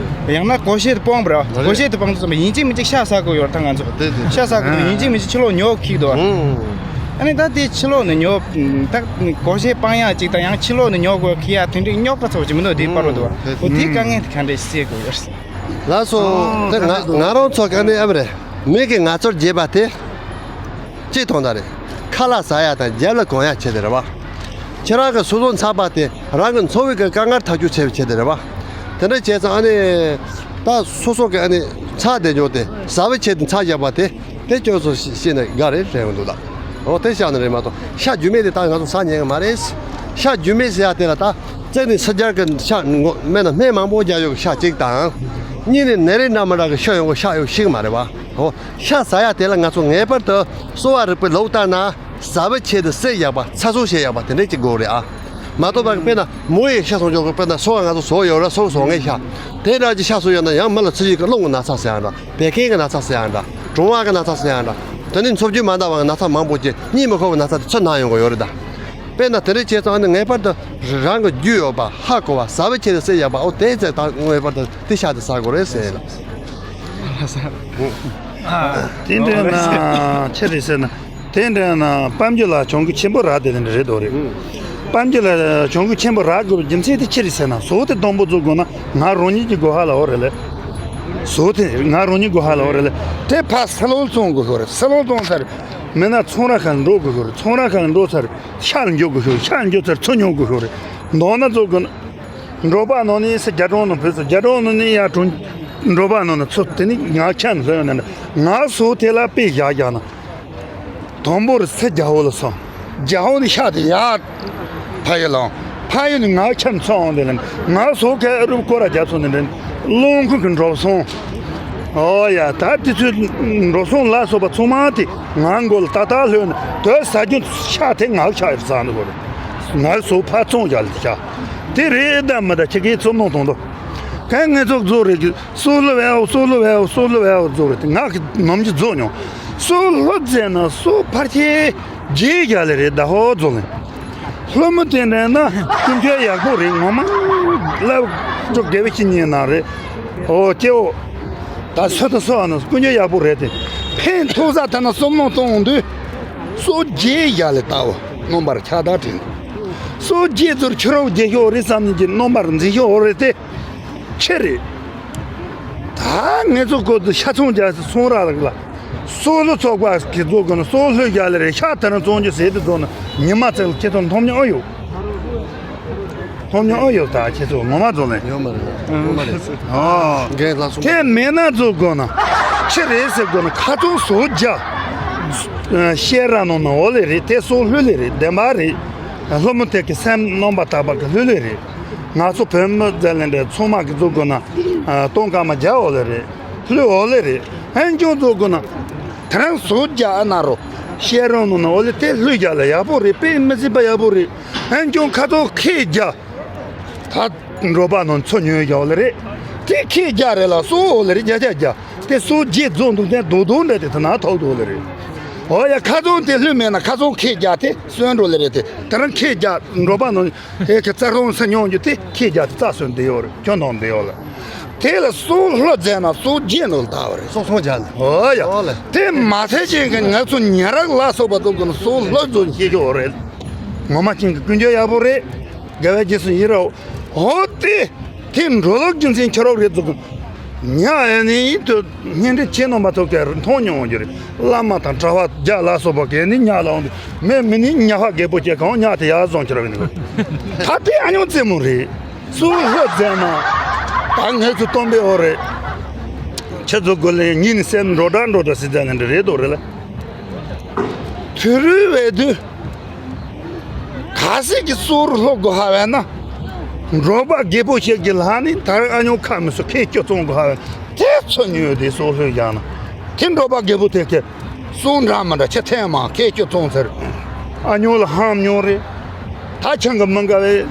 རེད། ཡང་ན་སྒོ་ཤེད་དུ་སྤོང་བ་ར། རེད། སྒོ་ཤེད་དུ་སྤོང་དུས་ཙམ་པ་ཡིན་གཅིག་མིན་གཅིག་ཤ་ཟ་དགོས་ཡོད་ར། ད་ང་ཚོ་རེད་རེད། ཤ་ཟ་དགོས་འདུག་ཡིན་གཅིག་མིན་གཅིག་ཕྱི་ལོགས་ཉོ་གི་འདུག་ཨ་ནི་ད་དེ་ཕྱི་ལོགས་ནས་ཉོ། ད་སྒོ་ཤེད་སྤང་ཡག་ཅིག་དང་ཡང་ཕྱི་ལོགས་ནས་ཉོ་དགོས་ཁི་ཡ་དེ་འདྲའི་རྙོག་པ་ཚ་བོ་ཅིག་མི་འདུག་དེའི་བར་རུ་འདུག་བ། འོ་དེའི་དཀའ་ངལ་དེ་ག་འདྲས་སེལ་དགོས་ཡོད་རེད། ལགས་སོ། དེ་ང་ང་རང་ཚོ་ག་ནས་ཨ་མ་རེད། མི་གིས་ང་ཚོར་བརྗེད་པ་དེ། གཅིག་མཐོང་ད་རེད། ཁ་ལག་ཟ་ཡ་དང་རྒྱབ་ལ་གོན་ཡ་ཆེད་དེ་རེད་བ། ཁྱེད་རང་གི་སོ་སོ་འཚག་པ་དེ་རང་གི་འཚོ་བའི་གི་དཀའ་ངལ་ཐག་གཅོད་བྱེད་བྱེད་དེ་རེད་བ། དེ་འདྲ་བྱས་ཙང་ཨ་ནི། ད་སོ་སོ་གི་ཨ་ནི་འཚག་དེ་འཇོག་དེ་ཟ་བའི་ཆེད་དུ་འཚག་བཞག་པ་དེ། དེ་ཁྱོད་ཚོ་ཤེས་ཤེས་ན་དགའ་རེད་རེད་འདུག་ད། འོ་དེ་བཞག་ན་རེད་མ་གཏོགས་ཤ་རྒྱུས་མེད་དེ་ད་ང་ཚོ་ཟ་ཉན་གི་མ་རེད། ཤ་རྒྱུས་མེད་ཟེར་ཡ་དེ་ལ་ད་རྩེ་ནས་སུ་རྒྱར་གི་ཤ་ངོ་མེད་ན་སྨན་མང་པོ་རྒྱག་ཡོད་གི་ཤ་གཅིག་དང་། གཉིས་ནས་ནད་རིགས་འདྲ་མི་འདྲ་གི་ཤི་ཡོང་གི་ཤ་ཡོད་ཤི་གི་མ་རེད་བ། འོ་ཤ་ཟ་ཡ་དེ་ལ་ང་ཚོ་ངེས་པར་དུ་གསོ་བ་རིག་པའི་ལོག་ལྟ་ན་ཟ་བའི་ཆེད་དུ་བསད་ཡག་པ་ཚ་གསོ་བྱེད་ཡག་པ་དེ་འདྲས་ཅིག་དགོས་རེད་ཨ། མ་གཏོགས་པ་དཔེར་ན་མོ་ཡི་ཤ་ཚོང་ཆོག་གི་དཔེར་ན་སོ་ང་ཚོ་ཟོག་ཡོད་ར་སོ་ཟོག་ངའི་ཤ། དེ་འདྲ་ཅིག་ཤ་ཟོས་ཡོད་ན་ཡང་མི་ལ་ཚུར་ཡི་གི་རླུང་གི་ན་ཚ་ཟེར་ཡང་འདྲ། བད་ཀན་གྱི་ན་ཚ་ཟེར་ཡང་འདྲ། གྲང་བ་གི་ན་ཚ་ཟེར་ཡང་འདྲ། དེ་ནི་འཚོ་བཅུད་མ་འདང་བའི་ན་ཚ་མང་པོ་སྐྱེ། གཉིད་མི་ཁུག་པའི་ན་ཚ་དེ་ཚུར་ན་ཡོང་གི་ཡོད་རེད་ད། དཔེར་ན་དེ་འདྲ་བྱས་ཙང་ནི་ངེས་པར་དུ་རང་གི་རྒྱུས་ཡོད་པ་ཧ་གོ་བ་ཟ་བའི་ཆེད་དུ་བསྲེ་ཡག་པ་འོ་དེའི་ཚེ་ད་ངེས་པར་དུ་དེ་ཤ་དེ་ཟ་དགོས་རེད་ཟེར་ལ། དེ་འདྲ་ན་ཆི་རེད་ཟེར་ན། དེ་འདྲ་ན་པམ་རྒྱུད་ལ་གྱོང་གུད་ཆེན་པོ་རག་དེ་འདྲ་རེད་དོ་རེད། པམ་རྒྱུད་ལ་གྱོང་གུད་ཆེན་པོ་རག་དགོས་པའི་རྒྱུ་མཚན་དེ་ཆི་རེད་ཟེར་ན་ཟོག་དེ་སྡོང་པོ་བཙུགས་དགོས་ན་ང་རང་ཉིད་ཀྱི་སྒོ་ཧ་ལ་འོ་རེད་ལེ། ཟོག་དེ་ང་རང་ཉིད་སྒོ་ཧ་ལ་འོ་རེད་ལེ། དེ་ཕར་སི་ལོང་བཙོང་དགོས་ཤོག་རེད། སི་ལོང་བཙོང་ཚར། མིན་ན་ཚོང་ར་ཁ་ལ་འགྲོ་དགོས་ཤོག་རེད། ཚོང་ར་ཁ་ལ་འགྲོ་ཚར། ཤ་ལ་འཇོག་དགོས་ཤོག་ཤ་ལ་འཇོག་ཚར་ཚོ་ཉོ་དགོས་ཤོག་རེད། མདོར་ན་བཙུགས་དགོས་ན། འབྲོག་པ་ནང་ནས་སུ་རྒྱ་གྲོང་ནང་བུད་སོང་། རྒྱ་གྲོང་ནང་ནས་ཡར་གྲོང་། འབྲོག་པ་ནང་ན་ཚུར་དེ་ནི་ང་ཁྱམས་ལྷོད་ནས་ང་ཟོག་དེ་ལ་དཔེ་བཞག་བཞག་ན། དང་པོར་སུ་རྒྱ་ཧོ་ལ་སོང་། རྒྱ་ཧོ་ནས་ཤ་དེ་ཡར་ཕ་ཡུལ་ལ་འོང་། ཕ་ཡུལ་ནས་ང་ཁྱམས་ཚུར་འོང་དེ་ལ་ང་ཟོག་ག་རུབ་སྐོར་ར་རྒྱབ་སོང་ནས་འདྲེན་སློང་ཁུལ་གྱི་འགྲོ་སོང་། ཨོ་ཡ་ད་དེ་ཚོའི་འགྲོ་སོང་ལ་སོགས་པ་ཚང་མ་དེ་ང་མགོ་ལ་ཏག་ཏག་ལྷོད་ནས་དོ་ཟ་རྒྱུ་ཤ་དེ་ང་ཤ་ཡོད་ཟ་འདུག་གོ་རེད། ང་ཟོག་ཕར་བཙོང་བཞག་ལ་ཤ། དེ་རེད་ད་མི་ད་ཁྱེད་ཀྱིས་ཚོ་མནོ་གཏོང་དོ། གན་ངེད་ཚོ་བཟོ་རེད་གི་སོ་ལོ་བའོ་སོ་ལོ་བའོ་སོ་ལོ་བའོ་བཟོ་རེད་དེ་ང་གི་ནམ་གྱི་བཟོ་མྱོང་། སོ་ལོ་རྫས་ན་སོ་ཕར་ཁྱེད་རྗེས་རྒྱ་ལེ་རེད་ད་ཧོ་བཟོ་ལེ། ལྷོ་མོ་དེ་འདྲ་ན་ཀུན་སྤྱོད་ཡག་པོ་རེད་ངོ་མ། ལབ་ཅོག་དགེ་བའི་ཁྱི་ཉན་ན་རེད། ཨོ་སྐྱེ་བོ། ད་སོ་ད་སོ་ཨ་ན་ཀུན་སྤྱོད་ཡག་པོ་རེད་དེ། ཕན་ཐོགས་ས་ད་ན་སོ་མོ་གཏོང་དུས། སོ་རྗེས་རྒྱ་ལེ་ལྟ་བུ་རྣམ་པར་ཁྱབ་བརྡལ་དྲན། སོ་རྗེས་ཚུར་ཁྱི་རོག་རྒྱལ་ཤོག་རེད་བསམ་ནས་ཀྱི་རྣམ་པར་འཛིན་ཤོག་རེད་དེ། ཆེ་རེད། ད་ངེད་ཚོ་ཀོ་ཏུ་ཤ་ཚོང་རྒྱག་སི་ཚོང་ར་ལག་ལ། སོ་ལོ་ཚོགས་པ་གི་བཟོ་དགོས་ན་སོ་ལྷོད་རྒྱག་ལེ་རེད་ཤ་ཐ་ན་བཙོང་རྒྱུ་ཟེར་དུ་བཟོ་ན་ཉི་མ་ཚེག་ལ་ཁྱེད་ཚོ་མཐོང་མྱོང་ཨ་ཡོད། མཐོང་མྱོང་ཨ་ཡོད་ད་ཁྱེད་ཚོ་ངོ་མ་བཟོ་ལེ། ཡོད་མ་རེད། ཡོད་མ་རེད། ཨོ། འགན་ལྷག་སོང་། དེ་མེད་ན་བཟོ་དགོས་ན་ཆི་རེད་ཟེར་དགོས་ན་ཁ་ཚོང་བཟོ་རྒྱ། བཤད་ར་ནང་ན་འོ་ལེ་རེད་དེ་སོ་ལྷོད་ལེ་རེད་བདེན་པ་རེད། ལྷོ་མོ་དེ་གི་སེམས་རྣམ་པ་དག་པ་གི་ལྷོད་ལེ་རེད། ང་ཚོ་བོད་མི་ཟེར་ལེ་འདྲ་ཚང་མ་གི་བཟོ་དགོས་ན། སྟོང་སྐར་མ་རྒྱ་འོ་ལེ་རེད། ལྷོད་འོ་ལེ་རེད། ཧན་ཀྱང་བཟོ་དགོས་ན། དེ་རང་བཟོ་རྒྱ་ཨ་ན་རོ། བཤད་རོང་ནང་ན་འོ་ལེ་དེ་ལྷོད་རྒྱ་ལ་ཡག་པོ་རེད་དཔེ་མི་སྲིད་པ་ཡག་པོ་རེད། ཧན་ཀྱང་ཁ་ཐོག་ཁེ་རྒྱ། ད་འགྲོ་པ་ནང་ཚོ་ཉོས་རྒྱ་འོ་ལེ་རེད། དེ་ཁེ་རྒྱ་རེད་ལ་སོ་འོ་ལེ་རེད་རྒྱ་རྒྱ་རྒྱ། དེ་སོ་རྒྱས་རྫོགས་འདུག་དེ་རྡོག་རྡོག་འདྲ་དེ་དེ་ན་ཐོག་འདུག་ལེ་རེད། འོ་ཡ་ཁ་ཚོང་དེ་ལྷོད་མེད་ན་ཁ་ཚོང་ཁེ་རྒྱ་དེ་སོན་འགྲོ་ལེ་རེད་དེ་དེ་རང་ཁེ་རྒྱ་འགྲོ་པ་ནང་། དེ་གི་རྩ་ཁྲོམ་སུ་ཉོ་རྒྱུ་དེ་ཁྱེད་རྒྱ་དེ་རྩ་སོན་བསྡད་ཡོད་རེད་ཁྱོད་ནང་བསྡད་ཡོད་ལ། དེ་ལ་སོ་ལྷོད་མཛད་ན་སོ་རྒྱས་ནོར་ལྟ་བ་རེད། སོ་སོ་རྒྱ་ལ། ཨོ་ཡ། ཨོ་ལེ། དེ་མ་ཚད་ཅན་གི་ང་ཚོ་ཉ་རག་ལ་སོགས་པ་ཚོ་གི་ནི་སོ་ལྷོད་ཚོ་ཤེས་ཀྱི་ཡོད་རེད། ངོ་མ་ཅན་གི་ཀུན་སྤྱོད་ཡག་པོ་རེད། དགེ་བའི་རྗེས་སུ་ཡི་རོ། ཨོ་དེ། དེ་འགྲོ་ལུགས་རྒྱུ་མཚན་ཁྱོད་རོགས་རེད་ཚོ་གི། ཉ་ཨེ་ནི་ཡིན་དུ། སྙན་འདྲེན་ཆེ་ནོ་མ་ཐོབ་ཀྱི་མཐོང་མྱོང་རྒྱུ་རེད། བླ་མ་དང་གྲྭ་བ་རྒྱ་ལ་སོགས་པ་གས་ནི་ཉག་ལ་འོང་དུས་མེ་མི་ནི་ཉག་ཧ་རྒད་པོ་སྐྱེ་གང་ཉག་དེ་ཡག་བཟང་ཁྱེར་བ་ནི། ད་དེ་ཨ་ཉོ་རྩེད་མོ་རེད། སུ་ལྷོད་མཛད་ན། ད་ངས་ཚུ་སྟོན་པའི་འོ་རེད། ཁྱེད་ཚོ་དགོས་ལན་ཉིན་ནི་སེམས་འགྲོ་འདྲ་འགྲོ་འདྲ་སྲིད་མཛད་ནི་འདྲ་རེད་དོ་རེད་ལ། དུས་རུས་བས་དུས། ག་སྲིད་ཀྱི་སོར་ལྷོ་དགོ་ཧ་བས་ན། འབྲོག་པ་རྒད་པོ་ཞིག་གི་ལྷ་ནི་དར་ཨ་ཉོ་ཁ་མི་སོ་ཁས་སྐྱོ་ཚོང་དགོ་ཧ་བས་དེ་ཚོ་ཉོས་དེ་སོར་ལྷོ་བཞག་ན། དེ་འབྲོག་པ་རྒད་པོ་དེ་ཁས་སོང་འདྲ་མི་འདྲ་ཆ་ཐེངས་མ་ཁས་སྐྱོ་ཚོང་ཚར། ཨ་ཉོ་ལ་ཧམ་ཉོ་རེད། ད་ཆང་གི་མི་འགའ་བས།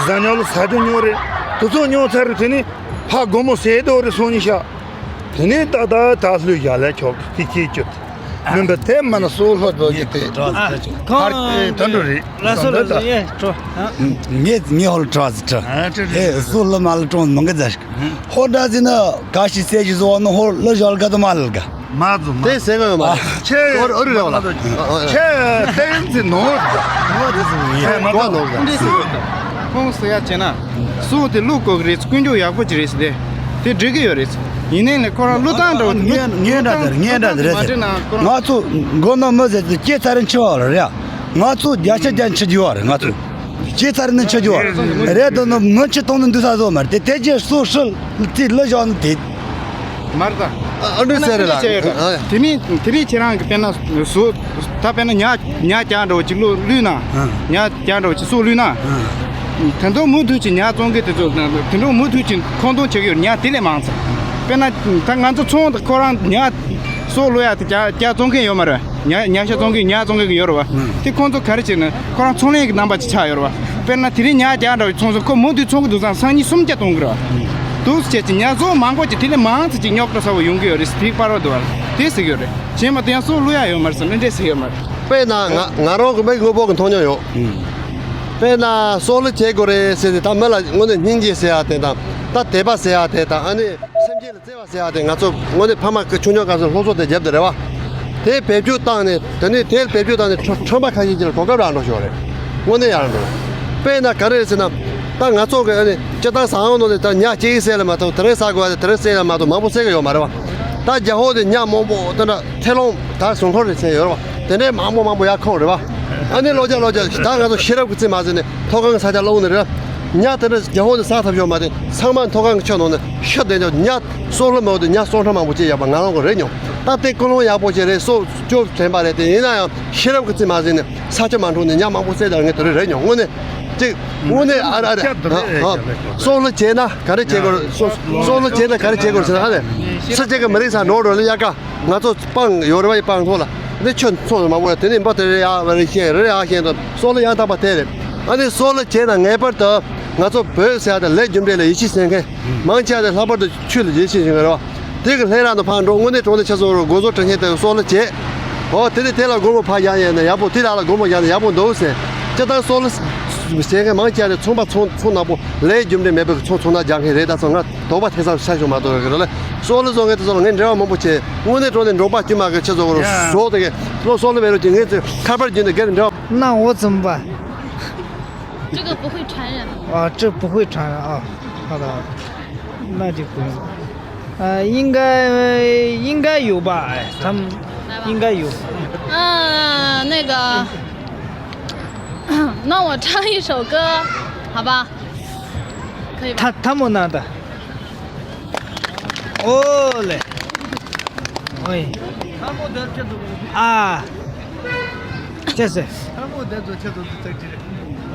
ཟ་ཉོ་ལ་ཟ་དུ་ཉོ་རེད། དུ་ཚོ་ཉོ་ཚར་རེད་དེ་ནི་ཕ་དགོ་མོ་ཟས་དོ་རེད་སོང་ཉི་ཤ། དེ་ནས་ད་ད་ད་ལྷོད་ཡ་ལས་ཆོག་གི་ཁྱི་ཁྱི་ཁྱི། མིན་པ་དེ་མ་ན་སོ་ལྷོ་རྡོ་རྗེ་དེ། ཁོང་ཕར་ཨེ་ད་འགྲོ་རེད། ལ་སོ་ལ་སོ་ཡེ་ཁྲོ། ངས་ངས་ཧོལ་ཁྲོ་ཟི་ཁྲོ། ཨེ་སོ་ལ་མ་ལ་ཀྲོང་མང་གི་ཛ་ཤི། ཧོ་ད་ཟི་ན་ག་ཤི་སེ་ཞི་ཟོ་ནོ་ཧོ་ལ་ཞོལ་ག་དུ་མ་ལ་ག། མ་ཛུ་མ། དེ་ཟེར་གི་ཡོད་མ་རེད། ཁྱེད་ཨོ་རི་རེ་བ་ལ། ཁྱེད་ཏན་ཙི་ནོར། ནོར་དེ་ཟི་ཡེ་མ་ཏོ་ནོར། ཁོང་ཟེར་ཡ་བྱས་ན། སོ་དེ་ལུག་གོ་གི་རེད། ཀུན་སྤྱོད་ཡག་པོ་ཅིག་རེད་ཟེར་ཏེ། དེ་འགྲིག་གི་ཡོད་རེད། ཡིན་ནའི་ལས་ཁོ་རང་ལུག་ཐང་འདྲ་བོ་ངས་ངས་འདྲ་དེར་ངས་འདྲ་དེ་རེད་ཟེར། ང་ཚོ་མགོ་ནོར་མི་ཟེར་ཏེ་སྐྱེ་ཚར་རིན་ཆི་བ་རེད་ཡ། ང་ཚོ་བརྒྱ་ཆ་བརྒྱ་འཆི་རྒྱུ་བ་རེད་ང་ཚོ། སྐྱེ་ཚར་ནི་འཆི་རྒྱུ་བ་རེད། དོ་ནོ་མི་འཆི་གཏོང་ནི་འདུག་ས་བཟོ་མ་རེད་དེ་དེ་རྗེས་སོ་ཧྲིལ་ལི་ལི་བཞག་ནི་དེ། མར་ད། ཨ་འདྲ་ཟེར་རེད་ལ། དེ་ནི་དེ་རིང་ཁྱེད་རང་གི་དཔེར་ན་བཟོ། ད་དཔེར་ན་ཉ་ཉ་རྒྱ་འདྲ་བོ་ཅིག་ལུས་ལུས་ན། ཉ་རྒྱ་འདྲ་བོ་ཅིག་སོ་ལུས་ན། དེ་འདྲ་མུ་མཐུད་ཅིག་ཉ་བཙོང་མཁན་དེ་ཚོ་དེ་འདྲ་མུ་མཐུད་ཅིག་མཁོ་འདོན་བྱེད་ཀྱི་ཡོད་ཉ་དེ་ལས་མང་ཙམ། དཔེར་ན་ད་ང་ཚོ་ཚོང་དང་ཁོ་རང་ཉ་སོ་ལུས་ཡ་དེ་རྒྱ་རྒྱ་བཙོང་མཁན་ཡོད་མ་རེད། ཉ་ཉ་ཤ་བཙོང་གི་ཉ་བཙོང་གི་ཡོད་རེད་བ། དེ་ཁོང་ཚོ་ག་རེ་བྱས་ན་ཁོ་རང་ཚོང་ལས་ཀྱི་རྣམ་པ་ཅིག་ཆགས་ཡོད་རེད་བ། དཔེར་ན་དེ་རིང་ཉ་རྒྱ་འདྲ་བའི་ཚོང་ཟོག་ཁོ་མུ་མཐུད་ཚོང་གི་འདུག་ཙང་སང་ཉིན་སུམ་བརྒྱ་གཏོང་གི་རེད་བ། འདུག་སེ་བྱས་ཀྱི་ཉ་ཚོང་མང་པོ་ཅིག་དེ་ལས་མང་ཙམ་ཅིག་རྙོག་དྲ་ཚ་བོ་ཡོང་གི་ཡོད་རེད་ཟེར་དེ་པར་བ་འདུག་བ། དེ་ཟེར་གྱི་ཡོད་རེད། བྱས་མ་དེ་ཡང་སྲོག་བླུ་ཡ་ཡོད་མ་རེད་ཟེར། མི་འདྲེ་ཟེར་ཡོད་མ་རེད། དཔེར་ན་ང་ང་རང་གི་མིག་དངོས་པོ་གི་མཐོང་མྱོང་ཡོད། དཔེར་ན་སྲོག་བླུ་བྱེད་དགོས་རེད་ཟེར་ཏེ་ད་མི་ལ་དངོས་གནས་སྙིང་རྗེ་ཟེར་ཡ་དེ་དང་ད་དད་པ་ཟེར་ཡ་དེ་དང་ཨ་ནི་སེམས་ཅན་ལ་བརྩེ་བ་ཟེར་ཡ་དེ་ང་ཚོ་དངོས་གནས་ཕ་མ་ཆུང་ཆུང་སྐབས་སུ་སློབ་གསོ་དེ་བརྒྱབ་དེ་རེད་བ། དེ་བེད་སྤྱོད་བཏང་ནས་དེ་ནས་དེ་བེད་སྤྱོད་བཏང་ནས་ཁྲོ་ཁྲོན་པ་ཁ་ཤས་ཅིག་ལ་གོ་སྐབས་རག་འགྲོ་ཞོར་རེད། དངོས་གནས་ཡང་འགྲོ། དཔེར་ན་ག་རེ་རེད་ཟེར་ན། ད་ང་ཚོ་གི་ཨ་ནི་སྤྱིར་བཏང་ཟ་ཁང་ནང་ནས་ད་ཉ་གཅིག་བསད་ལ་མ་གཏོགས་དེ་རིང་ཟ་དགོས་པ་དེ་དེ་རིང་བསད་ལ་མ་གཏོགས་མང་པོ་བསད་གི་ཡོད་མ་རེད་བ། ད་རྒྱ་ཧོ་དེ་ཉ་མང་པོ་དེ་འདྲ་ཐེ་ལོང་ད་ཟུང་འཁོར་རེ་བསད་ཡོད་རེད་བ། དེ་འདྲའི་མང་པོ་མང་པོ་ཡར་ཁོངས་རེད་བ། ཨ་ནི་ལོ་བརྒྱ་ལོ་བརྒྱ་ད་ང་ཚོ་ཤེས་རབ་ཀྱི་རྩིས་མ་ཟིན་ནས་མཐོ་སྒང་གི་ས་ཆ་སློང་ནི་རེད། ཉ་དེ་འདྲ་རྒྱ་ཧོ་དེ་ཟ་ཐབས་ཡོད་མ་རེད། ཚང་མ་མཐོ་སྒང་གི་ཆུ་ནང་ནས་ཤི་བསྡད་ཀྱང་ཉ་སྲོག་བླུ་མེད་དེ་ཉ་སྲོག་ཁྲིམས་མང་པོ་བཅད་ཡོད་པ་ང་རང་གི་རེད་མྱོང་། ད་དེ་ཀུན་སློང་ཡག་པོ་ཞིག་རེད། སྲོག་སྐྱོབ་དྲན་པ་རེད། དེ་ཡིན་ན་ཡང་ཤེས་རབ་ཀྱི་རྩིས་མ་ཟིན་ནས་ས་ཆ་མ་འཁྲུག་ནས་ཉ་མང་པོ་བསད་དང་ངས་དེ་རིང་རེད་མྱོང་། དངོས་གནས་ཅིག་དངོས་གནས་ཨ་རེ་ཨ་རེ། སྲོག་བླུ་བྱས་ན་ག་རེ་བྱེད་དགོས་རེད། སྲོག་སྲོག་བླུ་བྱས་ན་ག་རེ་བྱེད་དགོས་རེད་ཟེར་ན་ཨ་རེ། སུ་གཅིག་གི་མི་རིགས་སར་འགྲོ་འགྲོ་ལ་དབྱར་ཁ་ང་ཚོ་སྤང་ཡོད་རེད་བ། ཡི་སྤང་ཐོག་ལ་འདི་ཆུ་མཚོ་མང་པོ་ཡོད། དེ་ནས་འབུ་དེ་རེ་ཡག་རེ་ཤེས་རེ་ཡག་ཤེས་དང་སྲོག་བླུ་ཡང་དག་པ་དེ་རེད། ཨ་ནི་སྲོག་བླུ་བྱས་ན་ངེས་པར་དུ་ང་ཚོ་བོད་ཟེར་ཡ་དེ་ལས་རྒྱུ་འབྲས་ལ་ཡིད་ཆེས་བྱེད་མཁན་མང་ཆེ་བ་དེ་ལྷག་པར་དུ་ཆོས་ལ་ཡིད་ཆེས་བྱེད་མཁན་རེད་བ། དེ་གི་ལྷས་རང་དུ་ཕར་འགྲོ་དངོས་གནས་དྲང་གནས་ཆ་ཚང་རུ་འགོ་གཙོ་དྲིན་ཆེན་དེ་སྲོག་བླུ་བྱེད། ཨོ་དེ་ནས་དེ་ལ་སྒོར་མོ་ཕར་བཞག་ཡས་ན་ཡག་པོ། དེ་ལ་ལ་སྒོར་མོ་བཞག་ན་ཡག་པོ་འདུག་ཟེར། སྤྱིར་བཏང་སྲོག་བླུ་བྱེད་མཁན་མང་ཆེ་བ་དེ་ཚོང་པ་ཚོང་ཚོང་ནག་པོ་ལས་རྒྱུ་འབྲས་མེད་པའི་ཚོང་ཚོང་ནག་རྒྱག་མཁན་རེད། ད་ཚོ་ང་དོགས་པ་ཐེ་ཚོམ་ཆ་བཞག་མ་གཏོགས་རེད་ལ། སྲོག་བླུ་བཟོ་མཁན་དེ་ཚོ་ལ་ངས་འབྲེལ་བ་མང་པོ་བྱས། དངོས་གནས་དྲང་གནས་འབྲོག་པ་དཀྱུས་མ་གི་ཆེད་དུ་ཟོག་དེ་གས་སྲོག་སྲོག་བླུ་མེད་རུང་གི་ངས་ཚོས་ཁ་པར་བརྒྱུད་ནས་སྒེར་འབྲེལ་བ། 那我怎么办？这个不会传染。啊，这不会传染啊。好的，好的，那就不用。呃，应该应该有吧？哎，他们应该有。嗯，那个，那我唱一首歌，好吧？可以吧？他他们那的。 ཨོ་ལེ། ཨོའི། ཨ། ཅེས་སེ།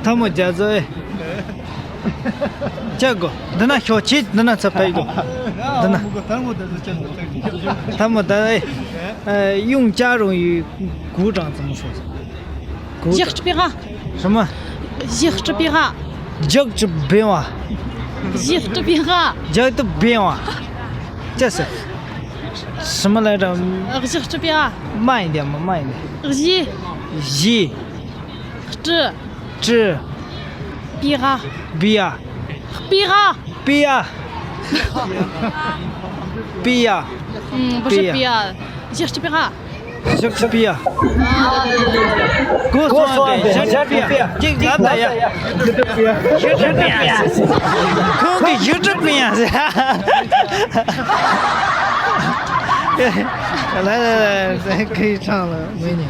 ཐ་མོ་རྒྱ་མཚོ་ཨེ། ཅེས་གོ། འདི་ན་ཤོག་ཅིག་འདི་ན་ཚ་ཕེབས་གོ། འདི་ན། ཐ་མོ་ད་ཨེ། 用加热语鼓掌怎么说？ Жьыхьчӏыпӏигъэ. 什么？Жьыхьчӏыпӏигъэ. Жьыхьчӏыпӏигъэ. Жьыхьчӏыпӏигъэ. Жьыхьчӏыпӏигъэ. 这是什么来着？Жьыхьчӏыпӏигъэ. 慢一点嘛，慢一点。Жьы. Жьы. Чӏы. Чӏы. Пӏигъэ. Пӏигъэ. Пӏигъэ. Пӏигъэ. Пӏигъэ. М, 不是 пӏигъэ. Пӏигъэ. Жьыхьчӏыпӏигъэ. Жьыхьчӏыпӏигъэ. Гу суан་ཏེ་жьыхьчӏыпӏигъэ། ཅིག་ལབ་ད་ཡ། Жьыхьчӏыпӏигъэ། Жьыхьчӏыпӏигъэ། ཁོང་གིས་жьыхьчӏыпӏིང་ཡ་ཟེར། ལ་ལ་ལ་ཟེར་ཁི་ཆང་ལ་མི་ཉན།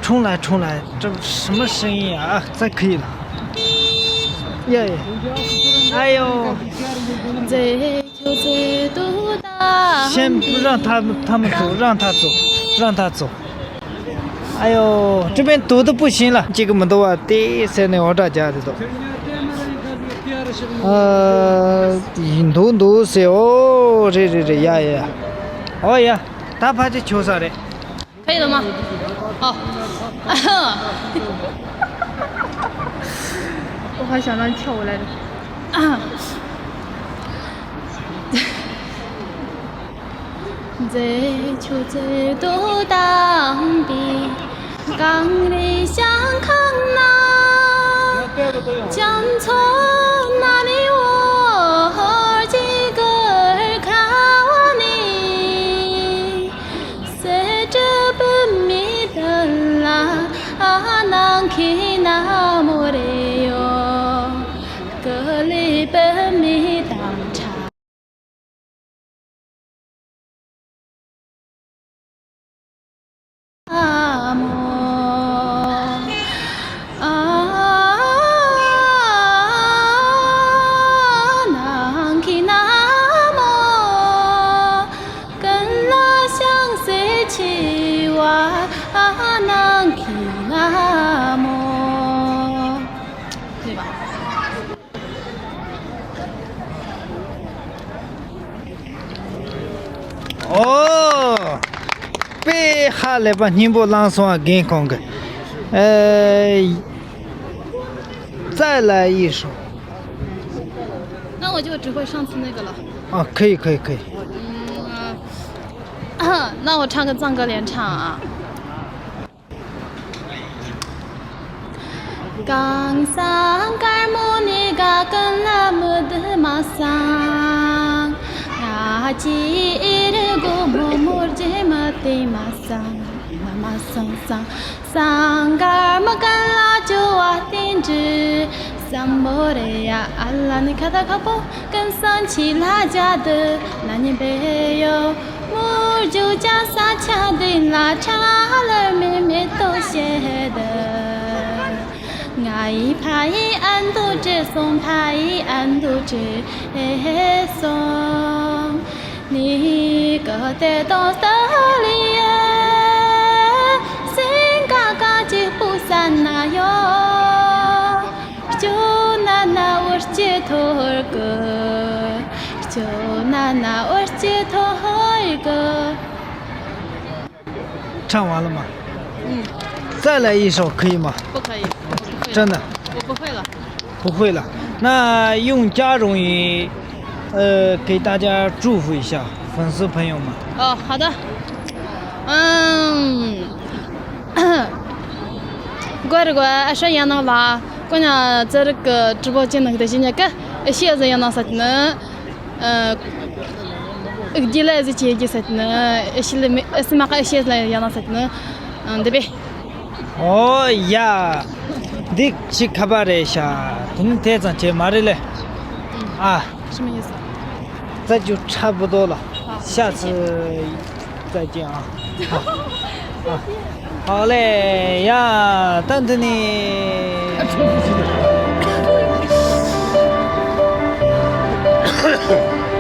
重来，重来，这什么声音啊？啊，再可以了。耶，哎呦，先让他们，他们走，让他走，让他走。哎呦，这边堵得不行了，这个门都啊，得塞那我这家的都。呃，堵堵塞哦，这这这呀呀，哦呀，他怕这球啥嘞？ 可以了吗？好。我还想让你跳舞来着。 སེ་ཏྲ་པུ་མི་ཏ་ལ་ཨ་ནང་ཁི་ན་མོ་རེ་ཡོ། ཀ་ལི་པུ་མི་ཏ་ཁྲ། ཨ་མོ། ཨ་ནང་ཁི་ན་མོ། ཀུན་ལ་ཞིང་སེ་ཆེ་བ་ཨ་ནང་ཁི་ན་མོ། ཨོ། དཔེ་ཧ་ལས་པ་སྙིང་པོ་བླངས་སོང་ཨ། རྒན་ཁོང་གི། ཨེ། 再来一首。那我就只会上次那个了。啊，可以，可以，可以。嗯，那我唱个藏歌联唱啊。 གང་སང་དཀར་མོ་ནི་དགའ་ཀུན་ལ་མི་བསྡུ་མ་སང་། ང་ཅི་ཨེ་རི་སྒོ་མོ་མོར་རྗེས་མ་དེ་མ་སང་། མ་མ་སང་སང་། སང་དཀར་མོ་ཀུན་ལ་ཅོ་བ་བསྟན་འགྲོ། སམ་བྷོ་རེ་ཡ་ཨ་ལ་ནི་ཁ་ད་ཁ་པོ། ཀུན་སང་ཆི་ལ་ཇ་དུ་ན་ཉི་བེ་ཡོ། མུར་ཇུ་ཅ་ས་ཆ་དུན་ལ་ཁྲ་ལར་མེ་མེ་ཏོ་ཤེ་དུ། ང་ཡི་ཕ་ཡི་ཨན་དུ་ཅེ་སོང་། ཕ་ཡི་ཨན་དུ་ཅེ་སོང་། ནི་ཀ་ཏེ་ཏོ་སྟ་ལི་ཡ། སིང་ཀ་ཀ་ཅི་པུ་ས་ན་ཡོ། སྐྱོ་ན་ན་འོ་སྐྱེ་ཐོར་གི། སྐྱོ་ན་ན་འོ་སྐྱེ་ཐོར་གི། 唱完了吗？嗯。再来一首可以吗？不可以，我不会了。真的？我不会了。不会了。那用加绒语，呃，给大家祝福一下粉丝朋友们。哦，好的。嗯。 གོ་རེ་གོ་ཨ་ཧྲ་ཡང་ནང་ལ་ཀོ་ཉ་ཙི་རིག་གི་ཀྲི་པོ་ཅི་ནང་དེ་ཞི་ཉ་ཀ་ཨེ་ཤི་ཡ་ཟི་ཡང་ནང་ས་ཏི་ནི། ཨ་རྒྱལ་ལ་ཟི་ཅི་ཡ་ཀི་ས་ཏི་ནི། ཨེ་ཤི་ལི་མི་ཨེ་སི་མ་ཀ་ཨེ་ཤི་ཡ་ཟི་ཡང་ནང་ས་ཏི་ནི། ཨ་འདི་བེ། ཨོ་ཡ། འདི་ཅི་ཁ་པར་རེད་ཤག་དེ་ནི་དེ་ཙམ་བྱས་མ་རེད་ལེ། ཨ། 什么意思？ 这就差不多了，好，下次再见啊。好，好嘞呀，等等你。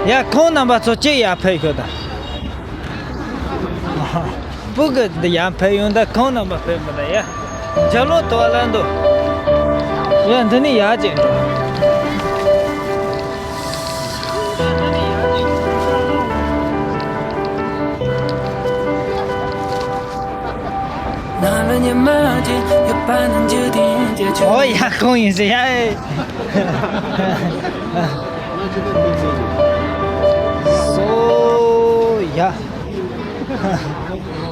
ཡ་ཁོང་རྣམ་པ་ཚོ་ཅི་ཡར་ཕེབས་ཤོག་ད། སྤུ་གུ་འདི་ཡར་ཕེབས་ཡོང་ད་ཁོང་རྣམ་པ་ཕེབས་མི་ད་ཡ། འཇའ་ལོ་དོ་ལ་འདུག་ཡ་འདི་ནི་ཡར་ཅིག་འགྲོ། ཨོ་ཡ་ཁོང་ཡིན་ཟེར་ཡ། སོ་ཡ།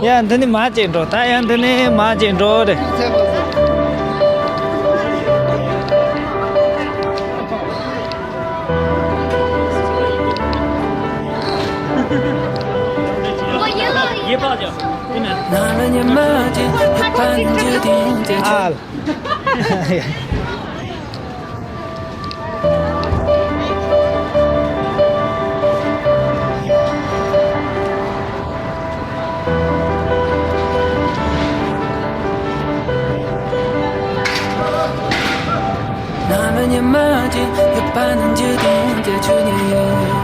ཡ་འདི་ནི་མ་ཅིག་འགྲོ་ད་ཡ་འདི་ནི་མ་ཅིག་འགྲོ་རེད། ཨ།